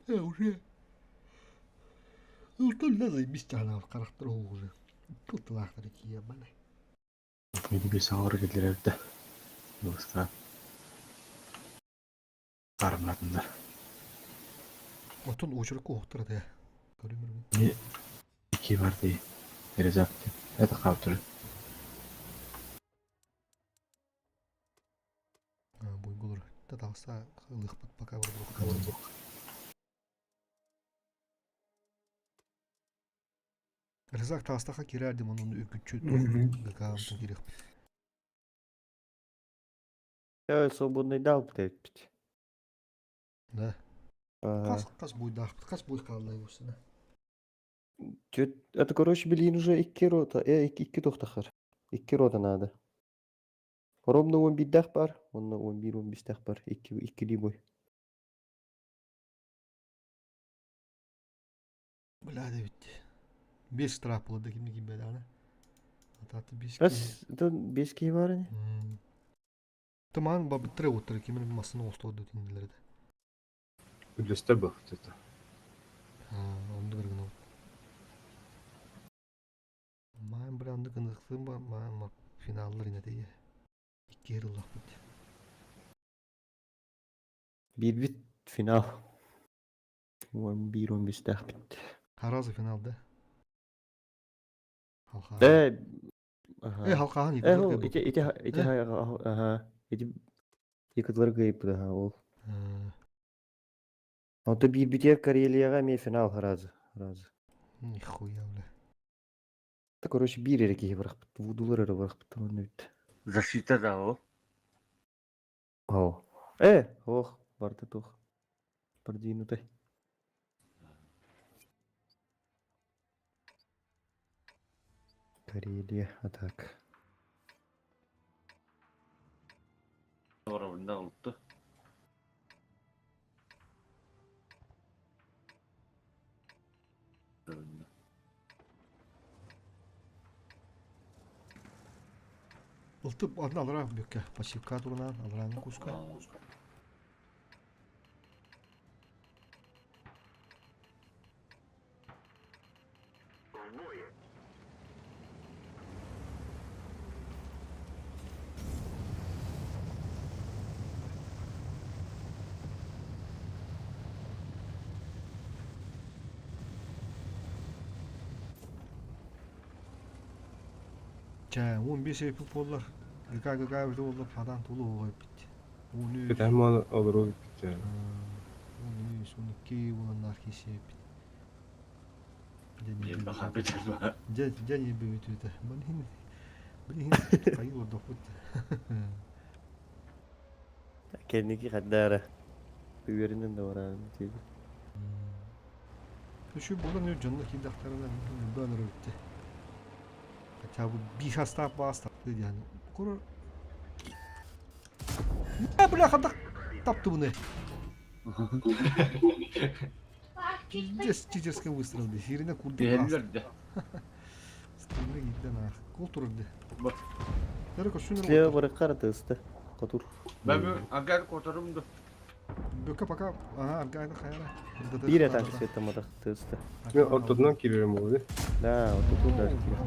Э, уже. Ылтын заебись ана характер ол уже. Кылтылаахтар кие бана. Мени саңыр келдеребит да. Баска. Арматындар. Отун очерк оохтар да. Көрүмөр. Ики бар дей. Резак. Это каптыр. Буйгулар. Таталса ылыхпыт пока бар. Рызак таастаха кирэрдим онун үргүччү гыкаамтын кириэхпит. Свободный дал бит. Да. Хас хас буйдаахпыт, хас буй хааллай буссана. Это, короче, билин уже икки рота, икки тохтахар. Икки рота надо. Ровно он бидах бар, он он бир он бистах бар, икки икки бой. Бля да бит. Бес штраф була да кимни кимбе даана. Ататы бес Раз, это бес киһи бар ини. Тымаан бабыттыра уттара кимин массаны остоодо тиннилерде. Үллэстэр бахтыта. Онду бергин Маан бранды кыныктым ба маан финаллар инетеге. Икки ырыллахпыт. Биир бит финал. 11-15 бит. Харазы финал да. Халхаан. Э, Э, халхаан Э, ол ити ити ити аха ити икытлар гыйып да ол. Ото биир битер Карелияга ме финал харазы. Харазы. Нихуя, бля. Та короче биир эрэ киһи бырахпыт. Вудулар эрэ бырахпыт онно бүт. Защита да ол. Оо. Э, ох, барда туох. Продвинутый. Карелия, атак. Оровна oldu. Ылтып адын алыра бүккә. Пассивка турынан алыраны куска. Чэ, 15 эпи боллар. Гыка гыка бит боллар падан тулу ой бит. 13. Бит олору бит. 13, 12 болан архисе бит. Дядь, дядь не бит это. Блин. Блин, кайыл дохут. Кэнники хаддара. Үөрінен да бараан тиби. Şu болар не жонно кидахтарына бөлөр битти. Хотя бы бир хастап баста yani. Курur. Не бля хадак тапты буны. Пиздец, читерский выстрел здесь. Ирина курды. Beğenirler de. Стримге гидде нах. Кол турды. Слева барыккар тысты. Котур. Ben bir agar kotarım da. Бөкө пока. Ага, аргайда хайра. Биир атак света тысты. Мен ортодунан кирерим болду. Да, ортотун даже кирер.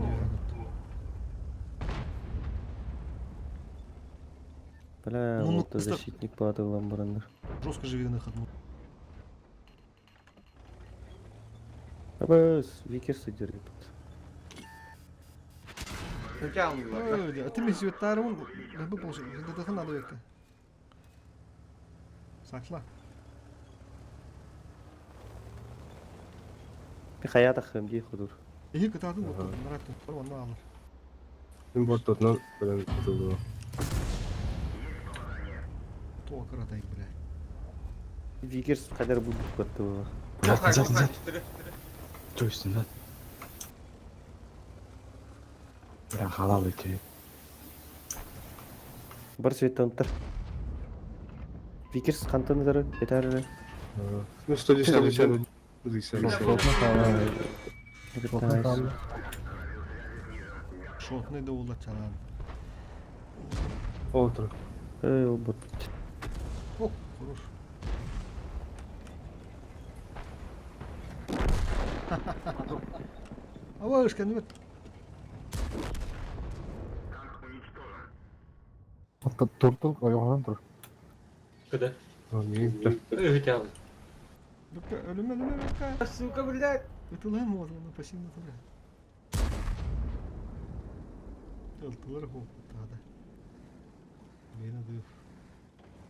Бля, Ну, вот защитник падал барандар. Жестко живи на ходу. Абас, Викер сидер тут. Ты мне цветарым, бы получил, это надо века. Сакла. Хаята хэмди худур. Эһи кытаатын вот нарат онна алар. Мен ортодунан көрөн тутулду. То каратай бля. Викер кадар бу котты. Назад, назад. То есть назад. Бля, халал идти. Бар светтан тар. Викерс кантан этар. Ну 110 110. Шотный да ула чалан. Олтур. Эй, ол бот. О, хорош. Авашка, ну Тур-тур, ойоҕунан тур. Кыда. Ні. Бөккө өлүмө өлүмө бөккө. Сука, блядь. Ытылан муодуна пассивно тура. Ылтылар хоп тада. Бена дыв.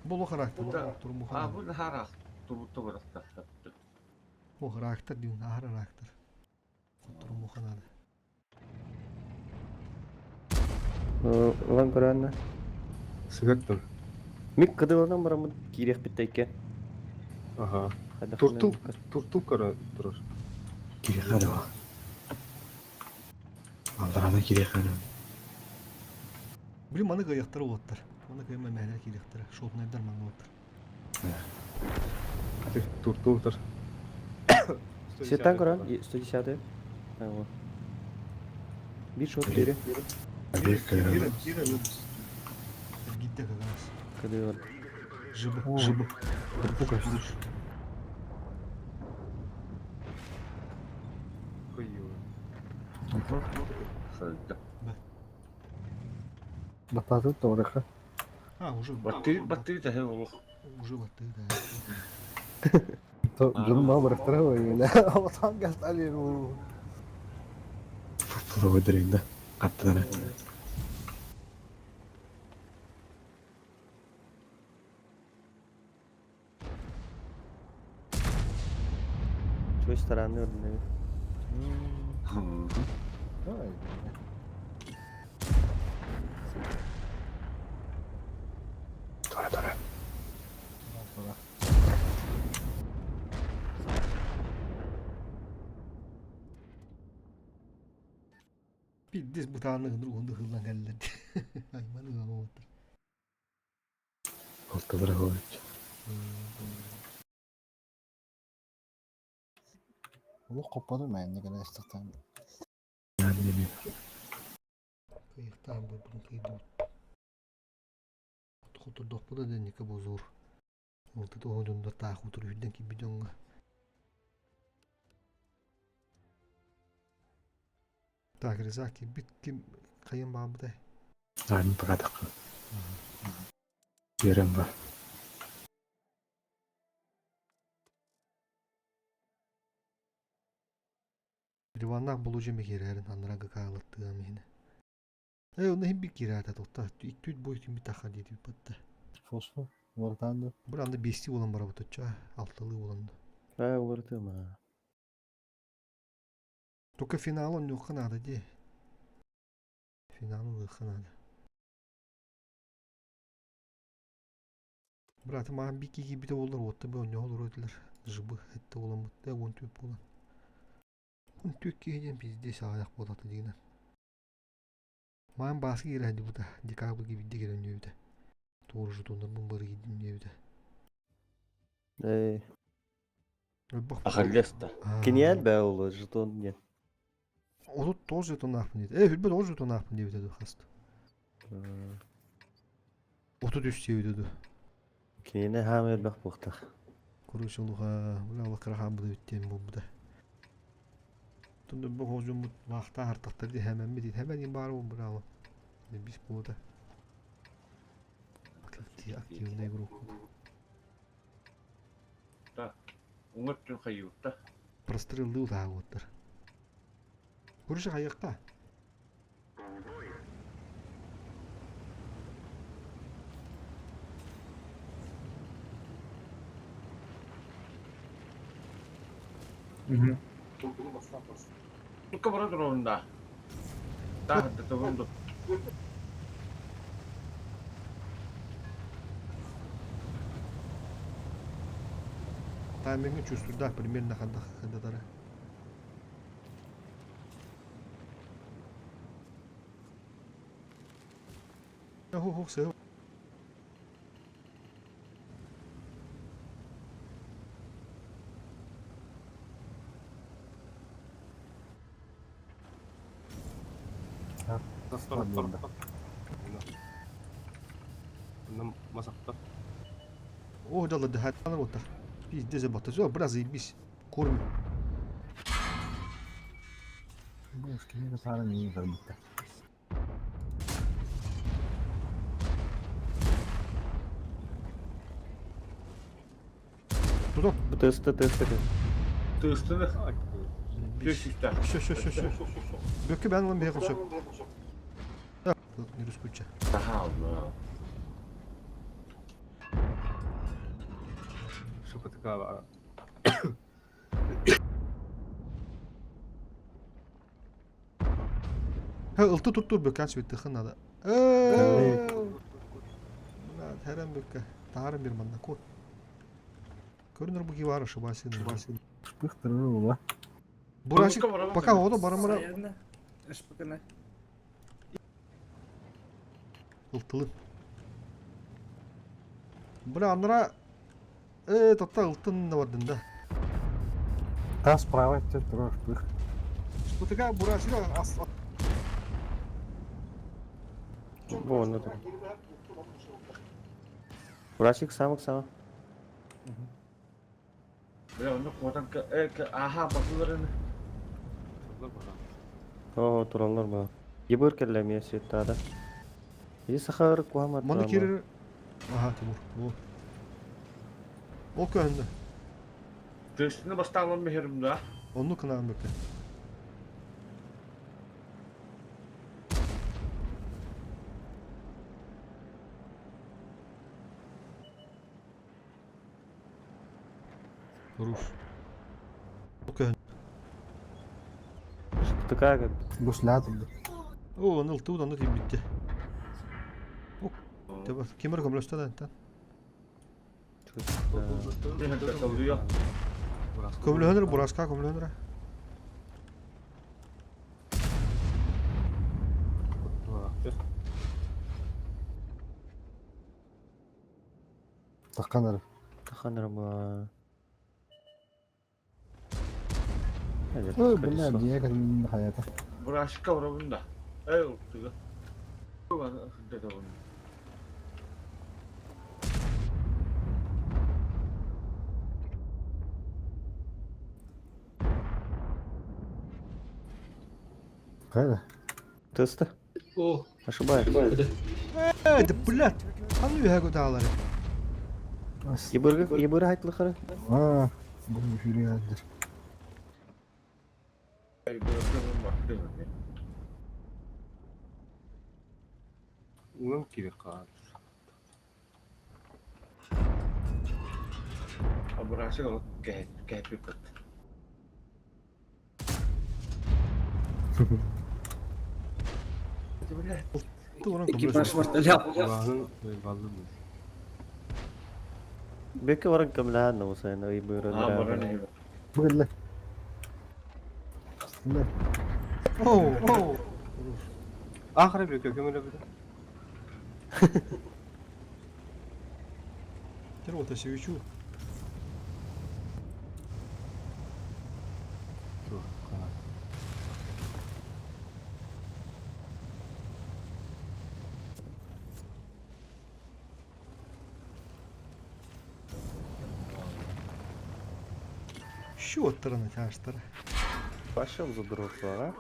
Боло характер, турму А характер. bu харах. Турбутта барахта. О характер дин, ахар характер. Турму ханады. Ылан көрөөннө. Сыгаттым. Мик кыдылынан бараммыт киириэхпит тайке. Аха. Туртул, туртул көрө турар. Кириэхэ да. Аллараны кириэхэ да. Блин, маны кыайыахтара уоттар. Маны кыайма мээнэ киириэхтэрэ. Шотнайдар манна уоттар. Туртул турар. Сеттан көрөн, 110-й. Бир шот бери. Кира, Кира, Эргитте как раз. Кыдыгыр. Жыбы, жыбы. Сылдьа. Бататы тоҕураха. А, уже. Баттыы баттыы тэһэ олох. Уже баттыы да. Дьонум баа барахтара ойуна. Отан гастали бу. Проводеринда. Аттара. Чой стороны ордены. Тора тора. Пиздец бытааны уһунду хыллан кэллэр. Айманы уоттар. Алтылар хоруч. Олох хопподу мээнне гына истэхтэн. Кыйыктаан бу бун кыйдыбыт. Хотурдохпута да ника бозур. Олты тоһу дьоннор таах утур үрдэн киирбит дьоҥҥо. Так, Реза киирбит ким хайын бааммытай? Аанын пакатакка. Берем бар. Ливаннаах болу дьэ киирээрин анарага каалаттыам иһинэ. Э, онно иһин бир киирээта тохта. Иттүүт бой ким таха диэти батта. Фосфор. Уларытаан да. Бу анда бести болан барабыт очча, алталыы болан. Аа, уларытыма. Только финал онньуохха наада дии. Финал ылыахха наада. Брат, маан бикки киирбитэ буоллар уотта бы онньоһо олоруо этилэр. Жыбы этте буоламмыт да 14 буолан. 14 киһи диэн пиздец аҕыйах буолата дигинэн. Маан бааска киирэ сылдьыбыта, декабрьга биирдэ кэлэн үөбүтэ. Туору жетоннорбун бары киирдим диэбитэ. Э, Ахаллес да. Киниэн бээ ол жетон диэн. 39 жетоннаахпын диэт. Э, хүрбэт 10 жетоннаахпын диэбитэ дуу хаст. 33 диэбитэ дуу. Кинини хаамай элбэх буохтах. Короче, олуха, бля, олох хаамбыта бүттиэн буолбута. Тунда бу хоожуммут вахта хартахтар ди хэмэммит ди хэмэн баар бу браво. Бис буолута. Активная группа. Да. Уҥа өттүн хайыытта. Простреллыы утааҕыттар. Короче, хайыахха. Тукка бара турабын да. Тааһырда тобунду. Таймингы чувствуйда примерно хандах хандатара. Хо хо все. Масахта. О, дала дыхатанар вот так. Пиздец, батыр. Все, брат, заебись. Кормим. Бу киһи саара миин көрбүттэр. Туда. Бу тыста тыста. Тыыстыны. Түс үстэ. Все, все, все, все. Бөккө бэн ылан бэйэ қылсып. Не рискуйча. Таһаалла. Сука такая. Ха, ылты туттур бөккән сүттіхін надо. Ээ! Мына хэрэн бүккэ. Таарым бир манна кот. Көрүнөр бу кивар ошибайся. Пыхтыры була. Бурашик пока оду барамара Саянна. Эшпыкына. ылтылы. Бля аннара э тотта ылтын да бардын да. Тас справа өттө турар пых. Бутыга бурашик ас Бу онно тур. Бурашик самык сама. Бля, onu kodan аха басыларын. Оо, тураллар ба. Ебыр келле сеттада. И сахар куамат. Маны кирер Аха Тимур. Бу. Ол көндө. Төстүнө бастаалан мехерим да. Онну кынаан бөккө. Руш. Ол көндө. Тыка как. Гусля турду. О, оны ылтыбыт онно тиийбитте. Тебе кимер көмөлөстө да энтен. Көмөлөһөнөр бураска көмөлөһөнөр. Такканар. Таханар ба. Ой, бля, дие кадын хаята. Бурашка урабын да. Эй, ултыга. Кайда? Тыста. О, Ошибает. Э, да блядь. А ну я гудалары. Ебырга ебыр хайтлыхары. А, бу жүрү Эй, бурашка бактым. Улам кире каар. А бурашка ол кэт кэт бит. Экипаж вертолет. Балын балын. Беке баран көмөлөһөн осайна ебыр. А, баран. Бу келле. О, о. Ахыры бөкө көмөлө бит. Теперь вот свечу. Şu ottırını çağıştır. Пошел за а?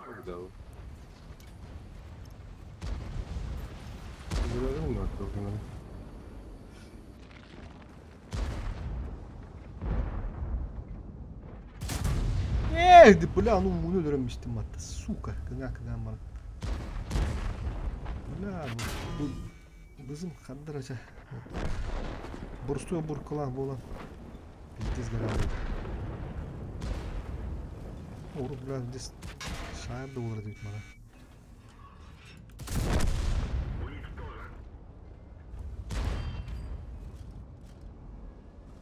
Эй, да бля, ну муну өлөрөмүштүм атта, сука, кыңа кыңа бар. Бля, бу бызым хандырача. Бурстуя буркала була. Пиздец горелый. Ору, бля, здесь шайбы болар дейт мага.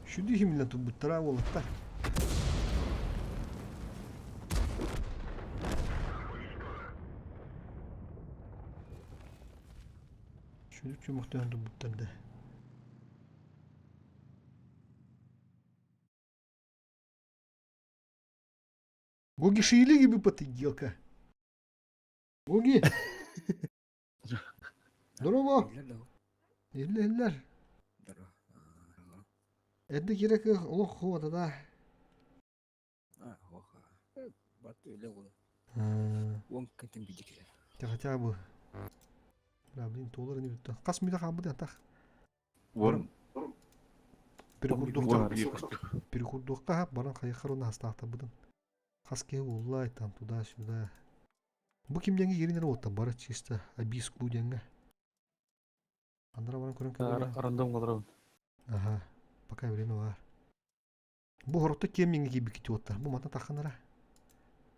Шүдү химилен тубуттара болаттар. Шүдү чумуктан тубуттар да. Гоги шиили gibi патыгелка. Гоги. Здорово. Иллер. Эдди керек олох хуата да. Те хотя бы. Бля, блин, толар не битті. Қас мида қабыды атақ. Вон. Перекурдуққа баран қайықар оны астақта бұдын. Қас ке оллай там туда-сюда. Бу кимденге еринер оттан бары чисто абиску денге. Андара баран көрөн көлөр. Рандом калдырабын. Ага, пока время бар. Бу хоротто кем киби кити оттар. Бу мата таханара.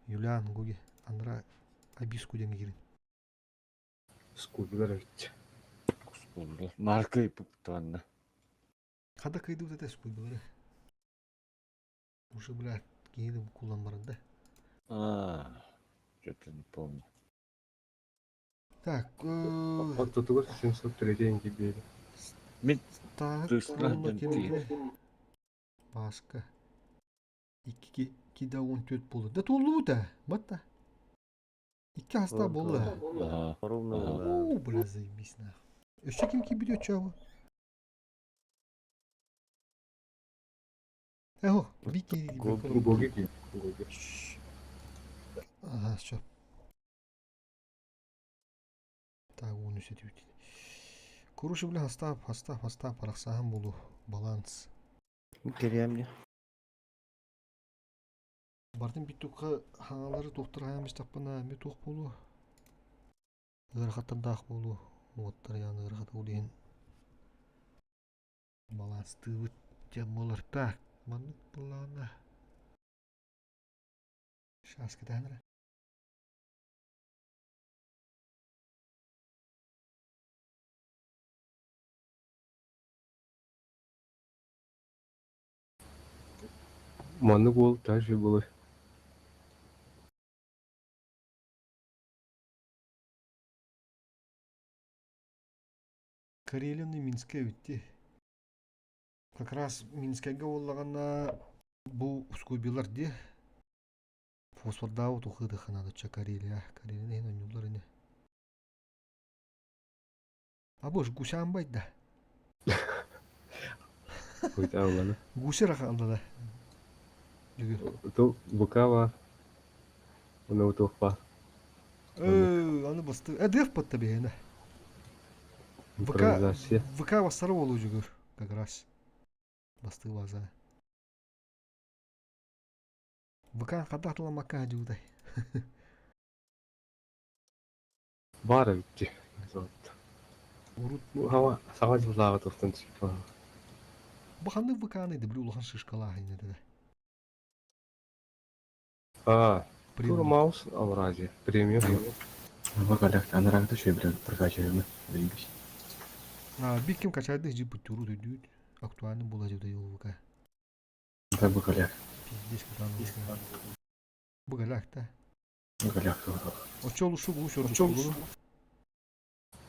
Юлиан Гуги андара абиску денге кирин. Скубилар эбит. Скубилар. Марка ыппыттанна. Хада кыйдыбыт этэ скубилары. Уже, бля, киһини кулан баран да. А, что-то не помню. Так, Ортотугар 703 киирбиэри. Мин Так, тыыстаах уонна ким дьон этэй? Бааска. Икки кида 14 буолла. Да туоллубут ээ. Батта. Икки хаста буолла. Ага. Ровно Ага. буолла. Оо, бля, заебись нах. Өссө ким киирбит өчөөбү? Эхо, Вики. Гоги киир. Гоги. Ага, все. Так, он үсэ түбүт. Короче, бля, хастаап, хастаап, хастаап, арахсаһан буолу. Баланс. Кириэм дии. Бартын бүттүккэ хаҥалары туохтар хайаан бистахпына эмиэ туох буолуо? Ыарахаттардаах буолуо. Уоттар ян ыарахата ол иһин баланстыыбыт диэн буолар. Так, маннык былаана. Сейчас кэтэһэн эрэ. Маннык уол так же было. Карелины Минскэй эбит Как раз Минскэйгэ буоллаҕына бу скубилар дии. Фосфордаабыт ухыыдыхханаадычча Карелия. Карелияны иһин онньууллар ини. Абыш гусян байда. Хуйта Гуся рахалла да. Жүгүр. Ту букава. Уна утуохпа. Э, аны басты. Э, дыах патта биһиэнэ. ВК Импровизация. ВК бассара болу жүгүр. Как раз. Басты база. ВК хадах тыламакка дьуудай. Баар эбит дии. Урут Бу хаwa саҥа дьыллааҕы тылтан түспүт. Бу ханнык ВК-ны да били улахан шишкалаах иннэ да. А, Премиум. Тур Маус Авразия. Премиум. Бу калях анараагыта шөй билен прокачиваемы. Заебись. А, бик ким качайды жи бутюру дөдүт. Актуальный була жеде ел ВК. Да бу калях. Пиздец кутан ВК. Бу галак та. Бу калях. Очол ушу бу шорду.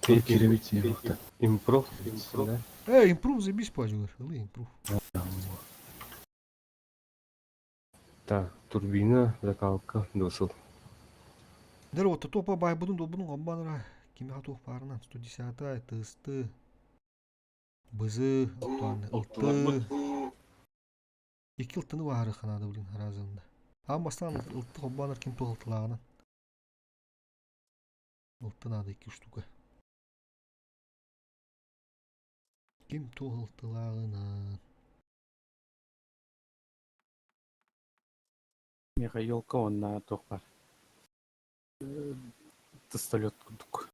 Киребит не вахта. Импров. Да. Э, импрув заебись пажур. Ылы импрув. Так, турбина, закалка, досыл. Дэр вот топа бай будун долбунун гомбанра. Кими хатух парынан 110 тысты. Бызы актуальный. Ылты. Икки ылтыны баары ханады блин разында. А бастан ылты гомбанар ким тугылтылагынан. Ылты надо икки штука. Ким тугылтылагынан. Меха елка онна туох бар. Пистолет курдук.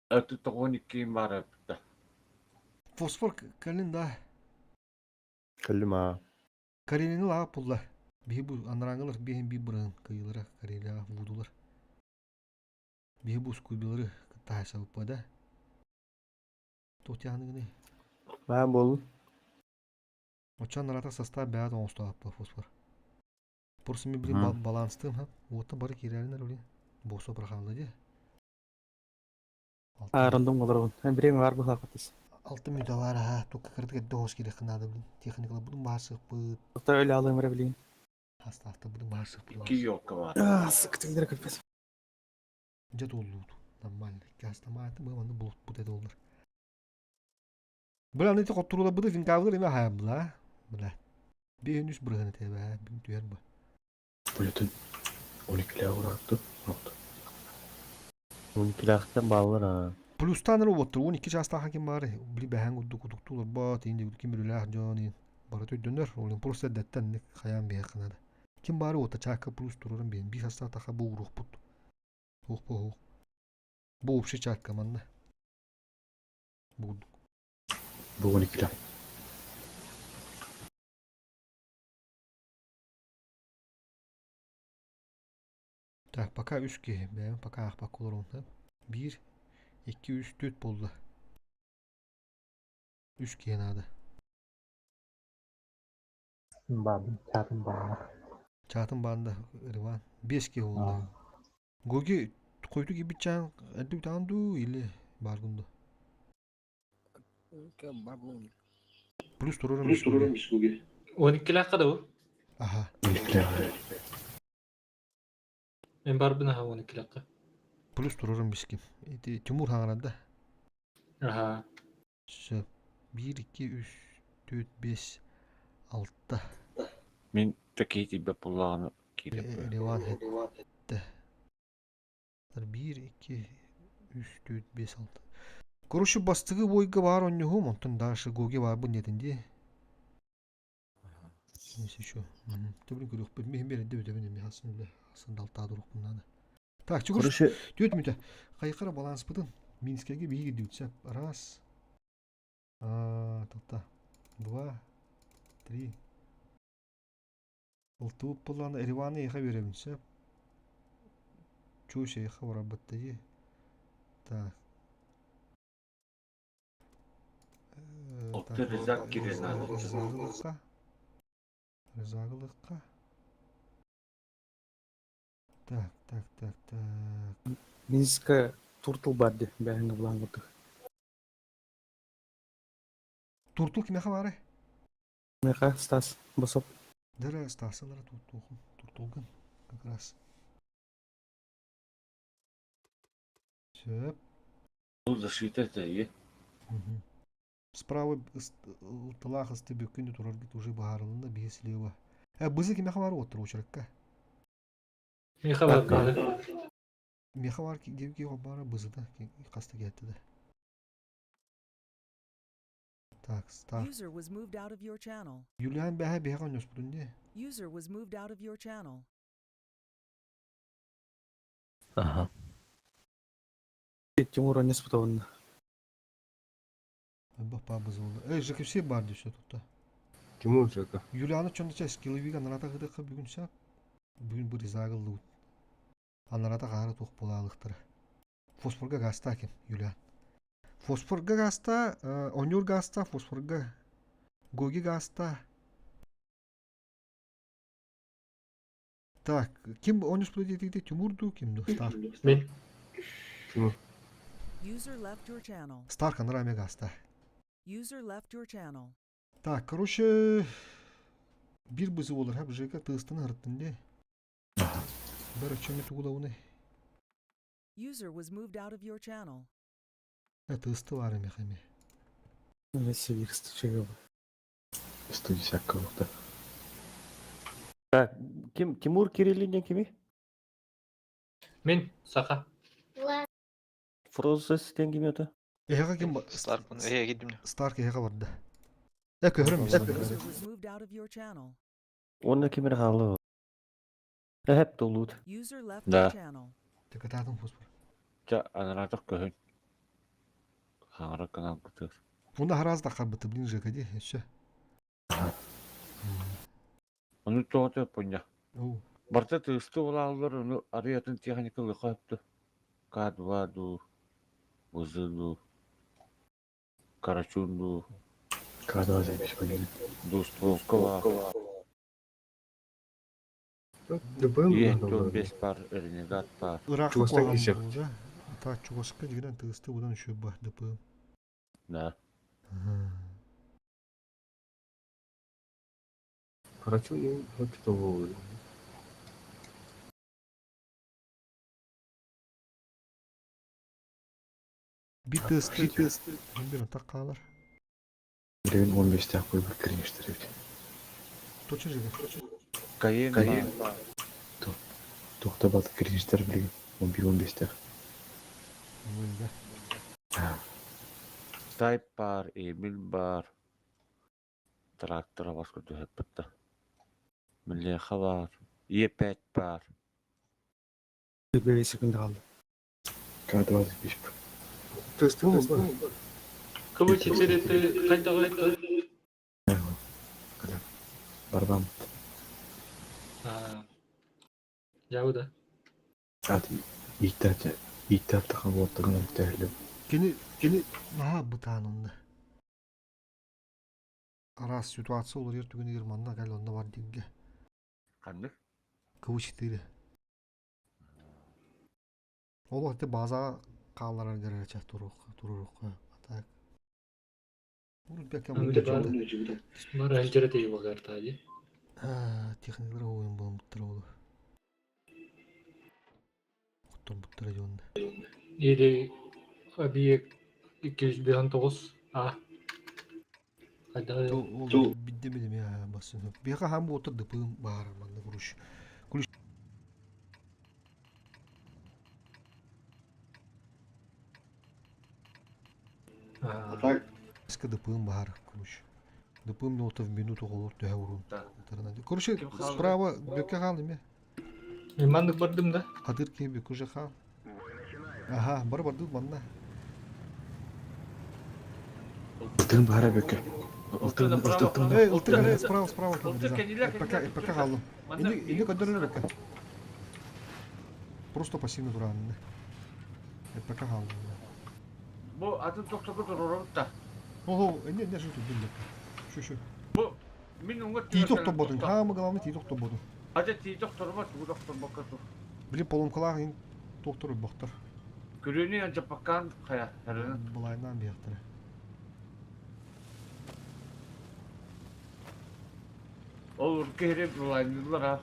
Это тоғон икки баар эбит. Фосфор калин да. Кэллим аа. Карелини лаа пулла. Биһи бу анараңылар биһин би бырын кыйылара Карелия вудулар. Биһи бу скубилары тахайсабыппа да. Тотяныгыны. Баа буоллун. Очан нарата состав бэт оҥостоаппа фосфор. Просто мен блин баланстым ха. Уотта бары кирәринер блин. Босо прохалды ди. А рандом олорон. Бирең бар бу хакытыс. Алты мүдә бар ха. Только кырдык эдде хос кире кынады блин. Техникала будун баасыппыт. Та өлө алым блин. Хаставта будун баасыппыт. Икки елка бар. А, сыктыңдыр капец. Жат оллуут. Нормально. Кастамааты бу манны булут бут эде олар. Бля, аны хотурула быды винкавлар эме хая бла. Бля. Бейін үс бұрғаны тәбә, бін түйер бу. Булютун 12 уратты. Вот. 12-лээхтэн бааллар аа. Плюстан роботтар 12 жастаха ким бары, били бәһән удду кудуктулар ба, тейинде ким билеләх жони. Бары төйдөнөр, олин просто дәттен ник хаян бия кынады. Ким бары ота чака плюс турурун бейин, би хаста таха бу урух бут. Ух бу ух. Бу общий чатка манна. Бу Бу 12 Так, пока үс киһи. Бэйэм пока аахпакка олоробун. Биир, икки, үс, түөрт буолла. Үс киһи наада. Баабын, чаатын баана. Чаатын баанда Иван. Биэс киһи буолла. Гоги хойуту киирбит чаан эрдэ бүтаҕын дуу или бааргын дуу? Плюс турарым Гоги. 12-лээххэ да бу? Аха. Мен барбын аха 12-лээххэ. Плюс турарым биским. Ити Тимур хаҥарада. Аха. Сөп. Биир, икки, үс, түөрт, биэс, алта. Мин такие тебе буллаҕына киирэппин. Риван хэттэ. Биир, икки, үс, түөрт, биэс, алта. Короче, бастыгы бойга баар онньуһум, онтон дальше Гоги баарбын диэтин дии. Если еще. Төбүн көрүөхпүт. Миһин биэрдэ бүтэбин эми хасын үлэ. Хасын далтаа турукпун наада. Так, чугур. Короче, Түөрт мүтэ. Хайқара баланспытын. Минскэгэ биһиги дүүтсэ. Раз. Тоқта. Два. Три. Ылтыбыт буллаана Эриваны эйиэхэ биэрэбин сөп. Чуус эйиэхэ барарбыт дии. Так. Оттон Резак киирэн наада. Резагылыкка. Резагылыкка. Так, так, так, так. Минска туртул бар дии, бэйэҥ былаан курдук. Туртул кимиэхэ баарай? Миэхэ Стас Босоп. Дара Стасалара туртулгун, туртулгун как раз. Сөп. Бұл защита это Справа ылтылаах ысты бүккүн тураргыт уже баһаарылынна биһи слева. Э, бызы кимиэхэ баар уоттар очеракка? Миэхэ бар бары. Миэхэ баар диэбит киһи баара бызыта хаста кэлтэ да. Так, Стар. User was moved out of your channel. Юлиан бэһэ биһэҕэ онньоспутун дии. User was moved out of your channel. Ага. Тимур онньоспутабынна. Бапа бызы болду. Эй, ЖКФС бар дии все тут. Тимур Жека. Юлианы чонда скилловига нарата гыдыкка бүгүн сап. Бүгүн бу ризагыллыбыт. Анарата хаара туох буолаалыктара. Фосфорга гаста ким, Юлиан. Фосфорга гаста, онюр гаста, фосфорга, Гоги гаста. Так, ким онюс диэтигите Тимур дуу, ким дуу? Стар. Мен. Тимур. User left your channel. Стар ханара гаста. User left your channel. Так, короче, биир бызы болар, хап ЖК тыстын ырыттын де. Бәрі чөмі тугулауны. User was moved out of your channel. Тысты бар эми Эмесе чыгы. 110 кылыкта. Так, ким Тимур Кириллин кими? Мен Саха. Фрозес диэн кими это? Эһэҕэ ким Старк, э, кидим. Старк эһэҕэ барда. Э көһөрөм User was moved out of your channel. Онно кимер хаалы. Эһэп толуут. User left Да. your channel. Текатаатын фосфор. Ча анаратах көһүн. Хаҥара канал кытыр. Онда хараз да харбыты блин ЖК ди. Все. Ону тоҕо пуня. Оу. Барта тысты улааллар ону арыятын техника лыхапты. К2 ду, Бузы ду, Карачун ду, К2 запись болен. Двустволка бар. ДПМ Е, надо было. 5 бар, Ренегат бар. Ыраахы Чугастан куһаҕан кисэх. буолла. Та чугаска дигинен тысты будан үшөбө ДП. Да. Карачун не хочет того. Бир тысты. Бир так каалар. Билигин 15 тях койбут киринештер эбит. Точно же. Каен Каен. бар. Тохтобат киринештер билигин 11-15 тях. Да. Тайп бар, Эмил бар. Трактор баска түһэппитта. Миллеха бар. Е5 бар. 5 секунда қалды. К2 запись. Тысты бар. КВ 4 ты қайда қойды? Барбам. А. Жабы да. Ат ииттээччи ииттээтэххэ буолтарын эбитэ Кини кини наһаа бытаан онно. Араас ситуация уларыйар түгэнигэр манна кэл онно бар дииргэ. Ханнык? КВ-4. Ол ити базаҕа хаалларар дэрээчэ туруохха а так Бары сылдьар этэ буолар дии. Техникалар уйун буолбуттар ол. Хотторбуттара дьонно. Или объект 259 А. Хайдах Ол бидде билими басын. Биха хам буотар дыпым баар манна куруш. Куруш Ска дыпым баар куруш. Дыпым нота в минуту олор төһө урун. Короче, справа бөккө хаал эме. Маннык бардым да. Хадыр киһи бөккө уже хаал. Аха, бары бардыбыт манна. Ылтыгын баара бөккө. Ылтыгын ылтыгын. Эй, ылтыгын эй, справа, справа. Пока, пока хааллым. Ини, ини көдөрөр бөккө. Просто пассивно тураанны. Пока хааллым. Бу атын тохтоку туруорабыт да. Ого, ини ини şu түбүн бөккө. Şu şu. Бу мин уҥа Тиити охторботун. Хаамы главный тиити охторботун. Ата тиити охторбот, тугу да охторбокко тур. Блин, поломкалаах ин доктор бохтор. Күрүөнү андьаппаккаан хайа тарынан. Былайынан биэхтэрэ. Ол урукку иһири былайныыллар а.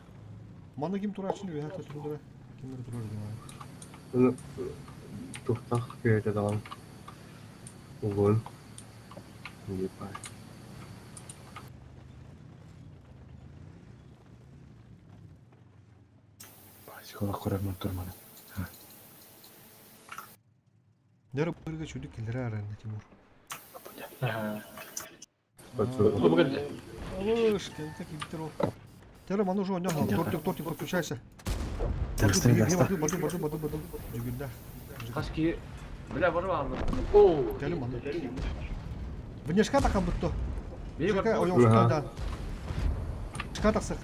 Манна ким турааччыны үөһэ турдура? Ким эрэ турар дии. Аны туохтаах күөтэ даҕаны угун бай. Психолог көрөрмөн турманы. Нөрө бырга чүдүк киллэрэ арарна Тимур. Алыш, кенте кимтер ол. Тере маны уже ойнап тортик тортик подключайся. Баду баду баду баду баду Жүгүндә. Хас киһи бля барып алдым. Оо. Кэлим маны. Внешка такам бутто. Бии Жека барбыт. ойоҕустан Шка тахсар.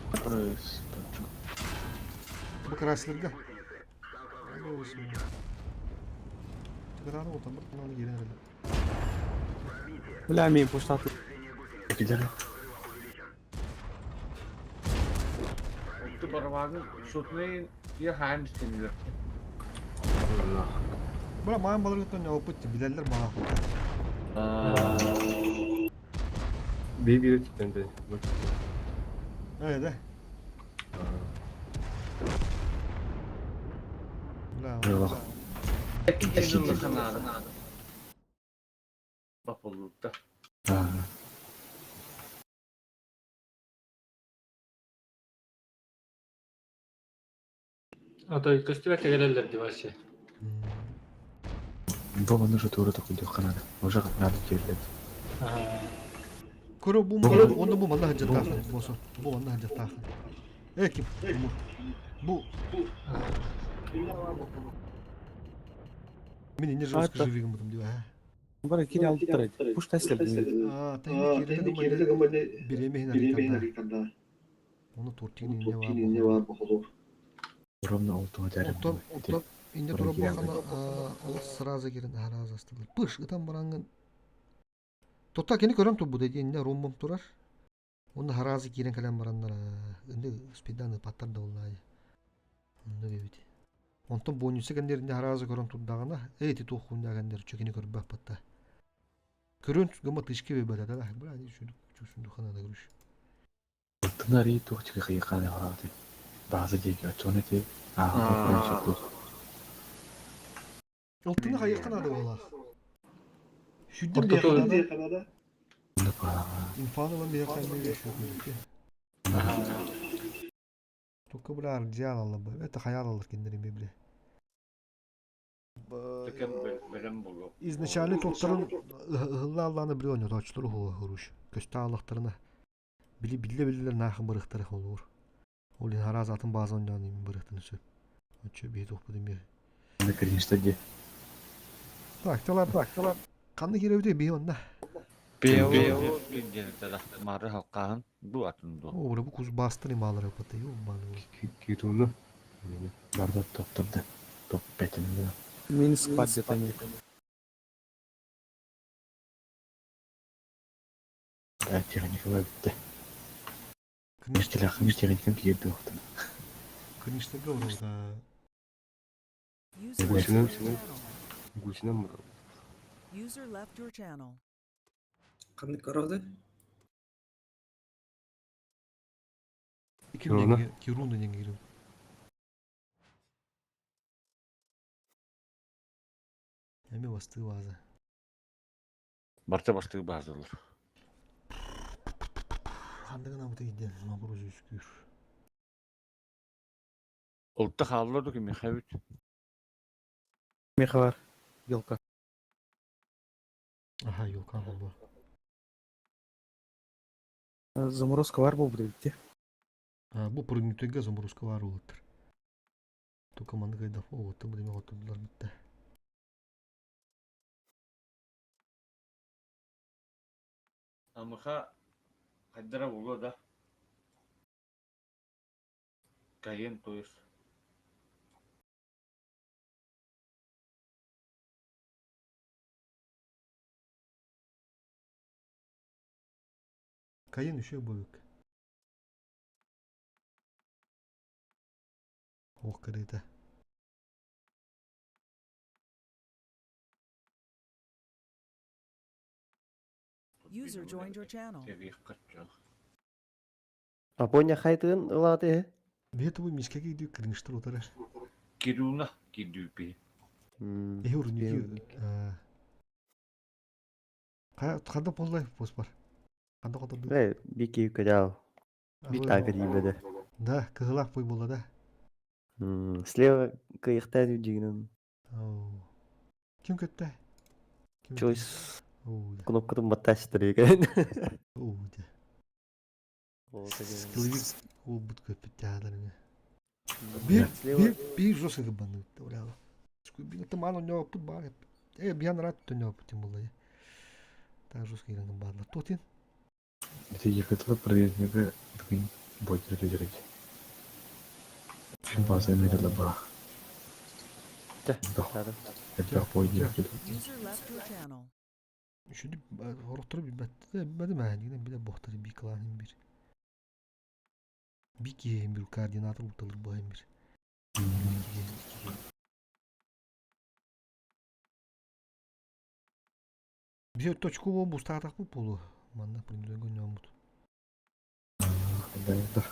Бу Крайслерга. Бля, мен пуштаты. Кидер. Отту барабаны шутный я хайм истинилер. Бра маан балырыттан опыт билеллер мага. Бии биир өттүттэн да. Э да. Бля. Бапыллыкта. А то көстүбэккэ кэлэллэр дии вообще. Бу маны же тура такой надо. Уже надо кирлет. Көрө бу онда бу манна хаджаттаах босо. Бу манна хаджаттаах. Э ким? Бу. Мин не жестко живигим бутум дии. Бара кире алдыттар. Пушта силер. А, тайны кире гымманы биреме хин Оны тортигин инне бар бохолор. Ровно олтуга дәрем. Оттон, оттон инне тура бохана ол сразу кирин харазы астылар. Пыш, ытан барангын. Тотта кени көрөм тубу деди инне ромбом турар. Оны харазы кирен калем бараннар. Инде спиданы паттар да боллай. Онны бебит. Онтон бонусы кендеринде харазы көрөм турдагына, эти тухунда кендер чөкени көрбөк батта. Көрөн гыма тышки бебет да. Бра не шүндүк чүсүндү хана да көрүш. Тынари тухчы кыйканы барады. Базы дейги ачоны те. Аа, Ылтыны хайыккан ады болах. Шүддүн бияқанада. Инфанылан бияқанада шүддүн. Только бля ардиал алла бу. Это хаял алла киндерин библи. Изначально тоқтарын ыһылла алланы биле ойнот очтуру хуа хуруш. Көстө аллахтарына били билле биллер нахын бырыхтары холур. Ол ин хараз атын база ойнан им бырыхтыны сөп. Очо бии тохпудун бир. Кринжта Так, талар, так, талар. Канны киребите бии онна. Мары халкаан бу атын ду. О, бу куз бастыр ималары паты, ё маны. Кирууну. Барда топтор да топ пятин. Минск где-то нет. Техника бүттэ. Миштелях миштелях киирди уктан. Кыныштарга оролда. User Гусина. left your channel. Гусина мурал. User left your channel. Қандай көрді? Кируна. Кируна не кирим. Эми басты база. Барта бастыгы базалар. Хандыгын абыта иден мабруз үскүр. Олта хааллар ки Михабит. Меха бар. Елка. Аха, юлка болду. Заморозка бар болбу дейт. Бу прыгнутыга заморозка бар болуптур. Только маны кайда оғытты бу деме отурдулар битте. Амыха кайдара болу да. Кайын то есть. Кайын еще бөлүк. Ох, кырыта. User joined your channel. Апоня хайтын ылаты. Бет бу мишкеге идүү кыргыштыр отарар. Кируна кидүүпи. Эхи урники. Канда боллай пос бар. Канда канда. Бе, бики үкөдәл. Бит агрибеде. Да, кыгылак бой болла да. Слева кыйыкта дигинен. Ким көттө? Choice. Кнопкатын баттастыр экен. Скилловик ол бут көппүт театрына. Бир бир бир жосыгы гыбаны уляла. Скубин тыман у него пут бар. Э, бьян рад то него путем было. Так жестко иранган бадла. Тотин. Это ехатла провернеге бүгүн бойдыр керек. База мериле ба. Это бойдыр керек. User left your channel. Şimdi horoktoru bilmedi bilmedi mi? Bir de bohtarı bir klan bir. Bir ki bir koordinatör utulur bu bir. Bir точку бу бустатак бу полу. Манна примерно гонямут. Да.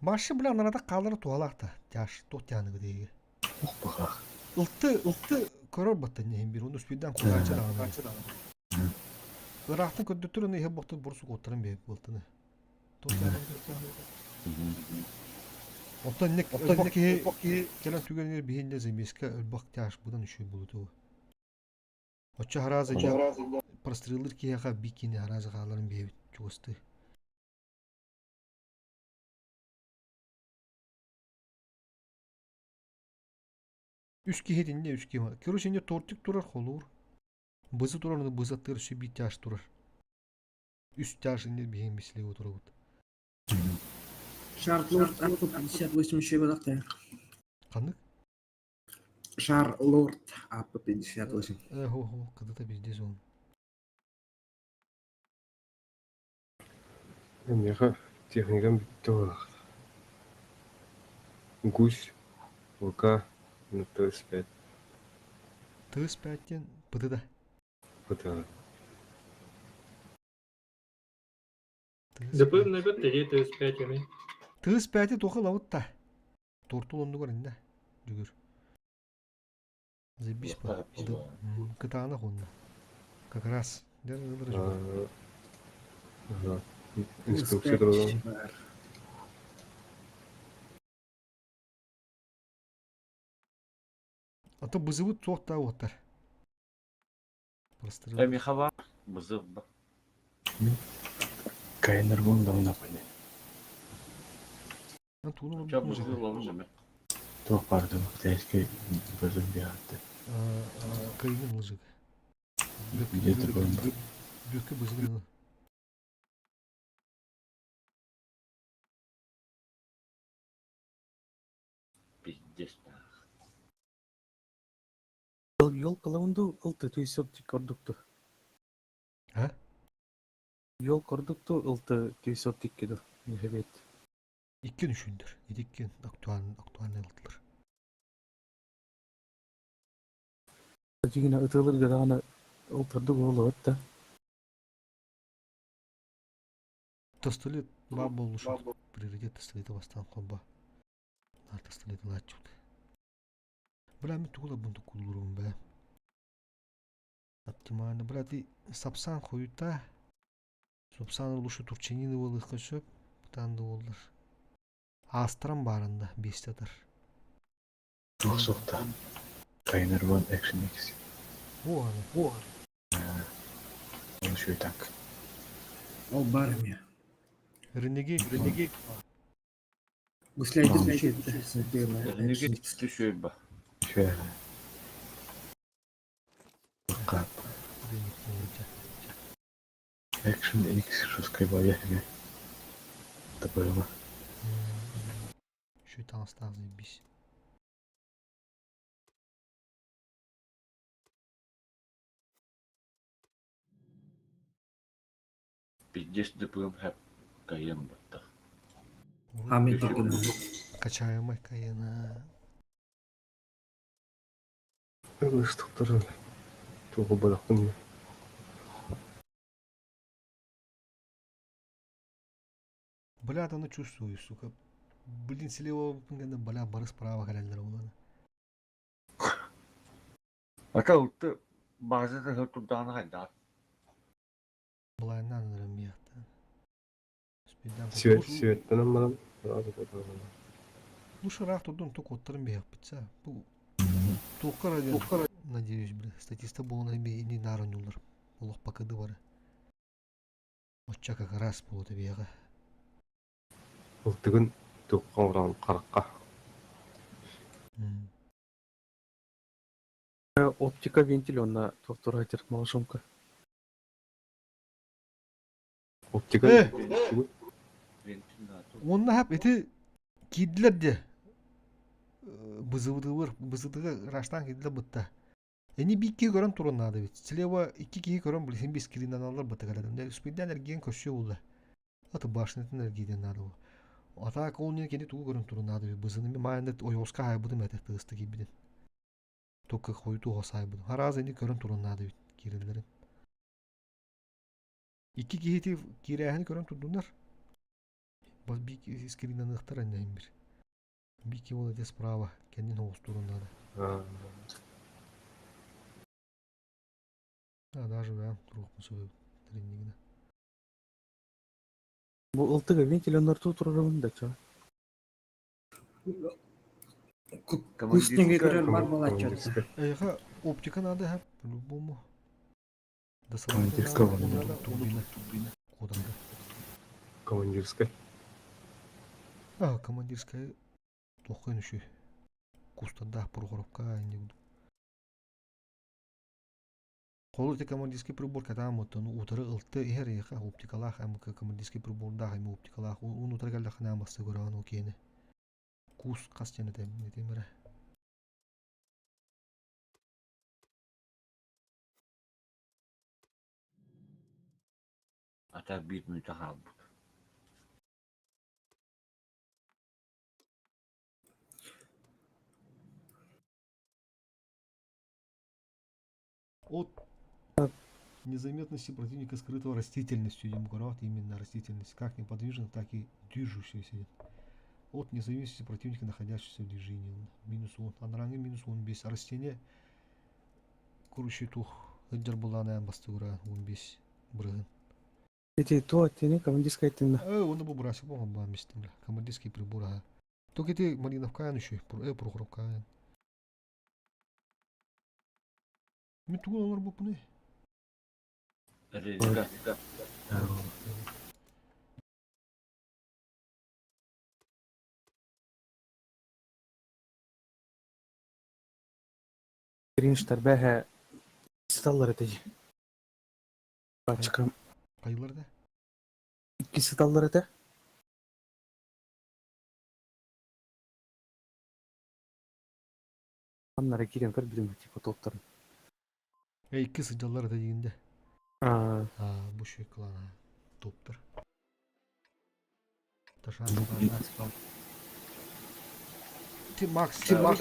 Машы бля нарада калыр туалакта. Тяш тот яныгы деги. Ох бахах. Ылты ылты көрөр батта нехим бир. Оны спиден кулачы дагы. Ырахтын көддөтөр оны ихе боқтын бурсук оттырын бе болтыны. Тот яныгы. Оттон нек өлбак кихи келен түгенер бихинде замеска өлбак тяш будан үшүй болуту. Оча харазы прострелыр кихаха бикини харазы халарын бе чугасты. Үс кихи динне үс кихи. Короче, инде тортик турар холур. Бызы турар, оны бызы тыр сү би тяш турар. Үс тяш инде бихин бислеги турабыт. Шар Лорд АП-58 еще бодақта. Кандык? Шар Лорд АП-58. Э, хо, хо, когда-то везде он. Меха техникам битте олақ. Гусь, ВК, на ТС-5. ТС-5-тен ПТД. ПТ. ДП набет теде ТС-5 эми. ТС-5 тоқы лауытта. Тортул онду көрінде. Жүгір. Забись па. Кытаана хонна. Как раз. Ага. Инструкция туралы. А то бызыбыт соқта оттар. Просто. Михава бызык ба. Кайнер бун давно пони. Туну Ча бызык лавын деме. Туох баар китайскай базын биһатты. Кайгын лыжык. Где-то был. Бүккө бызыгын. Пиздец таах. Ёлкалабын дуу, ылты түйсөп кордукту. А? Ёл кордукту ылты түйсөп тиккиду. Нехебет. Икки düşündür. Икки актуальный ылтылар. Дьигине ытылыр гыдааны ылтырдык оолу да. Тастылет баа болушу. Приоритет тастылеты бастан холба. Нар тастылеты лачут. Бля, мен тугула бунту кулурум бә. Оптимально, бля, ты сапсан хуйта. Сапсан лучше турчанины болых көсөп, бутанды болдыр. Астрам барында бестатыр. Туох суохта. Кайнер One Action X. О, аны. О. Он еще и так. Ол бар эми. Ренегейт. Ренегейт. Гусляйды Ренегейт түшөй ба. Еще. Action X шускай бояхи. Такое. Еще там осталось заебись. Пиздец дыпым хэп кайын баттах. Хамид такын. Качаемый кайына. Ылыштыктыр. Тугу баракын. Бля, да ну чувствую, сука. Блин, слева, бля, бары справа календер уланы. Ата ылты базата хыртурдааны хайда. Былайынан ырым яхта. Свет, светтен барам. Сразу потом. Лучше рах турдун тук оттырым бияк битса. Бу Туққар надеюсь, бля, статиста болна би не нарынюлар. Олох пакыды бары. Очча как раз болот бияга. Ылтыгын туққа уран қараққа. Оптика вентиль онна туохтур малышумка. Оптика. Онна хап эти кийдилер де. Бызыбыдыбыр, бызыдыгы раштан кийдилер бытта. Эни бикки көрөн турун надо ведь. Слева икки киһи көрөн билсин бис скриндан алар быты каладым. Успейден эргиен көрсө булла. Аты башнытын эргиеден надо бу. Ата ол не кени тугу көрөн турун надо бит. Бызыны ми майында ойоска хайбыдым эте тысты кийбидин. Только хойду хосайбыдым. Харазы эни көрөн турун надо бит кирилерин. Икки киһи кирээһин көрөн турдунар. Бас бик скриндан ыхтар эннен бир. Бики ол эте справа кенин оғыз турун надо. А, даже бәм турук сөбөп тренингне. Бу ылтыга вентиль оннор турурун да чо. Кустинге көрөр бар болачат. Эйха, оптика надо, ха, по-любому. Да Командирская надо, турбина. Куда да? Командирская. А, командирская. Тохын еще. Кустанда, Прохоровка, не Холу те командирский прибор катам вот ну утары ылты ихер еха оптикалах ам командирский прибор да хам оптикалах он утары галла хана масы көрөн окене. Кус кас жана тем не темере. Ата бир мүтө хаалбыт. От незаметности противника, скрытого растительностью, демокурат именно растительность, как неподвижно, так и движущаяся. От независимости противника, находящегося в движении. Минус он. Анранги минус он бес. Растение курущий тух. Ыддер булана бастыгура он бес. Брыгын. Эти то тени командирская тенна. Оны бу брасик болған ба местен. Командирский прибор. Ага. Только ты Мариновка еще, Прохоровка. Мен тугун олар бу не? Ренега. Кринжтар бэһэ сыталлар этэ дии. Пачка Хайылар да? икки сыталлар этэ. Аннара киирэн көрбүтүм типа топтарын. Э икки сыдьаллар этэ диигин Аа, Аа, бу шүй клана топтар. Ти Макс, ти Макс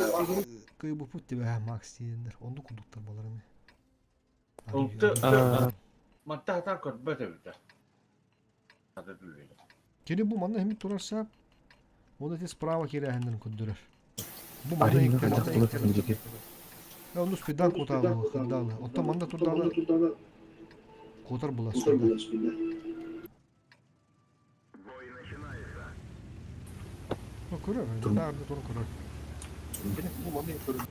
кыйбыппыт тебе Макс диэннэр. Онду курдуктар баларыны. Ылты Аа. Манта хатан көрбөт эбитэ. Ата түлү. Кини бу манна хэмит турарса, оны эти справа кирээһиннэрин көрдөрөр. Бу манна Арина хайдах була түһүндүгү? Ону спидан кутаалы, хырдаалы. Оттон манна турдаалы кутар була спидан. Ну, көрөр, даарда турun көрөр. Кини бу манна көрөр.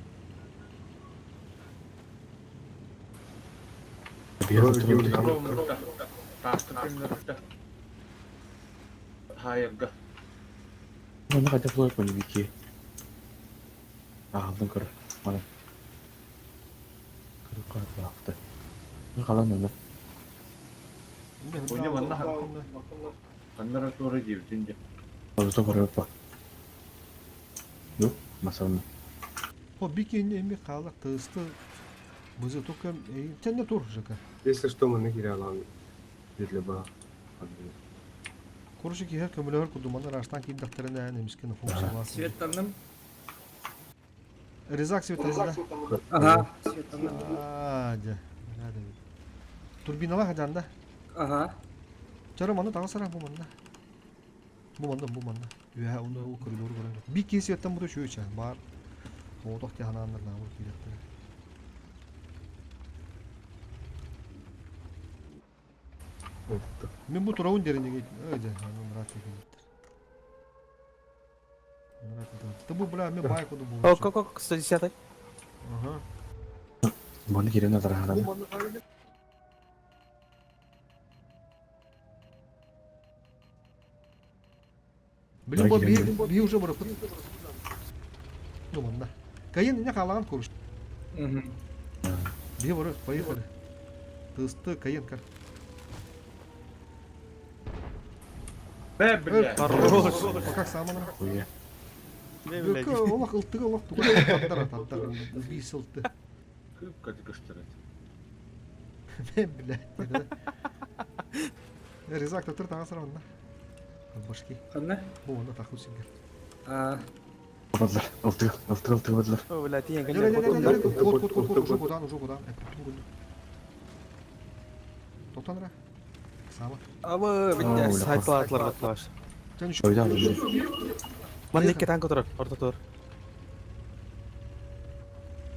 Хайырга. Манна хайдах була түһүндүгү? Аалдын көрөр. Мана. Көрөр көрөр. Халан онно. Оня манна ханнара туора диэбитин дьэ. Орто көрөр па. Ну, масалны. О, бикини эми хаалар тысты. Бызы только тенне тур жака. Если что, мы нахерялан для ба. Короче, киһер көмөлөһөр кудуманы раштан киирдэхтэринэ эмискин функциялар. Светтанным. Резак светланна. Ага, светтанным. Аа, дьэ. Турбинала хадьанда. Ага. Чара манна таҕысара бу манна. Бу манна, бу манна. Үөһэ онно ол коридору көрөн. Би киһи светтан бу чүөчэ бар. Тоотох тиһанааннар наабыл киирэхтэрэ. Мин бу турабын дерин эй дьэ, аны нрат киириттэр. Нрат. Ты бу бля, мен бай куду бу. О, как как 110 Ага. Маны кирен атараханан. Блин, бу би би уже барып. Ну манна. Кайын не хаалаан куруш. Би барып, поехали. Тысты кайын кар. Бэ бля. Хорош. Как самана? Хуя. Бөкө олох ылтыгы олох тугу таттар таттар. Би сылты. Кыпка тыкыштырат. Бэ бля. Резак татыр таңа сарамна. Башки. Ханна? Бу онда таху сингер. Аа, Бадлар. Ылтыгы, ылтыгы, ылтыгы бадлар. О, бля, тиен Ле ле ле ле ле кот кот кот кот уже кудан уже кудан. Тоқтан ра. Сама. Абы, битте, сайтлар атлар. Сен еще Ойда алды. Манна икки танк турар, орто тур.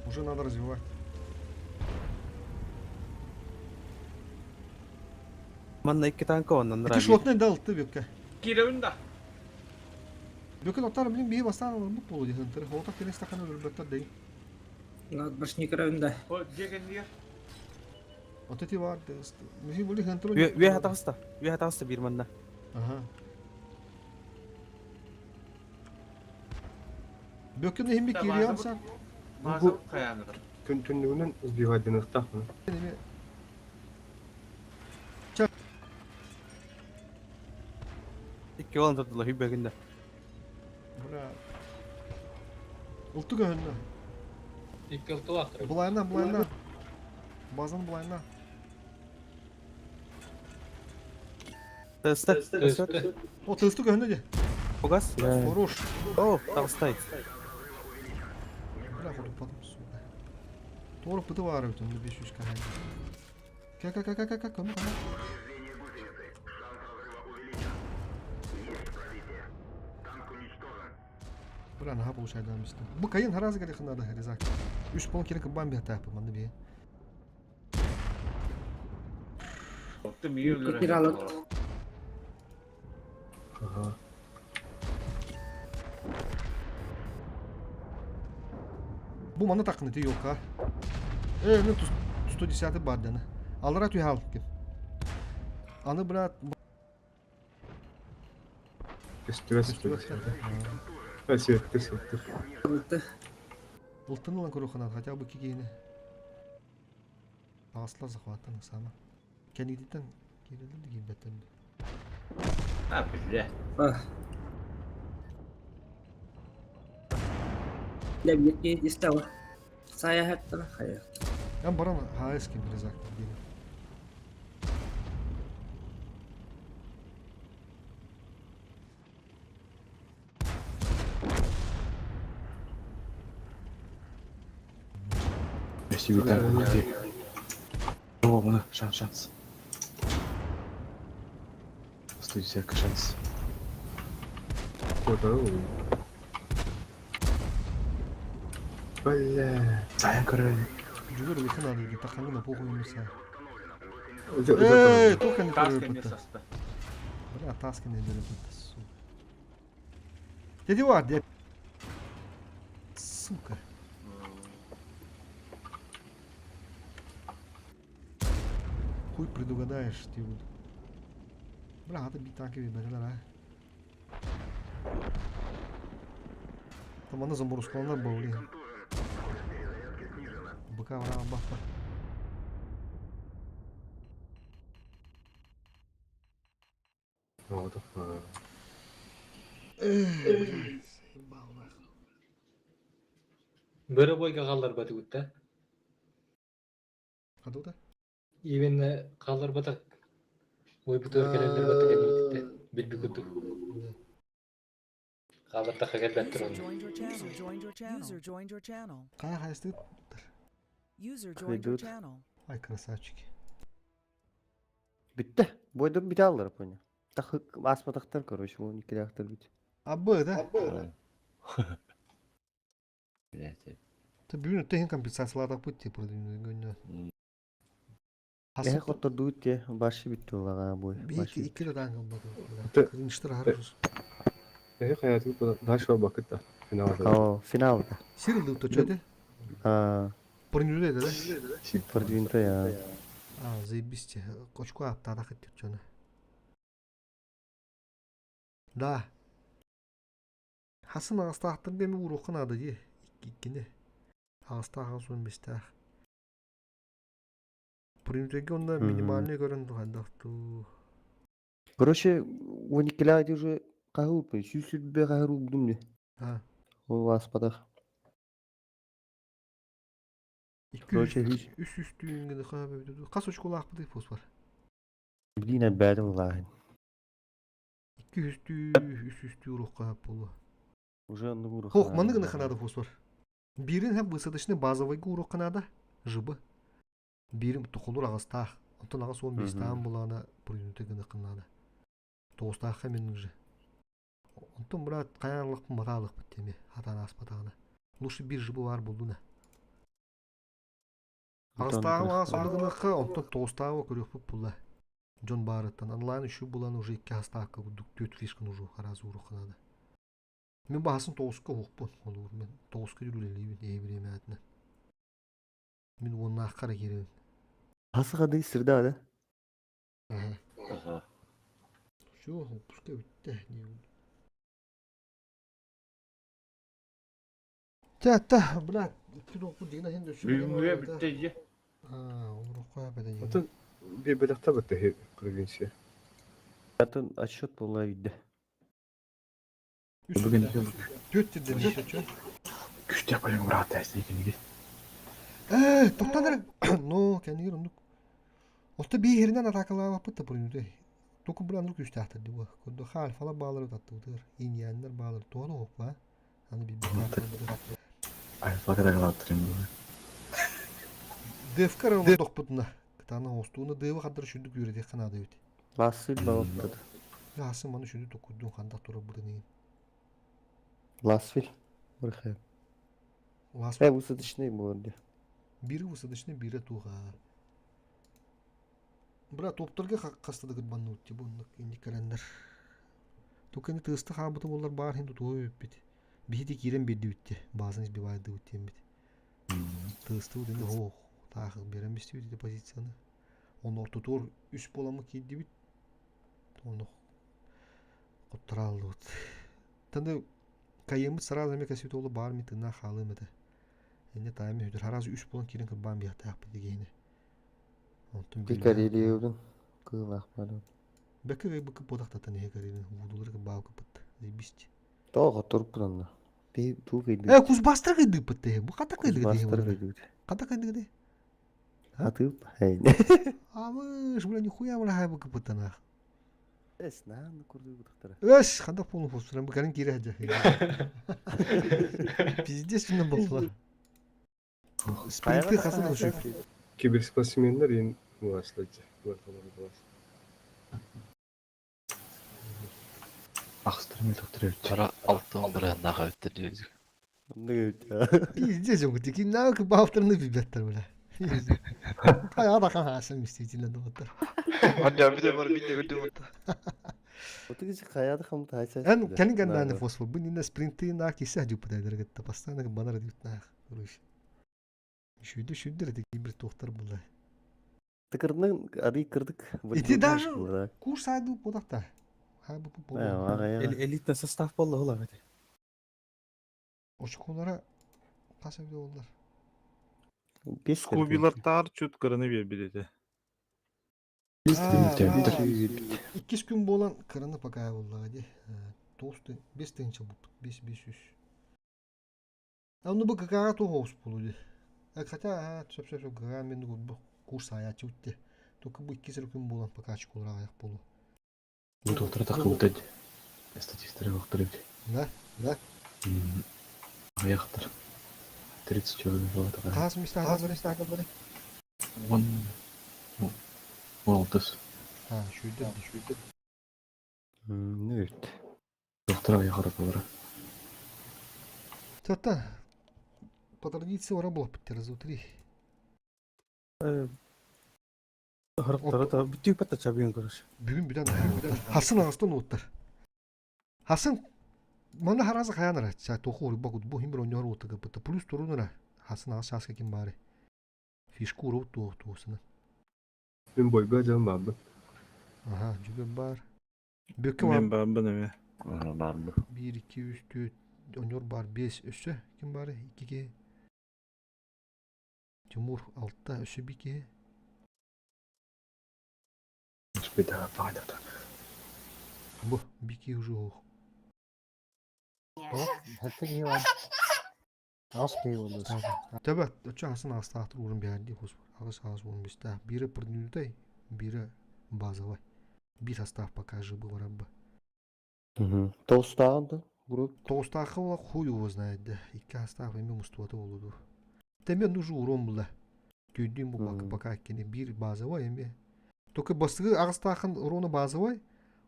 Уже надо развивать. Манна икки танк оннан Ити шотный дал ты бөккә. Киребин да. Бөккә тоттар блин бии бастан бу полу дихын тыр. Хота келес стаканы өлбөттөр дей. Над башни көрөбүн да. О, деген нер. Вот эти бар. Михи були хантыр. Үө таҕыста. Үө таҕыста биир манна. Ага. Бөккә нехим би кириям сан. Маза каяныр. Түн түннүгүнэн сбивать дыныктах. Неме Икки болан турдулар хүббэгинде. Бля. Улту көһүннө. Икки ылтылаахтар. Булайна, булайна. Базан булайна. Тыста. Тыста. О, тысту көһүннө де. Пугас. Хорош. О, таҕыстай. Бля, ходу потом сюда. Тору пыты бар өтүндө 500 кахай. Ка ка ка ка ка ка кому кому. Бля, наха получай да мисте. Бу кайын харазы гали ханада резак. Үч пол керек бамби атапы манды бе. Отты миyo Киралык. Ага. Бу маны такны ти yok ha. Э, ну 110 барданы. Алара түйхал ким. Аны брат Көстүбэс. Светты, светты. Ылты. Ылтын ылан көрүөххэ хотя бы киһини. Таҕыстылар захваттан ыксаама. Кэннигититтэн киирэллэр да киирбэттэр да. А, бля. Бля, биир истэ Сая хаттана хайа. Эн баран ХС ким резак диэн. Спасибо, так, где? О, мына, шанс, шанс. 110 шанс. Бля. Сайын көрөр. Жүгөр улахан надо дейді, тахаңы на похуй емеса. Эй, только не Тас көрөр кэннэ бытта. саста. Бля, тас кэннэ көрөр бытта, сука. Дядя Вар, дядя. Сука. Хуй предугадаешь, ты вот. Бля, это бит танки бәрелер, а. Там аны заморозкаланар баулин. Быка врага бахта. What the fuck? Бөрө бойга хаалларбатыбыт да. Хадуда? Именно хаалларбатах. Ойбутугар кэлэллэр баттык кэлбиттэ. Билби курдук. Хааллартахха кэлбэттэр User онно. joined your channel. User joined your channel. User joined your channel. Қая хайсты? User joined your Кыйдыт. channel. Ай, красавчики. Бүтте. Бойдур бите аллар поня. Тахы аспатахтар короче, он икилээхтер бит. Абы, да? Блядь. Ты бүгүн өттө компенсациялар пут типа күннө. Эһэ хоттордуут те башы битти улаға бой. Бики икки да ангыл баку. Ты- Кырыныштыр харыс. Эһи хаятын дальше бакыт да. Финал. О, финал. Сирилди то чөдө. А, Продвинуты да? продвинуто я. А, заебись те. Кочку аттада хаттыр чөне. Да. Хасын ағыстақтыр деме урухын ады де. Иккини. Ағыстағы сон бестақ. Продвинутеге онда минимальный көрін тухандақту. Короче, он икилээхти уже кахыл пой. Сүүсүрбе кахыл будум не. А. Ол аспатах. Короче, Үс үстүүнгіні қабы Қас очколы ақпыды фосфор. Блин, бәдім лахын. Икки үстүү, үс үстүү урухқа болу. Уже онны Хох, маны гына ханада фосфор. Бирин һәм высадочный базовый урок ханада, жыбы. Бирин тухулур ағыстақ. Онтон ағыс 15 таан булана продвинутый гына кыннада. Тоғыстаққа мен уже. Онтон брат каярлык маталык биттеме, хатан аспатагына. Лучше бир жыбы бар болду на. Ағыстағы ағыс гынакка, онтон тоғыстағы көрөкпүп була. Джон Барреттан онлайн үшу булан уже икки астаакка курдук төрт фишкан уже хараз урок ханада. Мен баһасын тоғуска хуқпун олур мен тоғуска жүрүлелибин эбиремээтинэ. Мин уоннааххара кииребин. Хасы хады сырда да. Ага. Всё, пускай бүтте. Та-та, блядь, кидок дигна хин дөшү. Бүгүнгү бүтте же. А, урукка беде. Отон бебелехта битте провинция. Атын отсчет була үйдө. Бүгін Төрт жерден еще чё? күшті қойың брат әсіне кенеге. Э, тоқтан Ну, кәнигер ондук. Отто биһиринен атакалаабаппыт да продвинутый. Току бир андык күстәхтер ди бу. Кодо хальфала баалары таттыбытыр. Иньяннар баалары тону хоппа. Аны бир Альфа кадагалаттырым бұл. Девкар оны дохпутуна. Кытана остуна девы хаддар шүдүк үйрөтек канады бит. Ласы балыптады. Ясын маны шүдү токудун хандак тура бурдын. Ласвил. Бурхай. Лас Э, высадочный болды. бири высадочный бири туга. Бра топторга кастыдыгыт банны утти бу индикалендер. Туканы тысты хабыты болар бар хинду туой бит. Бихити кирен бирди битти. Базын избивайды уттен бит. Тысты уден ох, тахы берен бисти бит позицияны. Он ортотор үс боламы кийди бит. Оны коттуралды бит. Танда кайымыт сразу мека сүт олу бар ми тына халым это. Инне тайм үтер харазы үс болан кирен кырбан биятаах дигени. Онтун Ти Карелиябын кыылаах баран. Бэкэ гайбыкы бодахтатан иһэ Карелин вудулары баал кыпыт. Заебись. Тоҕо турпут онно. Би туу кыйдыбыт. Э Кузбасстар кыйдыппыт те. Бу хата кыйдыгы те. Кузбасстар кыйдыбыт. Хата кыйдыгы те. Атыып. Хей. Амыш, бля, нихуя бля хайбы кыпыттанах. Эс, наан курдук Эс, ханда полный фосфор, бу кэлин киирэ сылдьар. Пиздец түннэн болсулар. Спринты хасын үшүк. Киберспортсменнар ин муаслыджа. Ахстыр мөлтөхтөр эбит. Ара алтын бырыһыннаах эбиттэр диэбит. Пиздец, он такие навык бафтарны бибеттер, бля. Хайа да хасын действительно доктор. Эн кэлин гэннээн фосфор бу нинэ спринты на кисе дьуппутайдар кытта постоянно банар дьуптнаах короче. Шүйдө шүйдер эти кибер туохтар була. Тыкырдын арый кырдык. Ити даже курс айды подахта. Элитный состав болла хула бит. Очколара хас эбде боллар. Скубилар таар чут кыраны биэрбит этэ. Иккис күн буолан кыраны пока буоллаҕа дии. Тоҕус бес тыһыынча буолбут. Бес бес үс. Ону бу ГК-ҕа туох оҕус буолуо дии. Хотя сөп сөп сөп ГК мен бу курс аайааччыбыт дии. Только бу иккис эрэ күн буолан пока очколара аҕыйах буолуо. Бу туохтара таххыбыта дии. Статистара уохтар эбит. Да? Да? Аҕыйахтар. 30 человек буолла. Хас места хас Он 16. А, шүйдер шүйдер. Нүт. Туохтара аҕыйах оротолоро. Та-та. По традиции ора буолаппыт раза три. Хороптора та бүтүү патта чабыйын короче. Бүгүн бүтэн Хасын ағыстан уоттар. Хасын манна харазы хаянара ча тоху урба кут бу химбер оньор уоттага быта плюс турунара Хасын ағыс часка ким бары. Фишку уру туох туосына. Мин бойга жан бабы. Аха, жүгөн бар. Бөккө Мен бар. баарбын эмэ. Барбы. 1 2 3 4 оньор бар 5 өссө ким бары 2 ке. Тимур 6 өссө 1 ке. Бу бики уже ох. Төбө, очо хасын ағыстаақтыр урын бәрді хос. Ағыс ағыс он бесте. Бири продвинутый, бири базовый. Бир состав пока же был рабы. Тоғыстағын да групп. Тоғыстағы ола хуй его знает, да. Икки состав эми мустуаты болуду. Теме нужу урон була. Түйдүм бу пока пока кене бир базовый эми. Только бастығы ағыстағын уроны базовый,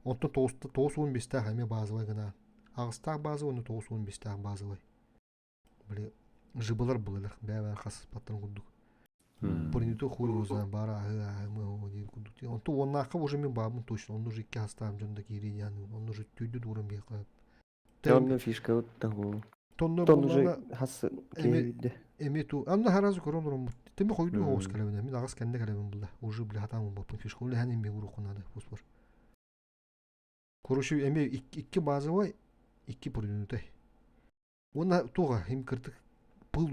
онтон тоғыз он бестах эми базовый гына. Ағыстақ базовый, но тоғыз он бестах базовый. Били жыбылар булалар, бәбәр хас паттан курдук. Принято хуй его знает, бара ахы ахы мы его не курдук. Онто оннақы уже мен бабым точно, он уже икки хастам жонда кири яны, он уже түйдү дурын бияқы. Тонна фишка вот того. Тонна Тон уже буллана хас эми кейде. эми ту анна харазы көрөн урун теме койду оос калебине мин агас кенде калебин булда уже бля хатам бапын фишка уле ханин бе урукунады фосфор. Короче, эми икки базовый, икки продвинутый. Онна туга им кыртык пыл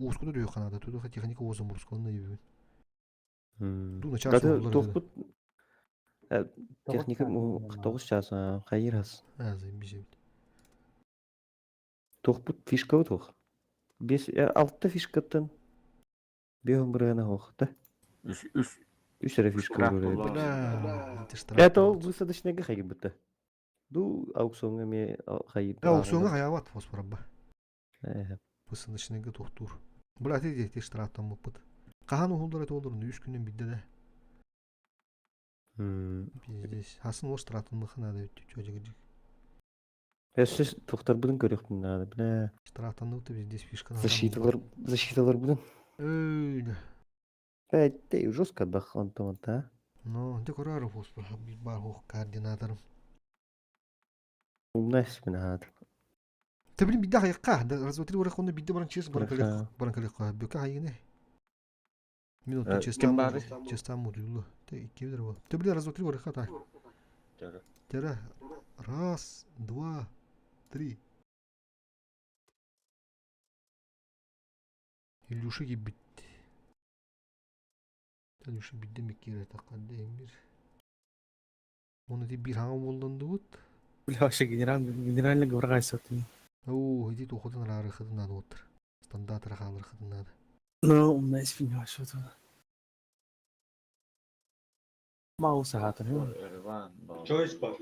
ускуду дүйө канада, тудуха техника озон бурусконна ебин. Ду начар Каты тохпут техника тоғыз час хайыр хас. А, заебись. Тохпут фишка тох. Бес алты фишкаттан бехон биргана хох да. Үс үс Үс эрэ фишка Штраф көрөр. буолла. Бля, ты штраф. Это ол высадочныйга хайыр бытта. Ду аукционга ме хайыр. Аукционга хаябат фосфор ба. Высадочныйга тохтур. Бля, ты ты штрафтан муппут. Кахан ухулдар это олдыр, үч күннен бидде да. Пиздец. Хасын ол штрафтан мыхына да өттү чөжүгү. Өссө тохтар будун көрөктүн надо, бля. Штрафтан ты пиздец фишка. Защиталар, защиталар будун. Эй, Э, жестко бах он та. Ну, ты көрөр фосфор бар хох координаторым. Умная спина. Ты блин бидде хайыкка, разве три орах онда бидде баран чес баран калек баран калек бөкө хайыны. Минуту Ким бары? честам мудулу. Ты икки бир бол. Ты блин разве три ораха та. Тера. Раз, два, три. Илюша киирбит. Илюша биирдэ эмэ киирэ эмир. Оны ити биир хаҥа буолландыбыт. Бля, вообще генерал, генеральный говор ты. Оо, ити тухутун араарыхытын наада оттар. Стандарт хаалырхытын наада. Ну, умная свинья, что то. Маус аһаатын. Choice бар.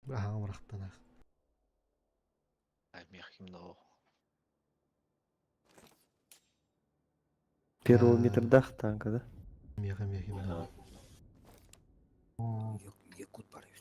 Бля, хаҥа барахтанах. Первого метрдах танка, да? Меха меха меха. Якут бар эбит.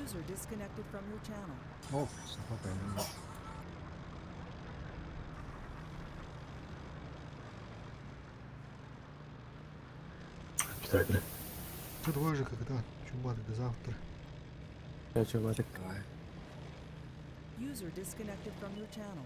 User disconnected from your channel. Оп, саха Читатель. Ты твой же когда? Чумбатык до завтра. Я чувак. Давай. User disconnected from your channel.